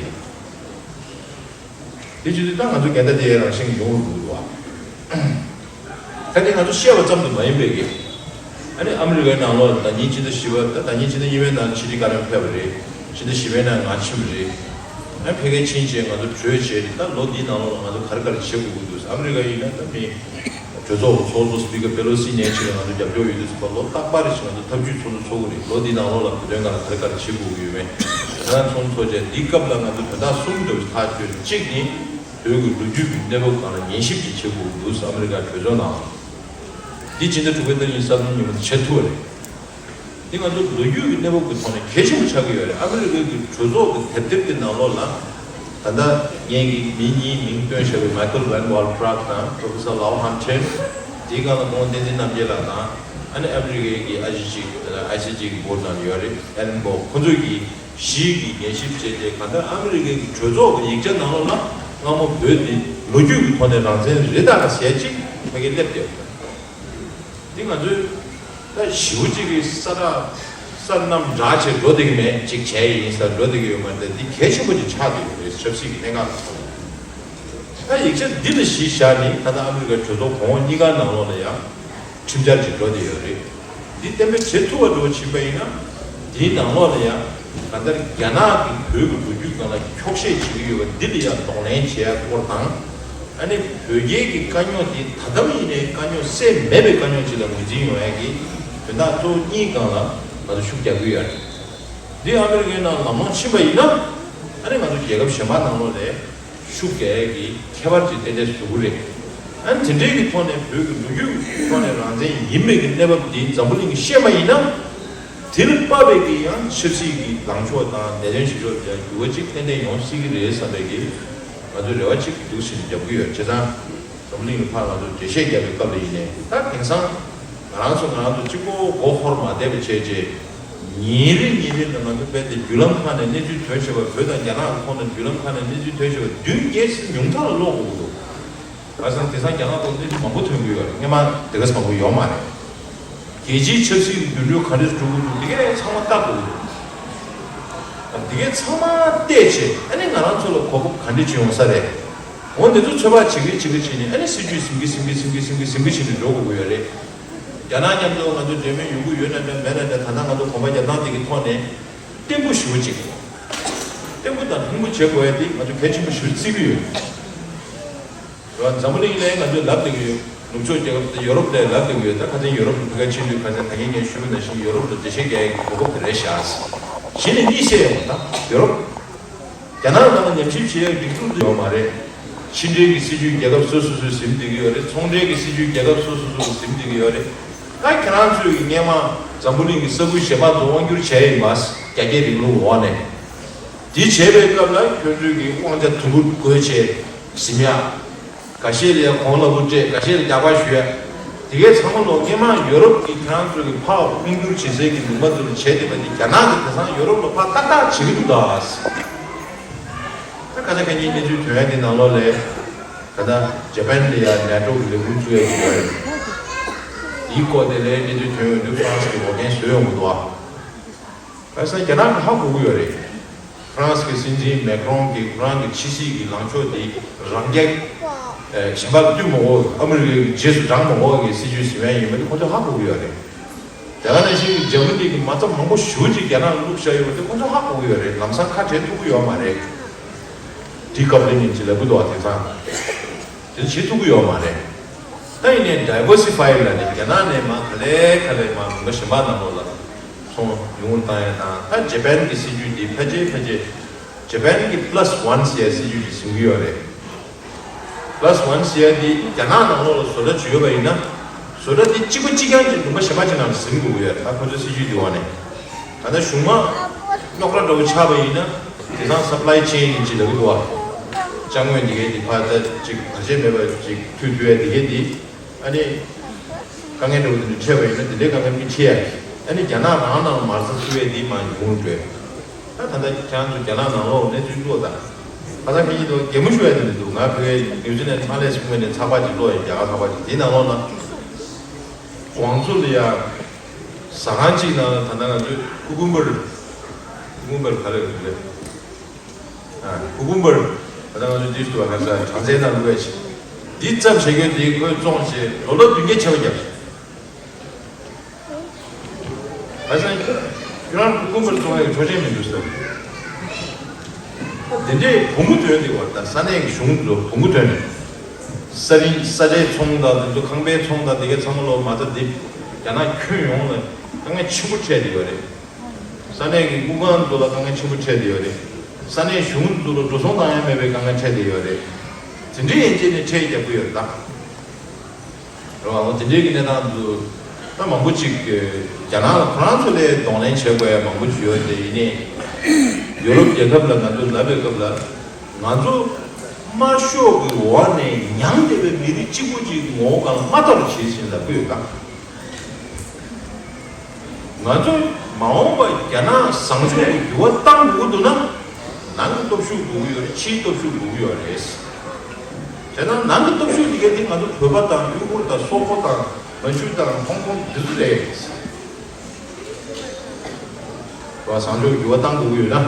དེ་བྱེད་དུས་ད་ང་ཚོ་འགལ་ཟླ་དེ་རང་བཞིན་གྱིས་ཡོང་གི་འདུག་བ། ད་དེ་ང་ཚོ་བཤད་པ་ཙམ་དུ་མ་ཡིན་པའི་གི། ཨ་ནི་ཨ་མི་རི་ཀའི་ནང་ལོགས་ལ་ཟླ་ཉིན་ཕྱི་ཟླ་བཞི་པ་ད་ཟླ་ཉིན་ཕྱི་ཟླ་གཉིས་པའི་ནང་ཕྱི་དྲིལ་བཀའ་ལན་ཕེབས་པ་རེད། ཕྱི་ཟླ་བཞི་པའི་ནང་ང་ཕྱིན་པ་རེད། ཨ་ཕ་གིར་ཕྱིན་རྗེས་ང་ཚོ་གྲོས་བྱས་རེད། ད་ལོ་འདིའི་ནང་ལོགས་ལ་ང་ཚོ་ག་རེ་ག་རེ་བྱེད་དགོས་ཀྱི་འདུག་ཨ་མི་རི་ཀ་ཡིན་ན་ད་མི་གྲོས་ཚོགས་ཀྱི་ཚོགས་གཙོ་སྤི་ཀར་པེ་ལོ་སི་ནས་ཕྱིན་ནས་ང་ཚོ་རྒྱབ་སྐྱོར་ཡོད་དུས་ཙམ་པ་ལོ་རྟག་པར་རེ་བཞིན་ང་ཚོ་ཐབས་ཇུས་ཚོགས་འདུ་ཚོགས་ཀྱི་རེད། ལོ་འདིའི་ནང་ལོགས་ལ་བོད་དོན་སྒང་ལ་ག་རེ་ག་རེ་བྱེད་དགོས་ཀྱི་ཡོད་མེད་ད་ཚོགས་འདུ་ཚོགས་རྗེས་འདིའི་སྐབས་ལ་ང་ཚོ་དོན་དག་གསུམ་འདྲ་བོ་ཞིག་ཐག་གཅོད། གཅིག་ནི། བོད་ཀྱི་ལོ་རྒྱུས་ཀྱི་གནས་བབ་སྒང་ལ་ཉན་ཞིབ་ཅིག་བྱེད་དགོས་ཀྱི་འདུག་ཨ་མི་རི་ཀ་གྲོས་ཚོགས་ནང་། འདི་ཕྱི་ཟླ་དྲུག་པའི་ཟླ་གཉིས་གཟའ་ཉི་མ་བྱེད་ཐུབ་པ་རེད། འདི་ང་ཚོ་ལོ་རྒྱུས་ཀྱི་གནས་བབ་ཀྱི་ཐོག་ནས་གལ་ཆེན་པོ་ཆགས་ཀྱི་ཡོད་རེད། ཨ་མི་རི་ཀའི་གི་གྲོས་ཚོགས་ཀྱི་དེབ་ཐེར་གྱི་ནང་ལོགས་ལ། ད་ལྟ་ངས་ཀྱི་མི་གཉིས་མིང་བཏོན་བཞག་པའི་Michael Van Wall Praag དང་Professor Lou Hantin། འདིའི་སྒང་ལ་ཁོང་བསྟན་འཛིན་རྣམ་རྒྱལ་ལགས་དང་། ཨ་ནི་ཨ་མི་རི་ཀའི་གི་ཨ་ཞི་ཅི་ཨའི་སི་ཅི་གི་བྷོ་ཌི་ནང་ཡོད་རེད། Alan Bolt ཁོང་ཚོས་ཀྱི་ཞིག་གིས་ཉན་ཞིབ་བྱས་ཏེ་གང་ལྟར་ཨ་མི་རི་ཀའི་གི་གྲོས་ཚོགས་ཀྱི་ཡིག་ཆ་ནང་ལོགས་ལ་སྔ་མོ་བོད་འདི་ལོ་རྒྱུས་ཀྱི་ཐོག་ནས་རང་བཙན་རེད་ད་ཟེར་ཅིག་ཕ་གིར་སླེབས་བསྡད་ཡོད། འདི་ང་ཚོས་ད་ཞེ་པོ་ཅིག་གི་ས་ར་ས་རྣམས་འདྲ་ཆེ་འགྲོ་བསྡད་ཀྱི་མེད། ཅིག་བྱས་ཡིན་ས་འགྲོ་བསྡད་ཀྱི་ཡོད་མ་རེད། འདི་གལ་ཆེན་པོ་ཅིག་ཆགས་བསྡད་ཡོད་རེད། ཆབ་སྲིད་ཀྱི་གནད་འགག་ལ་སོགས། ད་ཡིག་ཆ་འདི་ལ་གཞི་བཞག་ནས་ད་ལྟ་ཨ་མི་རི་ཀའི་གྲོས་ཚོགས་གོང་འོག་གཉིས་ཀ་ནང་ལོགས་ལ་ཡང་ཁྲིམས་འཆར་ཅིག་འགྲོ་བསྡད་ཡོད་རེད། འདི་གཏན་འབེབས་བྱེད་ཐུབ་པ་འདྲ་བོ་ཕྱིན་པ་ཡིན་ན། འདིའི་ནང་ལོགས་ལ་ཡང་གང་ལྟར་རྒྱ་ནག་གིས་བོད་ཀྱི་ལོ་རྒྱུས་སྒང་ལ་འཁྱོག་བཤད་བྱེད་ཀྱི་ཡོད་པ་འདི་ལ་ཡང་གདོང་ལེན་བྱེད་ཡ་སྐོར་དང་། ཨ་ནི་བོད་རྒྱའི་གི་དཀའ་རྙོག་འདི་ད་ལྟ་ཡིན་ནའི་དཀའ་རྙོག་སེལ་མེད་པའི་དཀའ་རྙོག་ཅིག་ལ་ངོས་འཛིན་ཡོང་ཡ་གི་དོན་དག་གཙོ་བོ་གཉིས་སྒང་ལ་ང་ཚོ་ཤུགས་རྒྱག་གི་ཡོད་རེད། འདི་ཨ་མི་རི་ཀའི་ནང་ལམ་ལྷོང་ཕྱིན་པ་ཡིན་ན། ཨ་ནི་ང་ཚོ་རྒྱལ་ཁབ་གཞན་པ་ནང་ལོགས་ལས་ཤུགས་རྒྱག་ཡས་ཀྱི་ཁྱད་པར་ཅིག་ཏན་ཏན་བཟོ་གི་རེད། ཨ་ནི་དེ་འདྲའི་གི་ཐོག་ནས་བོད་ཀྱི་ལོ་རྒྱུས་ཀྱི་ཐོག་ནས་རང་བཙན་ཡིན་པའི་གི་གནས་བབ་འདི་འཛམ་བུ་གླིང་གིས་ཤེས་པ་ཡིན་ན། དེ་ལ་དཔག་པའི་གི་ཡང་ཆབ་སྲིད་ཀྱི་ལངས་ཕྱོགས་དང་ལས་དོན་བྱེད་ཕྱོགས་ལ་འགྱུར་བ་ཅིག་ཏན་ཏན་ཡོང་སྲིད་ཀྱི་རེད་བསམ་པའི་གི་ང་ཚོས་རེ་བ་ཅིག་འདུག་སེ་རྒྱབ་ཀྱི་ཡོད། བྱས་ཙང་འཛམ་བུ་གླིང་གི་ཕར་ང་ཚོ་འགྲེལ་བཤད་རྒྱབ་པའི་སྐབས་ལ་ཡིན་ནའི་ད་དེང་སང་ང་རང་ཚོ་ང་རང་ཚོ་གཅིག་པོ་མགོ་འཁོར་མ་བསྡད་པ་བྱས་རྗེས། ཉིན་རེ་ཉིན་རེ་ལ་ང་ཚོ་རྦད་དེ་བརྒྱུད་ལམ་ཁག་ནས་གནས་ཚུལ་ཐོན་བྱས་པ། བོད་དང་རྒྱ་ནག་གི་ཐོག་ནས་བརྒྱུད་ལམ་ཁག་ནས་གནས་ཚུལ་ཐོན་བྱས་པ་བདུན་བརྒྱད་ཙམ་ཉུང་མཐའ་ལ་ཀློག་དགོས་ཀྱི་འདུག་ཁ་སང་དེང་སང་རྒྱ་ནག་ཐོག་གནས་ཚུལ་མང་པོ་ཐོན་གྱི་ཡོད་རེད། སྔོན་མ་དེ་ག་ཙམ་མང་པོ་ཡོད་མ་རེད། རྒྱལ་སྤྱིའི་ཆབ་སྲིད་ཀྱི་འགྱུར་འགྲོས་ག་འདྲ་འགྲོ་གི་འདུག་འདི་གས་ཚང་མ་ལྟ་དགོས་ཀྱི་འདུག་འདི་གས་ཚང་མ་བལྟས་བྱས་ཨ་ནི་ང་རང་ཚོ་ལ་གོ་སྐབས་ག་འདྲ་ཅིག་ཡོང་ས་རེད། འོ་འདི་ཚོ་ཚོད་དཔག་བྱེད་ཀྱི་བྱེད་ཀྱི་བྱས་ནས་ཨ་ནི་སྲིད་ཇུས་ཟིན་གྱི་ཟིན་གྱི་ཟིན་གྱི་ཟིན་གྱི་ཟིན་གྱི་བྱས་ནས་འགྲོ་དགོས་ཀྱི་ཡོད་རེད། རྒྱ་ནག་མཉམ་དུ་ང་ཚོ་འབྲེལ་མོལ་ཡོང་གི་ཡོད་ན་འདྲ་མེད་ན་འདྲ། ད་ལྟ་ང་ཚོ་གོམ་པ་རྒྱབ་སྟངས་དེ་གི་ཐོག་ནས་བརྟན་པོ་ཞེ་པོ་ཅིག་བརྟན་པོ་དང་ལྷིང་པོ་བྱེད་དགོས་ཡ་དེ་ང་ཚོ་གལ་ཆེན་པོ་ཞེ་པོ་བརྩི་གི་ཡོད། འཛམ་བུ་གླིང་ལ་ང་ཚོས་ལབ་བསྡད་ཀྱི་ཡོད། ནུབ་ཕྱོགས་རྒྱལ་ཁབ་དང་ཡོ་རོབ་ལ་ལབ་བསྡད་ཀྱི་ཡོད། ད་ཁ་སང་ཡོ་རོབ་ལ་ཕ་གིར་ཕྱིན་དུས་ཁ་སང་ད་གིན་ངས་ཞུས་པ་ནང་བཞིན་ཡོ་རོབ་ལ་འགྲེལ་བཤད་རྒྱག་ཡ་གི་གོ་སྐབས་དེ་རེད་ཤག་གཞི་ནས་གཉིད་སད་ཡོང་། ད་ཡོ་རོབ་རྒྱ་ནག་ནང་ལ་ཉམས་ཞིབ་བྱེད་ཡ་སྒྲིག་འཛུགས་དེ་ཡོད་མ་རེད། ཕྱི་འབྲེལ་གྱི་སྲིད་ཇུས་རྒྱལ་ཁབ་སོ་སོ་སོས་ཟིན་བསྡད་ཀྱི་ཡོད་རེད། ཚོང་འབྲེལ་གྱི་སྲིད་ཇུས་རྒྱལ་ཁབ་སོ་སོ་སོས་ཟིན་བསྡད་ཀྱི་ཡོད་རེད། ད་ཁྱེད་རང་ཚོས་ཀྱི་སྔས་མ་འཛམ་བུ་གླིང་གི་ས་ཁུལ་གཞན་པ་ཚོ་དབང་བསྒྱུར་བྱས་ཡིན་པ། རྒྱ་སྐྱེད་རིང་ལུགས་འོག་ནས། དེ་བྱས་པའི་སྐབས་ལ་ཁྱོད་ཚོས་ཀྱི་དབང་ཆ་དུམ་བུར་བགོས་བྱས་ཟིན་ཡ། འགའ་ཤས་ལ་ཡ་གོང་ལ་བུ་སྤྲད། འགའ་ཤས་ལ་རྒྱག་པ་ཞུ་ཡ། དེ་གའི་ཚང་མ་ལོ་སྔས་མ་ཡོ་རོབ་ཀྱིས་ཁྱེད་རང་ཚོ་གི་ཕར་དབང་བསྒྱུར་བྱེད་སའི་གི་ལུང་པ་ཚོ་ལ་བྱས་བསྡད་པ་དེ་རྒྱ་ནག་གིས་དེང་སང་ཡོ་རོབ་ལ་ཕར་ཏག་ཏག་བྱེད་ཀྱི་འདུག་ད། ད་ཁ་ཆ་ཁ་ཉིན་གནས་ཚུལ་ཐོན་ཡ་དེ་ནང་ལོགས་ལ་ད་ལྟ་ཇ་པན་ལ་ཡ་ནེ་ཊོ་གི་ལས་འགུལ་བཙུགས་ཡ་ཅིག་ཡོད་རེད། དེའི་སྐོར་དེ་ལ་གནས་ཚུལ་ཐོན་ཡོང་དུས་ཧྥ་རན་སི་གི་འོ་རྒྱན་བཟོས་ཡོང་གི་འདུག་ཨ། ཁ་སང་རྒྱ་ནག་གིས་ཧ་གོ་གི་ཡོད་རེད། ཧྥ་རན་སི་གི་སྲིད་འཛིན་མེ་ཀྲོང་གིས་ཁོ་རང་གི་ཕྱི་སྲིད་ཀྱི་ལངས་ཕྱོགས་དེ་རང་རྒྱལ་གཞན་པ་བསྟུན་མ་དགོས། ཨ་མི་རི་ཀའི་རྗེས་སུ་འབྲང་མ་དགོས་ཀྱི་སྲིད་ཇུས་ཟིན་པ་ཡིན་པ་དེ་ཁོ་ཚོས་ཧ་གོ་གི་ཡོད་རེད། དེ་ག་ནང་བཞིན་གྱི་འཇར་མ་ནི་གི་མ་རྩ་མང་པོ་ཞེ་པོ་ཅིག་རྒྱ་ནག་ལ་བླུགས་བཞག་ཡོད་པ་དེ་ཁོ་ཚོས་ཧ་གོ་གི་ཡོད་རེད། ལམ་སང་ཁ་བྲལ་ཐུབ་ཀྱི་ཡོད་མ་རེད། ཌི་ཀབ་ལིང་ཡིན་གྱི་ལབ་ཀྱི་འདུག་བ། དེང་སང་དེ་བྱེད་ཐུབ་ཀྱི་ཡོད་མ་རེད། ད་ཡིན་ནའི་ཌའི་ཝར་སི་ཕའི་ལབ་ནས་རྒྱ་ནག་ནས་མར་ག་ལེ་ག་ལེ་མར་ལུང་པ་གཞན་པ་ནང་ལོགས་ལ་ཚོང་ཉུང་རུ་བཏང་ཡ་དང་། ད་ཇ་པན་གྱི་སྲིད་ཇུས་འདི་ཕལ་ཆེར་ཕལ་ཆེར་ཇ་པན་གྱི་པ་ལ་སི་ཝན་ཟེར་ཡ་སྲིད་ཇུས་ཅིག་ཟིན་གྱི་ཡོད་རེད། པ་ལ་སི་ཝན་ཟེར་ཡ་འདི་རྒྱ་ནག་ནང་ལོགས་ལ་བཟོ་གྲྭ་ཅིག་ཡོད་པ་ཡིན་ན། བཟོ་གྲྭ་འདི་གཅིག་པ་གཅིག་རྐྱང་གཅིག་ལུང་པ་གཞན་པ་ཅིག་ནང་ལ་ཟིན་དགོས་ཀྱི་ཡོད་རེད། ད་ཁོ་ཚོའི་སྲིད་ཇུས་འདི་འོག་ནས། ད་ལྟ་གཞུང་མང་རྙོག་དྲ་འདྲ་བོ་ཆགས་པ་ཡིན་ན། དེང་སང་སབ་ལའི་ཅེན་ཡིན་གྱི་ལབ་ཀྱི་འདུག་བ། ཅ་དངོས་འདི་གའི་འདི་ཕར་ད་ཅིག་བར་ཆད་མེད་པ་ཅིག་མཐུད་ཐུབ་ཡ་འདི་གའི་འདི། ཨ་ནི། དཀའ་ངལ་འདྲ་བོ་དེ་འདྲ་འཕྲད་པ་ཡིན་ན་དེ་འདྲའི་དཀའ་ངལ་མི་འཕྲད་ཡ། ཨ་ནི་རྒྱ་ནག་རང་ནང་ལ་མ་རྩ་བཙུགས་ཡ་འདི་མར་ཉུང་རུ་འགྲོ་ཡ། ད་ད་ལྟ་ཁྱེད་རང་ཚོ་རྒྱ་ནག་ནང་ལོགས་གནས་ཚུལ་ཀློག་དང་། ཁ་སང་ཕ་གི་དུ་གད་མོ་ཤོར་ཡ་དེ་འདྲ་འདུག་ང་ཕ་གིའི་ནིའུ་ཛི་ལན་མངའ་སྡེ་ཚོགས་པ་ནས་ཚགས་པར་ཅིག་ཀློག་ཡ། རྒྱ་གར་ཚགས་པར་ཅིག་དེའི་ནང་ལོགས་ན། ཝང་ཙུའུ་ལ་ཡ། ཟ་ཁང་གཅིག་ནང་ལ་ད་ལྟ་ང་ཚོས་ཀུ་ཀུམ་བར། ཀུ་ཀུམ་བར་ག་རེ་རེད། ཨ། ཀུ་ཀུམ་བར། ད་ལྟ་ང་ཚོས་འདི་ཞུ་བ་ཧ་ས་གྲངས་ཚད་ནང་བླུགས་ཡ་ཅིག་འདི་ཙམ་བྱེད་མཁན་དེ་ཁོས་བཙོང་བྱས་ལོ་ལོ་བདུན་བརྒྱ་ཆེ་བ་བརྒྱབ། ཨ་ས། ཁྱོད་རང་ཀུ་ཀུམ་བར་བཙོང་ཡ་གི་ཆོག་མཆན་མི་འདུག་ཟེར། ད་དེ་འདྲའི་བོང་བུ་ཐོན་དེ་བར་ད་ས་གནས་ཀྱི་གཞུང་ཚོ་བོང་བུ་ཐོན་ནས། ས་རིན་ས་ཆའི་ཚོང་དང་དེ་ཚོ་ཁང་པའི་ཚོང་དང་དེ་གའི་ཚང་མ་ལོ་མ་རྩ་འདི་རྒྱ་ནག་ཁྱོན་ཡོངས་ལ་དཀའ་ངལ་ཆེན་པོ་འཕྲད་དེ་ཡོད་རེད། ས་གནས་ཀྱི་དབུགས་ཁང་ཚོ་ལ་དཀའ་ངལ་ཆེན་པོ་འཕྲད་དེ་ཡོད་རེད། ས་གནས་གཞུང་ཚོ་ལ་འགྲོ་སོང་བཏང་ཡ་མེད་པའི་དཀའ་ངལ་འཕྲད་དེ་ཡོད་རེད། དེ་འདྲའི་ཡན་ཆད་ནས་ཁྲལ་རྒྱག་གི་ཡོད་རེད་ད། རེད་བ། འོ་དེ་འདྲའི་གི་གནས་སྟངས་འདུག་ད་མང་པོ་ཅིག་གི་རྒྱ་ནག་ལ་ཁོ་རང་ཚོ་ལས་གདོང་ལེན་བྱེད་དགོས་ཡ་མང་པོ་ཅིག་ཡོད་དེ། ཡིན་ནའི་ཡོ་རོབ་རྒྱལ་ཁབ་ལ་ང་ཚོ་ལབ་པའི་སྐབས་ལ་ང་ཚོ་དམར་ཤོག་གི་འོག་ནས་མྱངས་བསྡད་པའི་མི་རིགས་གཅིག་པུ་ཅིག་ངོ་བོ་སྒང་ལ་མ་ལྟ་བར་བྱེད་ཟིན་ལབ་ཀྱི་ཡོད་ད། ང་ཚོ་མ་འོངས་པ་རྒྱ་ནག་བཟང་ཕྱོགས་ཀྱི་འགྱུར་བ་གཏང་དགོས་ཀྱི་འདུག་ན། ནང་གི་སྟོབས་ཤུགས་དགོས་ཀྱི་ཡོད་རེད། ཕྱིའི་སྟོབས་ཤུགས་དགོས་ཀྱི་ཡོད་རེད། བྱས་ཙང་ནང་གི་སྟོབས་ཤུགས་དེ་ག་དེ་ང་ཚོ་བོད་པ་དང་ཡུ་གུར་དང་སོག་པོ་དང་མན་ཇུ་དང་ཧོང་ཀོང་འདི་ཚོ་རེད། བ་བཟང་ཕྱོགས་འགྱུར་བ་གཏང་དགོས་ཀྱི་ཡོད་ན།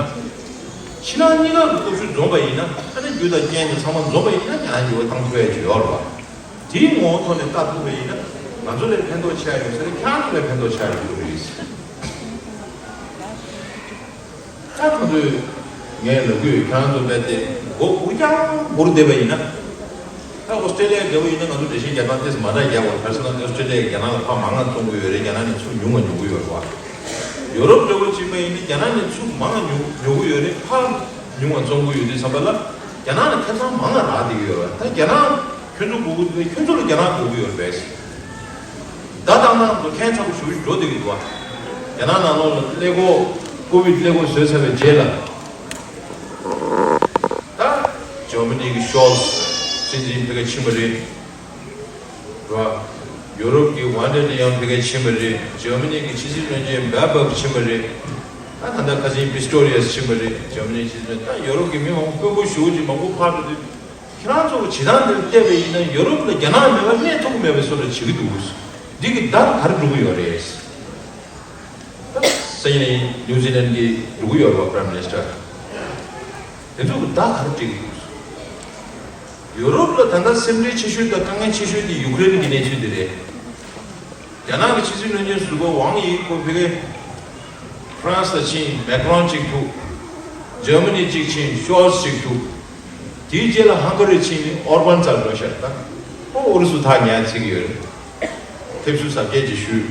ཕྱི་ནང་གཉིས་ཀ་གི་སྟོབས་ཤུགས་འཛོམས་པ་ཡིན་ན། ཨ་ནི་རྒྱུ་དང་རྐྱེན་དེ་ཚང་མ་འཛོམས་པ་ཡིན་ན་རྒྱ་ནག་འགྱུར་བ་གཏང་ཐུབ་ཡ་ཅིག་ཡོད་རེད་བ། དེའི་ངོ་བོ་ཐོག་ནས་ལྟ་ཐུབ་པ་ཡིན་ན་ང་ཚོ་ལ་ཕན་ཐོགས་ཆེ་བ་ཡོད་ས་རེད། ཁྱེད་རང་ཚོ་ལ་ཕན་ཐོགས་ཆེ་བ་ཡོད་ས་རེད། ད་ཁོང་ཚོས་ངས་ལབ་ཀྱི་ཡོད། ཁྱེད་རང་ཚོ་རྦད་དེ་མགོ་སྒུར་རྐྱང་སྒུར་བསྡད་པ་ཡིན་ན། ད་ཨོ་སི་ཀྲེ་ལི་ཡ་འདྲ་བོ་ཡིན་ན་ང་ཚོ་འགྲེལ་བཤད་རྒྱག་སྟངས་ཏོག་ཙམ་མ་འདྲ་རྒྱག་དགོས། ག་རེ་ཟེར་ན་ཨོ་སི་ཀྲེ་ལི་ཡ་རྒྱ་ནག་ལ་ཕར་མང་ང་བཙོང་གི་ཡོད་རེད། རྒྱ་ནག་ནས་ཚུར་ཉུང་ང་ཉོ་གི་ཡོད་རེད་བ། ཡོ་རོབ་འདྲ་བོ་ཅིག་མ་ཡིན་ན་རྒྱ་ནག་ནས་ཚུར་མང་ཉོ་ཉོ་གི་ཡོད་རེད། ཕར་ཉུང་བ་བཙོང་གི་ཡོད་དུས་ཙམ་པ་ལ་རྒྱ་ནག་ལ་ཁེ་བཟང་མང་ང་རག་བསྡད་ཀྱི་ཡོད་རེད། ད་རྒྱ་ནག་ཁྱོད་ཚོ་དགོས་ཀྱི་འདུག་ཁྱོད་ཚོ་ལ་རྒྱ་ནག་དགོས་ཀྱི་ཡོད་རེད། ད་དང་ནང་དུ་ཁྱད་མཚར་པོ་ཞེ་པོ་ཅིག་འགྲོ་བསྡད་ཀྱི་འདུག་བ། རྒྱ་ནག་ནང་ལོགས་ལ་ཀླད་ཀོར་ཀོ་བིད་ཀླད་ཀོར་བཟོས་ཚར་བའི་རྗེས་ལ། ད་འཇར་མ་ནི་གི་ཤོལ་ཚ་སྲིད་འཛིན་ཕ་གིར་ཕྱིན་པ་རེད། རེད་བ། ཡོ་རོབ་ཀྱི་ཝན་ཌར་ལེ་ཡན་ཕ་གིར་ཕྱིན་པ་རེད། འཇར་མ་ནི་གི་ཕྱི་སྲིད་བློན་ཆེན་བྷེ་བྷ་ཕྱིན་པ་རེད། ད་ད་ལྟ་ཁ་སང་པི་སི་ཏོ་རི་ཡས་ཕྱིན་པ་རེད། འཇར་མ་ནི་ཕྱི་སྲིད་བློན། ད་ཡོ་རོབ་ཀྱི་མི་མང་པོ་དཔོན་པོ་ཞེ་པོ་ཅིག་མང་པོ་ཕར་འགྲོ་དུས། ཁྱེད་རང་ཚོ་གི་བྱེད་སྟངས་འདིར་བལྟས་པ་ཡིན་ན་ཡོ་རོབ་ལ་རྒྱ་ནག་མེད་པར་གནས་ཐུབ་ཀྱི་མེད་པའི་བཟོ་འདྲ་བྱེད་ཀྱི་འདུག་འདི་གི་བརྡ་ག་རེ་འགྲོ་གི་ཡོད་རེད། ད་སང་ཉིན་ནིའུ་ཛི་ལན་གྱི་འགྲོ་གི་ཡོད་རེད་པ། པ་རའིམ་མི་ནི་སི་ཊར། དེ་ཚོ་གི་བརྡ་ག་རེ་སྤྲད་ཀྱི་འདུག་ཡོ་རོབ་ལ་ད་ལྟ་སེམས་ཁྲལ་ཆེ་ཤོས་དང་དཀའ་ངལ་ཆེ་ཤོས་དེ་ཡུཀ་རེན་གྱི་གནས་ཚུལ་དེ་རེད། རྒྱ་ནག་གི་ཕྱི་སྲིད་བློན་ཆེན་ཟུར་པ་ཝང་ཡི་ཁོ་ཕ་གིར་ཧྥ་རན་སི་ལ་ཕྱིན། མེ་ཀ་རོན་གཅིག་ཐུག་འཇར་མ་ནི་གཅིག་ཕྱིན། ཤོལ་ཚ་གཅིག་ཐུག་དེའི་རྗེས་ལ་ཧང་ག་རི་ཕྱིན་ནས་ཨོར་བན་རྩར་འགྲོ་ཤག་ད་ཁོ་ཨུ་རུ་སུ་ཐག་ཉེ་བ་བརྩི་གི་ཡོད་རེད། ཕེབས་བསུ་གཟབ་རྒྱས་ཅིག་ཞུས།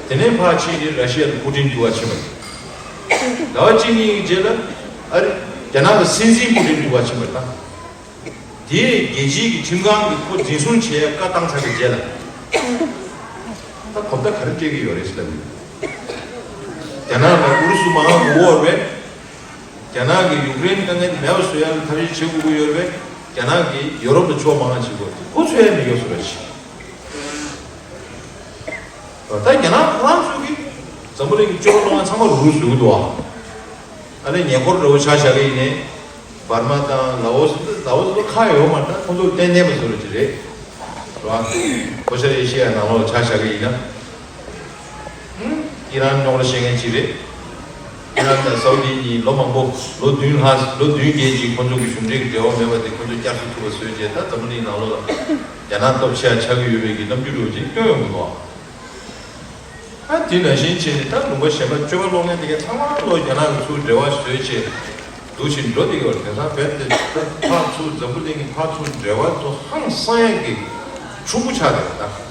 དེ་ནས་ཕར་ཕྱིན་ནས་ར་ཤི་ཡ་ལ་པུ་ཏིན་ཐུག་ག་ཕྱིན་པ་རེད། ཟླ་བ་གཅིག་གཉིས་ཀྱི་རྗེས་ལ་ཨ་རི་རྒྱ་ནག་གི་སྲིད་འཛིན་པུ་ཏིན་ཐུག་ག་ཕྱིན་པ་རེད་ད། དེས་རྒྱལ་སྤྱིའི་གི་ཁྲིམས་ཁང་གིས་ཁོ་འཛིན་བཟུང་བྱེད་ཡ་བཀའ་བཏང་ཚར་བའི་རྗེས་ལ། ད་གོ་བརྡ་ག་རེ་སྤྲད་ཀྱི་ཡོད་རེད་ཟེར་ལབ་ཡོད། རྒྱ་ནག་ལ་ཨུ་རུ་སུ་མང་པོ་དགོས་པ་རེད། རྒྱ་ནག་གིས་ཡུཀ་རེན་དཀའ་ངལ་མེད་པ་བཟོ་ཡ་ལ་ཐབས་ཤེས་བྱེད་དགོས་ཀྱི་ཡོད་རེད། རྒྱ་ནག་གིས་ཡོ་རོབ་ལ་ཕྱོགས་མང་བ་བྱེད་དགོས། ཁོ་ཚོས་ཡ་མི་དགོས་བཟོ་འདྲ་བྱེད། ད་རྒྱ་ནག་ཁོ་རང་ཚོས་ཀྱིས་འཛམ་བུ་གླིང་གི་སྤྱོད་པ་སློང་ཡ་ཚང་མ་རུལ་སུངས་ཀྱི་འདུག་ཨ། ཨ་ནི་ཉེ་འཁོར་འདྲ་བོ་ཆ་བཞག་གི་ཡིན་ནའི། འབར་མ་དང་ལ་ཨོ་སི། ལ་ཨོ་སི་ཁ་ཡོད་མ་རེད། ད་ཁོང་ཚོ་ཏན་ཏན་པ་བཟོ་འདྲ་ཅིག་རེད། རེད་བ། ལྷོ་ཤར་ཨེ་ཤི་ཡ་ནང་ལོགས་ཆ་བཞག་གི་ཡིན་ན། ཨི་རན་རྙོག་དྲ་བཤད་མཁན་ཅིག་རེད། ཨི་རན་དང་སའུ་ཏི་གཉིས་ལོ་མང་པོ། ལོ་བདུན་ལྷག་ལོ་བདུན་བརྒྱད་ཅིག་ཁོང་ཚོ་གི་གཞུང་འབྲེལ་གྱི་འབྲེལ་བ་མེད་པ་དེ་ཁོང་ཚོ་བསྐྱར་གསོ་ཐུབ་པ་བཟོས་རྗེས། ད་འཛམ་བུ་གླིང་ནང་ལོགས་ལ་རྒྱ་ནག་སྟོབས་ཆེ་ཆགས་ཀྱི་ཡོད་པའི་གི་རྣམ་འགྱུར་འདྲ་བོ་ཅིག་སྟོན་ཡོང་གི་འདུག་ཨ། ད་དེ་ནང་བཞིན་བྱས་ནས་ད་ལུང་པ་གཞན་པ་སྤྱོད་པ་སློང་མཁན་དེ་གའི་ཚང་མ་ལོ་རྒྱ་ནག་གི་ཚུར་འབྲེལ་བ་བཟོས་བྱས་འདུག་བཞིན་འགྲོ་བསྡད་ཀྱི་ཡོད་རེད། དེང་སང་བོད་འདི་ཕར་ཚུར་འཛམ་བུ་གླིང་གི་ཕར་ཚུར་འབྲེལ་བ་ཚོ་ཧང་སང་ཡག་གི་ཕྱུག་པོ་ཆགས་བསྡད་པ་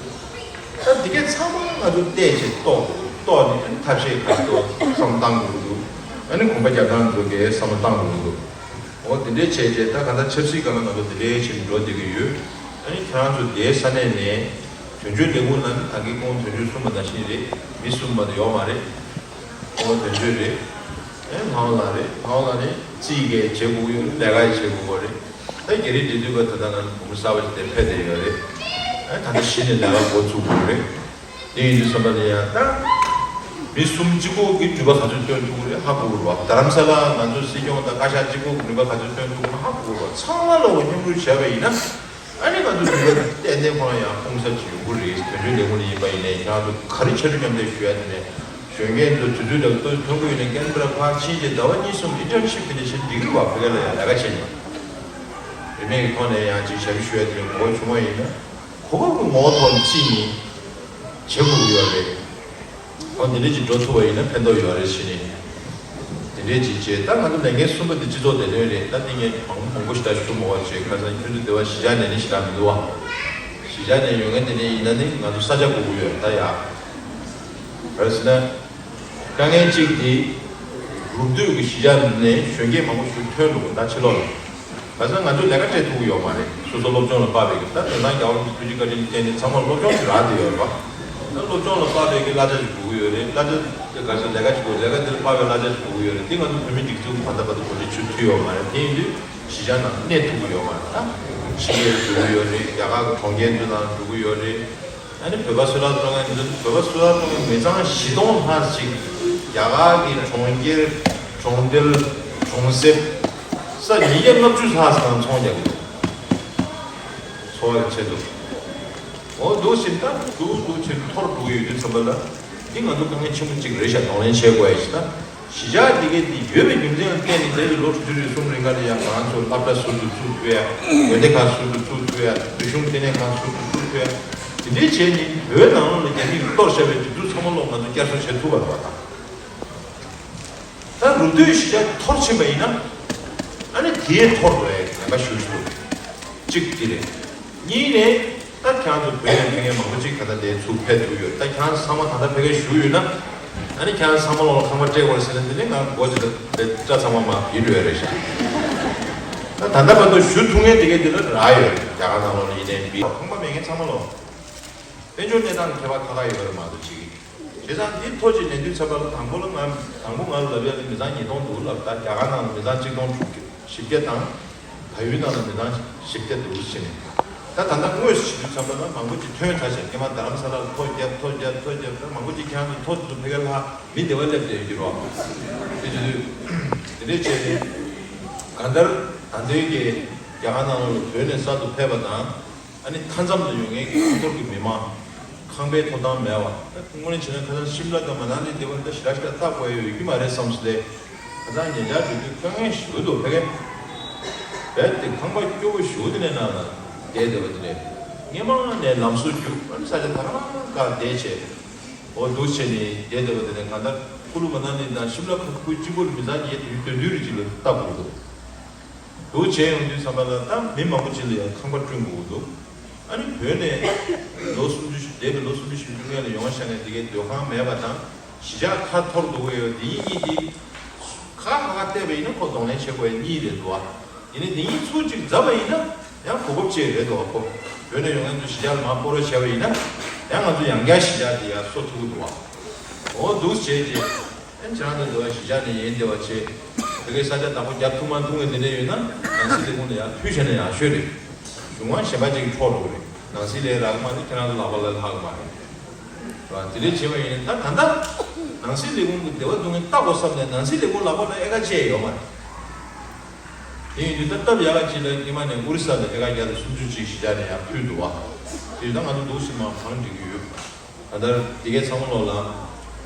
ད། ད་འདི་གའི་ཚང་མ་ང་ཚོ་བལྟས་བྱས་རྟོགས་རྟོགས་ནས་ཐབས་ཤེས་ག་ཚོད་བསམ་བློ་བཏང་དགོས་ཀྱི་འདུག་ཨ་ནི་གོམ་པ་རྒྱབ་སྟངས་ཚོ་གའི་བསམ་བློ་བཏང་དགོས་ཀྱི་འདུག་འོ་དེ་འདྲའི་བྱས་རྗེས་ད་ག་ད་ཆབ་སྲིད་སྒང་ལ་ང་ཚོ་དེ་འདྲའི་བྱས་ནས་འགྲོ་བསྡད་ཀྱི་ཡོད། ཨ་ནི་ཁྱེད་རང་ཚོ་དེའི་ས་གནས་ནས་དོན་གཅོད་ལས་ཁུངས་ལ་ནི་ད་གིན་ཁོང་དོན་གཅོད་གསུངས་པ་ནང་བཞིན་རེད། མི་གསུམ་མ་གཏོགས་ཡོད་མ་རེད། ཁོང་དོན་གཅོད་རེད། ཨེ་ལྷང་ལ་རེད། ལྷང་ལ་ནི་རྩིས་གས་བྱེད་དགོས་ཀྱི་ཡོད་རེད། ལས་ཀ་བྱེད་དགོས་པ་རེད། ད་རྒྱ་རིགས་འབྲེལ་མཐུད་པ་ད་ལྟ་ང་ཚོ་བུ་མོ་གསར་པ་ཞིག་དེ་ཕེབས་བསྡད་ཡོད་རེད། ཨེ་ད་ལྟ་གཞི་ནས་ལས་ཀ་འགོ་ཚུགས་དགོས་རེད། དེ་ཡིན་དུས་ཙམ་པ་ལ་ཡང་ད་མི་གསུམ་གཅིག་པོ་གི་ནུས་པ་ག་ཚོད་བཏོན་ཐུབ་ཀྱི་རེད་ཧ་གོ་གི་རེད་བ། རྡ་རམ་ས་ལ་ང་ཚོ་སྲིད་སྐྱོང་དང་བཀའ་ཤག་གཅིག་པོ་གི་ནུས་པ་ག་ཚོད་བཏོན་ཐུབ་ཀྱི་རེད་ཧ་གོ་གི་རེད་བ། ཚང་མ་ལ་འོ་མཉམ་རུབ་བྱས་པ་ཡིན་ན་ཨ་ནི་ང་ཚོ་ནུས་པ་ཏན་ཏན་ཁོ་རང་ཡང་སྤུངས་ས་ཅིག་ཡོང་གི་རེད། དོན་གཅོད་ལས་ཁུངས་ནས་ཡིན་པ་ཡིན་ནའི་ཁྱེད་རང་ཚོ་ག་རེ་ཕྱར་གྲུ་མཉམ་འདེགས་ཞུ་ཡ་དེ་ནས་གཞོན་སྐྱེས་ཚོ་དུས་ཚོད་འདྲ་བོ་ཐོན་གི་ཡོད་ནའི་ཀན་བྷེ་ར་ཕར་ཕྱིན་རྗེས་ཟླ་བ་གཉིས་གསུམ་ཨིན་ཊརན་ཤིབ་དེ་འདྲ་བྱེད་འགྲིག་གི་རེད་བ། ཕ་གི་ལ་ཡང་ལས་ཀ་བྱེད་ནས་བུད་མེད་ཀྱི་ཐོག་ནས་ཡང་ཅིག་ཞབས་ཞུ་ཞུ་ཡ་དེ་ནས་གོ་བ་བྱུང་བ་ཡིན་ན། གོ་སྐབས་ཀྱི་ངོ་བོ་ཐོག་ནས་རྩིས་ནི་བྱེད་དགོས་ཀྱི་ཡོད་རེད། འོ་འདི་འདྲ་ཅིག་འགྲོ་ཐུབ་པ་ཡིན་ན་ཕན་ཐོགས་ཡོད་རེད་ཟེར་ནས། འདི་འདྲ་ཅིག་བྱས། ད་ང་ཚོ་ལས་འགན་གསུམ་པ་འདི་སྤྱི་ཚོགས་བདེ་དོན་རེད། ད་འདི་ངས་མང་པོ་མང་པོ་ཞེ་དྲག་ཞུ་མ་དགོས་བྱས། ཁ་སང་ཁྱོད་ཚོ་འདི་བ་གཞིས་ཆགས་ནས་ནི་ཞེ་དྲག་མི་འདུག་བ། གཞིས་ཆགས་ནས་ཡོང་མཁན་དེ་འདྲ་ཡིན་ན་ནི་ང་ཚོ་ས་ཆ་དགོས་ཀྱི་ཡོད་རེད་ད་ཡ། ག་རེ་ཟེར་ན། དཀའ་ངལ་གཅིག་དེ། རུབ་སྟོད་ཀྱི་གཞིས་ཆགས་ནས་གཞོན་སྐྱེས་མང་པོ་ཞིག་ཐོན་འགྲོ་གི་ད་ཕྱི་ལོགས་ལ། ག་ས་ང་ཚོས་ལས་ཀ་སྤྲད་ཐུབ་ཀྱི་ཡོད་མ་རེད། སོ་སོ་སློབ་སྦྱོང་ལ་དཔག་པའི་གི་ད་དེང་སང་རྒྱལ་བ་རིན་པོ་ཆེ་ཐུགས་རྗེ་བཀའ་དྲིན་བརྟེན་ནས་ཚང་མ་སློབ་སྦྱོང་ཞིག་རག་བསྡད་ཡོད་རེད་པ། ད་སློབ་སྦྱོང་ལ་དཔག་པའི་གི་གླ་ཆ་ཞིག་དགོས་ཀྱི་ཡོད་རེད། གླ་ཆ་དེ་ག་ས་ལས་ཀ་ཞིག་དགོས། ལས་ཀ་དེ་ལ་དཔག་པའི་གླ་ཆ་ཞིག་དགོས་ཀྱི་ཡོད་རེད། དེ་ང་ཚོ་བོད་མི་སྒྲིག་འཛུགས་ད་ལྟ་བར་དུ་གོ་སྒྲིག་ཞུ་ཐུབ་ཡོད་མ་རེད། དེ་ཡིན་དུས་གཞིས་ཆགས་ནང་གནས་ཐུབ་ཀྱི་ཡོད་མ་རེད། ད་ཕྱི་རྒྱལ་འགྲོ་གི་ཡོད་རེད། རྒྱ་གར་གྱི་གྲོང་ཁྱེར་ཚོའི་ནང་འགྲོ་གི་ཡོད་རེད། ཨ་ནི་བོད་པ་གསོལ་རས་གཏོང་མཁན་ཚོ་བོད་པ་གསོལ་རས་གཏོང་མཁན་མི་ཚང་བཞི་སྟོང་ལྷག་ཅིག་རྒྱ་གར་གྱི་གྲོང་ཁྱེར་གྲོང་རྡལ་གྲོང་གསེབ་ས་ཉིས་བརྒྱ་ལྔ་བཅུ་ལྷག་ཙམ་ཚོང་རྒྱག་གི་འདུག་འཚོ་བའི་ཆེད་དུ། འོ་འདུག་ཕྱིན་ད་འདུག་འདུག་ཕྱིན་འཐོར་འགྲོ་གི་ཡོད་དུས་ཙམ་པ་ལ་འདི་ང་ཚོ་དཀའ་ངལ་ཆེན་པོ་གཅིག་རེད་ཤག་གདོང་ལེན་བྱེད་དགོས་ཡ་ཞིག་ད། གཞིས་ཆགས་འདི་གའི་འདི་ཡོད་པའི་རྒྱུ་མཚན་ལ་བརྟེན་ནས་ད་ལོ་དྲུག་ཅུ་རེ་གསུམ་རིང་ག་ལ་ཡང་ང་ཚོ་སློབ་གྲྭ་ཟུར་དུ་བཙུགས་ཐུབ་ཡ། དགོན་སྡེ་ཁག་ཟུར་དུ་བཙུགས་ཐུབ་ཡ། རིག་གཞུང་ལྟེ་གནས་ཁང་ཟུར་དུ་བཙུགས་ཐུབ་ཡ། དེ་འདྲའི་བྱས་ནས་བོད་ནང་ལོགས་ལ་རྒྱ་མིས་གཏོར་བཞག་པའི་སྒྲིག་འཛུགས་ཚང་མ་ལོག་ང་ཚོ་བསྐྱར་གསོ་བྱེད་ཐུབ་པ་རེད་བ་ད། ད་རུབ་སྟོད་གཞིས་ཆགས་འཐོར་ཕྱིན་པ་ཡིན་ན། ཨ་ནི་དེའི་འཐོར་འགྲོ་ཡའི་ཉེན་ཁ་ཞེ་པོ་ཅིག་འདུག་གཅིག་དེ་རེད། གཉིས་ནས། ད་ཁྱེད་རང་ཚོ་བོད་ནས་ཕེབས་མཁན་མང་པོ་ཅིག་ད་ལྟ་དེ་ཚུར་ཕེབས་ཐུབ་ཡོད། ད་ཁྱེད་རང་ཚང་མ་ད་ལྟ་ཕ་གིར་བཞུགས་ཡོད་ན། ད་ ཨ་ནི་ཁྱེད་རང་ཚང་མ་ལོག་ཁང་པ་སྤྲད་དགོས་ཟེར་ན། འདི་ནས་ང་མགོ་ཅིག་ལ་སྐྲ་ཚང་མ་མར་ཕུད་འགྲོ་ཡ་རེད་ཤག་ད་ད་ལྟ་བར་དུ་ཞུ་ཐུབ་མཁན་དེ་གས་འདི་ལ་རག་ཡོད་རེད། རྒྱ་གར་ནང་ལོགས་ལ་ཡིན་ནའི་འབི་ཁང་པ་མེད་མཁན་ཚང་མ་ལོག་དཔལ་འབྱོར་གནས་སྟངས་ཁྱད་པར་ཁག་ཁག་ཡོད་རེད་མ་གཏོགས་ཅིག་བྱས་ཙང་འདི་ཐོ་ཅིག་ལེན་དུས་ཙམ་པ་ལ་དང་པོ་ལ་ང་དང་པོ་ང་ལ་ལབ་ཡ་ལ་མི་ཚང་ཉིས་སྟོང་འདུག་ལབ། ད་རྒྱ་གར་ནང་ལ་མི་ཚང་གཅིག་སྟོང་དྲུག་བཞི་བརྒྱ་དང་། བལ་ཡུལ་ནང་ལ་མི་ཚང་བཞི་བརྒྱ་འདུག་ཟེར་ནས། ད་ད་ལྟ་དངོས་སུ་བྱེད་དུས་ཙམ་པ་ལ་མང་པོ་ཅིག་ཐོན་ཚར་ཤག་སྔོན་མ་རྡ་རམ་ས་ལར་ཐོ་བརྒྱབ་ཐོ་བརྒྱབ་ཐོ་བརྒྱབ། ད་མང་པོ་ཅིག་ཁྱེད་རང་ཚོ་ཐོ་དེ་ཚོ་ཕ་གིར་ལྷག་མི་དེ་བ་སླེབས་བསྡད་ཡོད་ཀྱི་རོགས། དེ་བྱེད་དུས་དེ་འདྲས་བྱས་ནས་གང་ལྟར་ད་ལྟའི་གི་རྒྱ་གར་ནང་ལ་བོད་ནས་གསར་དུ་ཕེབས་པ་དང་། ཨ་ནི་མཐའ་མཚམས་ལ་ཡོད་མཁན་གྱི་ཁ་ཐོར་གྱི་མི་མང་། ཁང་པའི་ཐོབ་ཐང་མེད་པ། ད་དངོས་གནས་བྱས་ན་ཁ་སང་ཤིམ་ལ་དང་མ་ནཱ་ལི་དེ་བར་ད་ཞེ་དྲག་ཞེ་དྲག་ལྟ་དགོས་ཡ་ཡོད་ཀྱི་མ་རེད་བསམ་སོང་སྟེ། ཁ་སང་ཉེ་ཆར་འགྲོ་དུས་དཀའ་ངལ་ཞེ་པོ་འདུག་ཕ་གི། རྦད་དེ་ཁང་པ་སྐྱོ་པོ་ཞེ་པོ་དེ་ནས་ནང་ལ་བསྡད་བསྡད་པ་དེ་རེད། སྔས་མ་ནས་ལམ་བཟོ་རྒྱུགས། ཨ་ནི་ས་ཆ་ད་ག་ག་བསྡད་བྱས། འོ་འདུག་བྱས་ནས་བསྡད་བསྡད་པ་དེ་ནས་གང་ལྟར་ཀུ་ལུ་མ་ནཱ་ལི་དང་ཤིམ་ལ་ཁ་ཁུ་གཅིག་པོ་ལ་མི་ཚང་ཉེ་དུས་སྟོན་དུས་རེ་གཅིག་ལ་ལྟ་དགོས་འདུག་འདུག་བྱས་ཡོང་དུས་ཙམ་པ་ལ་ད་མི་མང་པོ་ཅིག་ལ་ཡང་ཁང་པ་བསྐྲུན་དགོས་འདུག་ཨ་ནི་བོད་ནས་ལོ་སུམ་ཅུ་འདས་པའི་ལོ་སུམ་ཅུ་བཞི་བཅུ་སྔོན་ལ་ཡོང་བཞག་ནས་དེ་གའི་སྡོད་ཁང་མེད་པ་དང་གཞིས་ཆགས་ཁ་འཐོར་འདུག་ཡོད། དེ་གཉིས་དེ་ཁ་ཁ་ཁ་བལྟས་པ་ཡིན་ན་ཁོ་གདོང་ལེན་བྱེད་དགོས་ཡ་གཉིས་རེད་འདུག་བ། ཡིན་ནའི་དེ་གཉིས་ཚུར་གཅིག་འཛབ་པ་ཡིན་ན་ཡང་གོ་སྐབས་ཅིག་རེད་འདུག་བ། ཁོ་བོད་ནས་ཡོང་མཁན་ཚོ་གཞིས་ཆགས་ལ་མར་སྤོ་རོགས་བྱས་པ་ཡིན་ན་ཡང་ང་ཚོ་ཡང་བསྐྱར་གཞིས་ཆགས་དེ་ཡར་གསོ་ཐུབ་ཀྱི་འདུག་བ། འོ་འདུག་བྱས་རྗེས། ཨན་ཁྱེད་རང་ཚོ་འདི་བ་གཞིས་ཆགས་ནས་ཡིན་བསྡད་པ་བྱས། དེ་གའི་ས་ཆ་བདག་པོ་རྒྱབ་ཐུབ་མ་ཐུབ་ངས་འདི་འདྲ་ཡོད་ན་ནང་སྲིད་ལས་ཁུངས་ལ་ཡང་ཕུལ་བྱས་ན་ཡག་ཤོས་རེད། གཞུང་དབང་གཞན་པ་ཅིག་འཕྲོག་འགྲོ་གི་རེད། ནང་སྲིད་ལས་རག་མ་ནི་ཁྱེད་རང་ཚོ་ལག་པ་ལ་ལྷག་མ་རེད། རེད་བ། དེ་འདྲ་བྱས་པ་ཡིན་ན་ད་ད་ལྟ་ནང་སྲིད་ལས་ཁུངས་ཀྱི་འདི་བ་འདུག་ངས་ལྟ་དགོས་བསམ་ནས་ནང་སྲིད་ལས་ཁུངས་ལག་པ་ལ་ཨེ་ཁ་ཅིག་ཡོད་མ་རེད། དེ་ཡིན་དུས་ད་སྟབས་ཡག་ག་ཅིག་ལ་སྔོན་མ་ནས་ཨོ་རི་ས་ལ་ཨེ་ཀར་བརྒྱ་དང་སུམ་ཅུ་ཅིག་གཞིས་ཆགས་ནས་ཡར་ཕུལ་འདུག་བ། དེ་ཡིན་ད་ང་ཚོ་འདུག་སེ་མར་གང་འགྲིག་གི་ཡོད། ད་ལྟ་འདི་གའི་ཚང་མ་ལོག་ལ།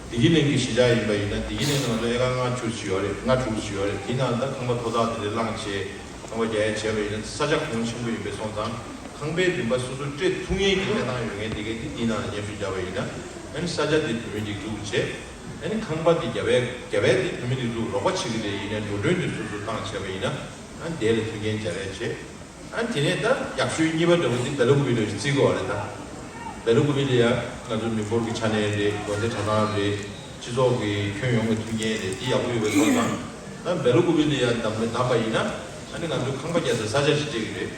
བདེ་སྐྱིད་གླིང་གི་གཞིས་ཆགས་ཡིན་པ་ཡིན་ན་བདེ་སྐྱིད་གླིང་ལ་ང་ཚོ་ཨེ་ཀར་ལྔ་བཅུ་ཅིག་ཡོད་རེད། ལྔ་དྲུག་ཅིག་ཡོད་རེད། དེའི་ནང་ད་ཁང་པ་ཐོག་ཐག་དེ་འདྲ་བླངས་བྱས་ཁང་པ་རྒྱག་ཡ་བྱས་པ་ཡིན་ན་ས་ཆ་གོང་ཆེན་པོ་ཡིན་པས་སོང་ཙང་ཁང་པའི་རིན་པ་སོ་སོ་སྤྲད་ཐུབ་མཁན་གྱི་གནས་སྟངས་ཡོད་མཁན་དེ་གའི་དེ་དེའི་ནང་ལ་སྙན་ཞུ་བརྒྱབ་པ་ཡིན་ན་ཨ་ནི་ས་ཆ་དེ་བོད་མི་སྒྲིག་འཛུགས་བྱས། ཨ་ནི་ཁང་པ་དེ་རྒྱབ་པའི་རྒྱབ་པའི་དེ་བོད་མི་སྒྲིག་འཛུགས་རོགས་པ་བྱེད་ཀྱི་རེད། ཡིན་ནའི་འགྲོ་གྲོན་དེ་སོ་སོ་བཏང་བྱས་པ་ཡིན་ན་ཨ་ནི་དེ་ལ་མཐུན་རྐྱེན་སྦྱར་ཡ་བྱས། ཨ་ནི་དེ་ནས་ད་ཡག་ཤོས་གཉིས་པ་འདྲ་བོ་འདི་སྦེལ་ཀོབ་ལ་བརྩི་དགོས་པ་རེད་ད། སྦེལ་ཀོབ་ལ་ཡ་ང་ཚོ་མི་འབོར་གྱི་ཆ་ནས་རེད། དགོན་སྡེ་གྲྭ་ཚང་རེད། སྤྱི་ཚོགས་ཀྱི་ཁྱོན་ཡོངས་ཀྱི་མཐུན་རྐྱེན་རེད། འདི་ཡག་པོ་ཡོད་པའི་ཐོག་ནས་ད་སྦེལ་ཀོབ་ལ་ཡ་བདམས་བདམས་པ་ཡིན་ན་ཨ་ནི་ང་ཚོ་ཁང་པ་རྒྱག་སའི་ས་ཆ་ཞིག་སྤྲད་ཀྱི་རེད།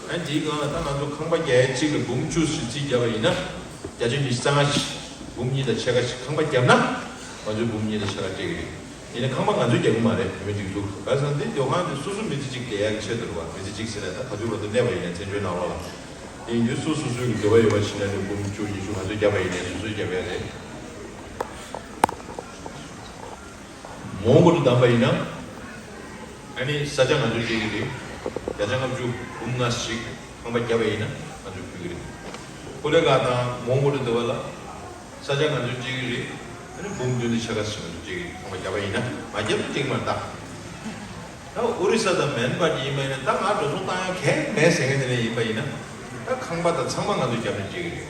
ཨ་ནི་དེའི་སྒང་ལ་ད་ང་ཚོ་ཁང་པ་རྒྱག་ཡ་གཅིག་ལ་འབུམ་བཅུ་ཞིག་རྩིས་བརྒྱབ་པ་ཡིན་ན་བརྒྱ་ཆ་ཉི་ཤུ་རྩ་ལྔ་ཞིག་འབུམ་གཉིས་དང་ཕྱེད་ཀ་ཞིག་ཁང་པ་བརྒྱབ་ན་ང་ཚོས་འབུམ་གཉིས་དང་ཕྱེད་ཀ་སྤྲད་ཀྱི་རེད། ཡིན་ནའི་ཁང་པ་ང་ཚོས་རྒྱག་གི་མ་རེད། བོད་མི་སྒྲིག་འཛུགས་ག་རེ་ཟེར་ན་འདི་སྡོད་ཁང་འདི་སོ་སོ་མི་ཚེ་གཅིག་བསྡད་ཡག་གི་ཆེད་དུ་རེད་བ། མི་ཚེ་གཅིག་ཟེར་ནས་ད་ག་དུས་བར་དུ་གནས་པ་ཡིན་ནའི་བཙན་བྱོལ་ནང་ལོགས་ལ། དེ་ཡིན་དུས་སོ་སོ་སོའི་གི་འདོད་པ་ཡོད་པ་བྱས་ནས་ནི་འབུམ་བཅུ་ཉི་ཤུ་ག་ཚོད་བརྒྱབ་པ་ཡིན་ནའི་སོ་སོས་བརྒྱབ་ཡ་རེད། མོང་གོ་ལ་བདམས་པ་ཡིན་ན། ཨ་ནི་ས་ཆ་ང་ཚོས་སྤྲད་ཀྱི་རེད། བརྒྱ་ཆ་ལྔ་བཅུ་འབུམ་ལྔ་ཞིག་ཁང་པ་བརྒྱབ་པ་ཡིན་ན་ང་ཚོས་ཕུལ་གྱི་རེད། ཀོ་ལེ་གྷལ་དང་མོང་གོ་ལ་འདི་བ་ལ། ས་ཆ་ང་ཚོས་སྤྲད་ཀྱི་རེད། ཨ་ནི་འབུམ་བདུན་དང་ཕྱེད་ཀ་ཞིག་ང་ཚོས་སྤྲད་ཀྱི་རེད། ཁང་པ་བརྒྱབ་པ་ཡིན་ན། མ་བརྒྱབ་ན་སྤྲད་ཀྱི་མ་རེད་ད། ད་ཨོ་རི་ས་དང་མེན་མར་ཡིན་པ་ཡིན་ན་ད་ང་འགྲོ་སོང་བཏང་ཡ་གང་ཡང་མེད་ཟེར་མཁན་དེ་འདྲ་ཡིན་པ་ཡིན་ན། ད་ཁང་པ་དང་ཚང་མ་ང་ཚོས་བརྒྱབ་ནས་སྤྲད་ཀྱི་རེད།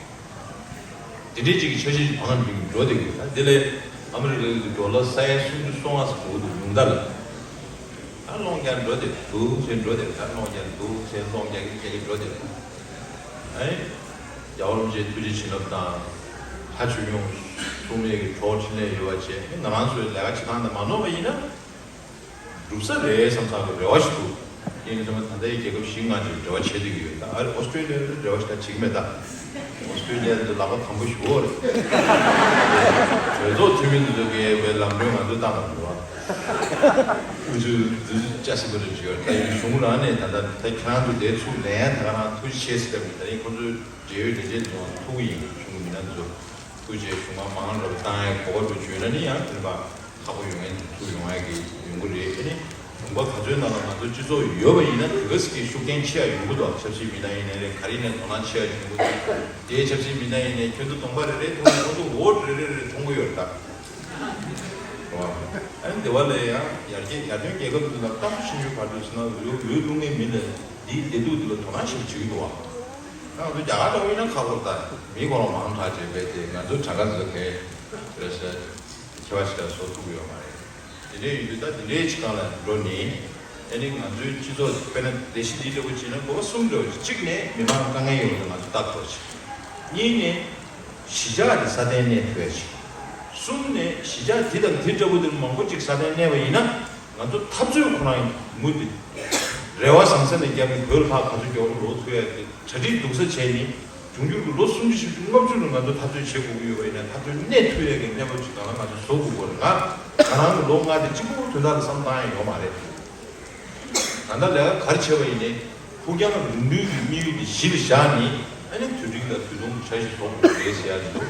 དེ་འདྲའི་ཅིག་གི་འཆར་གཞི་ཞིག་བང་ལ་འགྲོ་བསྡད་ཀྱི་ཡོད། ད་དེ་ལས་ཨ་མི་རི་ཀའི་ཌོ་ལར་ས་ཡ་སུམ་ཅུ་སོ་ལྔ་ཙམ་འགྲོ་གི་འདུག་ཉུང་མཐའ་ལ། ད་སློང་རྒྱག་འགྲོ་བསྡད་འདུག་ཟེར་འགྲོ་བསྡད། ད་སློང་རྒྱག་འདུག་ཟེར་སློང་རྒྱག་གི་རྒྱག་གི་འགྲོ་བསྡད། ཨེ། རྒྱལ་བ་རིན་པོ་ཆེའི་ཐུགས་རྗེ་བྱིན་རླབས་དང་། ལྷ་ཆོས་སྐྱོང་སྲུང་མའི་གི་གྲོགས་འཕྲིན་ལས་ཡོད་པ་བྱས་ནས་ང་རང་ཚོའི་ལས་ཀ་བྱེད་སྟངས་དེ་མ་ནོར་བ་ཡིན་ན། འགྲུབ་ས་རེད་བསམ་བསམ་གི་རེ་བ་ཞིག་འདུག་ཡིན་ཙང་ད་ལྟའི་རྒྱལ་ཁབ་བཞི་ལྔ་ཅིག་འབྲེལ་བ་བྱེད་བསྡད་ཀྱི་ཡོད། ད་ཨ་རི་ཨོ་སི་ཀྲེ་ལི་ཡ་ལ་འབྲེལ་བ་ཞིག་ད་བྱེད་ཀྱི་མེད་ད། ཨོ་སི་ཀྲེ་ལི་ཡ་ལ་ལག་པ་དམ་པོ་ཞུ་བོ་རེད། གྲོས་ཚོགས་འཐུས་མི་འདི་ཚོ་གིས་བའི་ལམ་གྲོན་ང་ཚོ་བཏང་བ་འདུག་བ། ཨུ་ཚོས་འདི་ཚོ་ཅག་སི་པོ་རེ་བྱེད་ཡོད། ད་ཡིན་གཞུང་རང་ནས་ད་ལྟ་ད་ཁྱེད་རང་ཚོ་དེ་ཚུགས་ལེན་ཡ་ད་ག་རང་ཐུགས་རྗེ་ཆེ་ཟེར་བ་ད་ཡིན། ཁོང་ཚོའི་འབྲེལ་ཡོད་ལས་བྱེད་ཚོ་ཐུགས་ཡིན་གཞུང་མི་སྣ་འདི་ཚོ། ཐུགས་རྗེ་གཞུང་མང་མང་རབ་བཏང་ཡ་གོ་བ་འགྲོ་བྱུང་ན་ནི་ཡང་དེ་འདྲ་ཁག་པོ་ཡོང་ཡ་ཐུག་ཡོང་ཡ་གི་ཡོང་གི་རེད། དེ་ནི་ལུང་པ་ག་ཚོད་ནང་ལ་ང་ཚོ་སྤྱི་ཚོགས་ཡོད་པ་ཡིན་ན་དེ་ག་ཟིག་གི་ཤུགས་རྐྱེན་ཆེ་ཡ་ཡོང་གི་འདུག་ཆབ་སྲིད་མི་སྣ་ཡིན་ནའི་རེད། ག་རེ་ཡིན་ནའི་དོ་སྣང་ཆེ་ཡ་ཡོང་གི་འདུག་དེའི་ཆབ་སྲིད་མི་སྣ་ཡིན་ནའི་ཁྱོད་ཚོ་གདོང་པ་རེ་རེ་རེད། ཁོང་ཚོ་འོ་རེ་རེ་རེ་མཐོང་གི་ཡོད་རེད་ད། ཨ་ནི་དེ་བ་ལས་ཡང་ཡར་རྒྱས་ཡར་ཐོན་རྒྱལ་ཁབ་འདི་ལ་ལྟ་ཚུལ་ཤེས་ཡོན་ག་འདུག་ཟེར་ན་འོས་འོས་བླུག་མཁན་མི་ལ་འདིའི་བདེ་སྡུག་འདི་ལ་དོ་སྣང་ཞིག་བྱེད་ཀྱི་འདུག་བ། ང་ཚོ་རྒྱ་གར་འདྲ་བོ་ཡིན་ན་ཁག་པོ་རེད་ད། མི་ཁོ་རང་མང་དྲགས་བྱས་པས་དེ་ང་ཚོ་གྲངས་ཀ་ཚོ་གས་རེད་ཟེར། ཁྱད་པར་ཞིག་ལ་བཟོ་ཐུབ་ཀྱི་ཡོད་མ་རེད། དེ་འདྲས་ཡིན་དུས་ད་དེ་འདྲའི་ཆ་གང་ལ་འགྲོ་ནས་ཨ་ནི་ང་ཚོའི་སྤྱི་ཚོགས་དཔེར་ན་ལས་གཞི་འདི་འདྲ་བོ་བྱས་ན་དགོས་པ་གསུམ་འདྲ་བོ་ཞིག་གཅིག་ནས་མི་མང་དཀའ་ངལ་ཡོད་པ་ང་ཚོ་ལྟ་དགོས་ཤིང་། གཉིས་ནས་གཞིས་ཆགས་དེ་སྲ་བརྟན་གནས་ཐུབ་ཡ་ཞིག་གསུམ་ནས་གཞིས་ཆགས་འདི་དང་འདི་འདྲ་པོ་དེ་མང་པོ་ཅིག་སྲ་བརྟན་གནས་པ་ཡིན་ན། ང་ཚོ་འཐབ་རྩོད་ཁོ་རང་མུ་མཐུད་རེ་བ་ཟང་ཟིང་ནས་བརྒྱབ་ནས་བོད་ལ་ཕར་ག་ཚོད་མགྱོགས་པོ་ལོག་ཐུབ་ཡ་དེ་གྲ་སྒྲིག་སྡུག་ས་བྱས་ནས། འབྱུང་འགྱུར་གྱི་ལོ་སུམ་ཅུ་བཞི་བཅུ་ལྔ་བཅུ་ལ་ང་ཚོ་འཐབ་རྩོད་བྱེད་དགོས་ཀྱི་ཡོད་པ་ཡིན་ན། འཐབ་རྩོད་གནས་ཐུབ་ཡ་གི་གནས་བབ་ཅིག་གང་ལ་ང་ཚོ་བཟོ་དགོས་པ་རེད། ང་ང་རང་གི་ལོ་ལྔ་དེ་གཅིག་པུ་དོན་དག་ལ་བསམ་བཏང་ཡ་ཡོད་མ་རེད། ད་ལྟ་ལས་ཀ་ག་རེ་བྱས་པ་ཡིན་ནའི་ཕུགས་རྒྱང་རིང་མོའི་གི་དམིགས་ཡུལ་དེ་གཞི་ལ་བཞག་ནས། ཨ་ནི་དུས་འགྲིག་ལ་དུས་ཐུང་འཆར་གཞི་བཟོ་དགོས་རེད་ཟེར་ཡ་དེ་འདུག་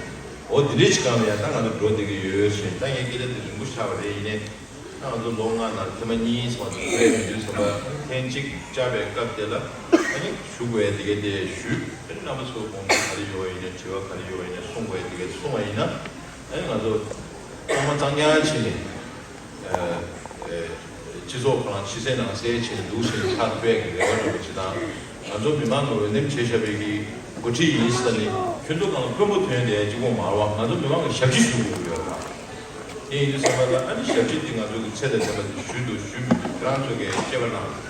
འོ་དེ་འདྲའི་ཅིག་སྒང་ལ་ཡ་ད་ང་ཚོ་འགྲོ་བསྡད་ཀྱི་ཡོད་ཟེར། ད་ངས་སྐད་ཆ་དེ་རིང་པོ་ཆགས་པ་རེད། ཡིན་ནའི། ང་ཚོ་ལོ་ལྔ་ནང་ཐེངས་མ་གཉིས་ཙམ་དུ་བོད་མི་འདུས་ཚོགས་པ་ཐེངས་གཅིག་བཅར་བའི་སྐབས་དེ་ལ། ཨ་ནི་ཞུ་དགོས་ཡ་དེ་གའི་དེ་ཞུས། ཨ་ནི་རྣམ་པ་ཚོའི་དགོངས་པ་ག་རེ་ཡོད་པ་ཡིན་ན། དྲི་བ་ག་རེ་ཡོད་པ་ཡིན་ན། གསུང་དགོས་ཡ་དེ་གའི་གསུང་བ་ཡིན་ན། ཨ་ནི་ང་ཚོ་གཙང་མ་གཙང་རྐྱང་བྱས་ནས། ཨ་ཨ་སྤྱི་ཚོགས་ཁོ་རང་ཕྱི་གསལ་ནང་གསལ་བྱས་ནས་འདུག་ཟེར་ནས་ཆགས་ཐུབ་ཡ་གི་རེ་བ་འདྲ་པོ་ཅིག་དང་། ང་ཚོ་མི་མང་གི་འོས་འདེམས་བྱས་བཞག་པའི་གི་འགོ་ཁྲིད་ཡིན་ཟེར་ནས་ཁྱོད་ཚོ་སྒང་ལ་དཔོན་པོ་ཐོན་བསྡད་ཡ་གཅིག་པོ་མ་རེད་བ། ང་ཚོ་མི་མང་གི་ཞབས་ཕྱི་ཞུ་དགོས་ཀྱི་ཡོད་རེད་བ། དེ་ཡིན་དུས་ཙམ་པ་ལ། ཨ་ནི་ཞབས་ཕྱི་འདི་ང་ཚོ་གི་ཚད་དང་ལྡན་པ་དེ་ཞུས་འདུག་ཞུས་མི་འདུག་ཁྱེད་རང་ཚོ་གིས་དཔྱད་པ་གནང་།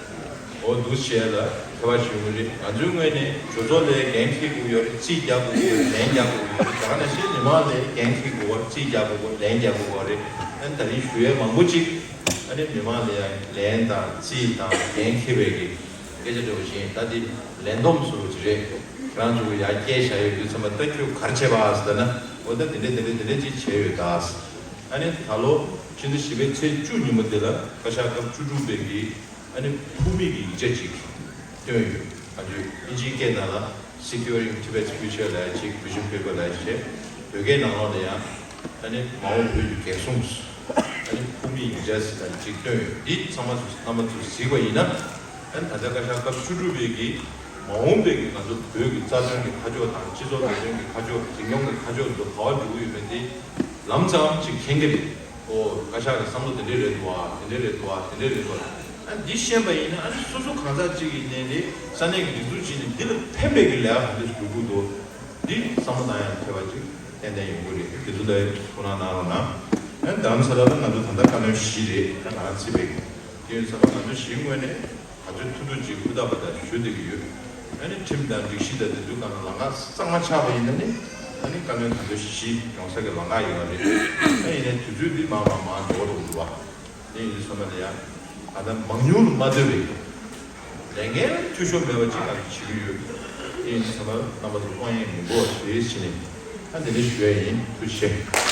འོ་འདུག་བྱས་ལ་ཐེ་བ་ཞུ་གི་རེད། ང་ཚོའི་ངོས་ནས་གྲོས་ཚོགས་ལ་འགན་འཁྱེར་དགོས་ཡོད་རེད། རྩིས་རྒྱག་དགོས་ཀྱི་ཡོད་རེད། ལན་རྒྱག་དགོས་ཀྱི་ཡོད་རེད། ད་ག་ནང་བཞིན་མི་མང་ལ་འགན་འཁྱེར་དགོས་པ། རྩིས་རྒྱག་དགོས་པ། ལན་རྒྱག་དགོས་པ་རེད། ཨ་ནི་ད་རིང་ཞུ་ཡས་མང་པོ་ཅིག་ཨ་ནི་མི་མང་ལ་ཡང་ལན་དང་རྩིས་དང་འགན་འཁྱེར་བའི་གི་སྐད་ཆ་འདྲ་པོ་བཞིན། ད་འདི་ལན་འདོམས་བཟོ་འདྲ་ཅིག་རེད། ཁྱེད་རང་ཚོ་གིས་ཡར་བསྐྱལ་བཞག་ཡོད་དུས་ཙམ་པ། ད་ཁྱོད་ག་རེ་བྱས་པ་ཟེར་ན། འོ་ད་འདི་འདྲ་འདི་འདྲ་འདི་འདྲ་ཅིག་བྱས་ཡོད་ད། ཨ་ནི་ད་ལོ་ཕྱི་ཟླ་བཞི་པའི་ཚེས་བཅུ་ཉིན་མོ་དེ་ལ་བཀའ་ཤག་སྐབས་བཅུ་དྲུག་པའི་གི་ཨ་ནི་ཕུལ་མི་གི་ཡིག་ཆ་ཅིག་བཏོན་ཡོད། ང་ཚོས་དབྱིན་ཇིའི་སྐད་ནང་ལ་Securing Tibet's Future ལབ་ཡ་ཅིག Vision Paper ལབ་ཡ་ཅིག་བོད་སྐད་ནང་ལོགས་ལ་ཡང་ཨ་ནི་མ་འོངས་བོད་ཀྱི་རྒྱལ་སྲུང་ཨ་ནི་ཕུལ་མི་ཡིག་ཆ་ཟེར་ནས་ཅིག་བཏོན་ཡོད། འདི་ཚང་མ་ཚོ་རྣམ་པ་ཚོས་གཟིགས་པ་ཡིན་ན། ཨ་ནི་ད་ལྟ་བཀའ་ཤག་སྐབས་བཅུ་དྲུག་པའི་གི་མ་འོངས་པའི་གི་ང་ཚོ་བོད་ཀྱི་རྩ་དོན་གྱི་ཁ་ཕྱོགས་དང་། སྤྱི་ཚོགས་ལས་དོན་གྱི་ཁ་ཕྱོགས། འཛིན་སྐྱོང་གི་ཁ་ཕྱོགས་ཚོ་ག་པར་འགྲོ་གི་ཡོད་མེད་དེ་ལམ་སང་ཅིག་མཁྱེན་གྱི་རེད། ཨོ། བཀའ་ཤག་གི་བསམ་བློ་དེ་འདྲས་རེད་འདུག་བ། དེ་འདྲས་རེད་འདུག་བ། དེ་འདྲས་རེད་འདུག་བ། ཨ་འདི་ཤེས་པ་ཡིན་ན། ཨ་ནི་སོ་སོ་གང་ཟག་ཅིག་ཡིན་ནའི་རེད། ས་གནས་ཀྱི་སྒྲིག་འཛུགས་ཅིག་ནས་འདི་ལ་ཕན་པའི་གི་ལས་ཀ་ག་འདྲས་སྒྲུབ་དགོས་འདུག་འདི་བསམ་བློ་བཏང་ཡ་ཐེབས་པ་ཅིག་ཏན་ཏན་ཡོང་གི་རེད། དེ་ཚོ་ལ་ཐུགས་སྣང་གནང་རོགས་གནང་། ཨ་རྡ་རམ་ས་ལ་ལ་ང་ཚོ་ད་ལྟ་བཀའ་བློན་བཞི་རེད། ད་ང་རང་བརྩིས་པའི། དེ་ཡིན་ཙང་ང་ཚོ་བཞིའི་ངོས་ནས་ག་ཚོད་ཐུབ་ཐུབ་ཅིག་ཧུར་ཐག་པ་དང་ཞུ་བསྡད་ཀྱི་ཡོད། ཨ་ནི་ཁྲིམས་དང་སྒྲིག་གཞི་དང་དེ་ཚོའི་སྒང་ལ་ལམ་ཁ་གཙང་མ་ཆགས་པ་ཡིན་ན་ནི། ཨ་ནི་བཀའ་བློན་ག་ཚོད་བཞི་ཡོང་ས་གི་ལམ་ཁ་ཡོད་རེད། ཨ་ཡིན་ནའི་དུས་ཚོད་འདི་མར་མར་མར་འགྲོ་འགྲོ་འདུག་བ། དེ་ཡིན་དུས་ཙམ་པ་ལ་ཡ། ད་ལྟ་མང་ཉུང་ལ་མ་ལྟོས་པའི་ལས་འགན་འཐུས་ཤོར་མེད་པ་ཅིག་ང་ཚོ་བྱེད་ཀྱི་ཡོད། དེ་ཡིན་དུས་ཙམ་པ་རྣམ་པ་ཚོ་དབང་ཡོད་མི་དགོས་པ་བྱས་བྱས་ནས། ཨ་འདི་འདྲ་ཞུ་ཡ་ཡིན། ཐུགས་རྗེ་ཆེ།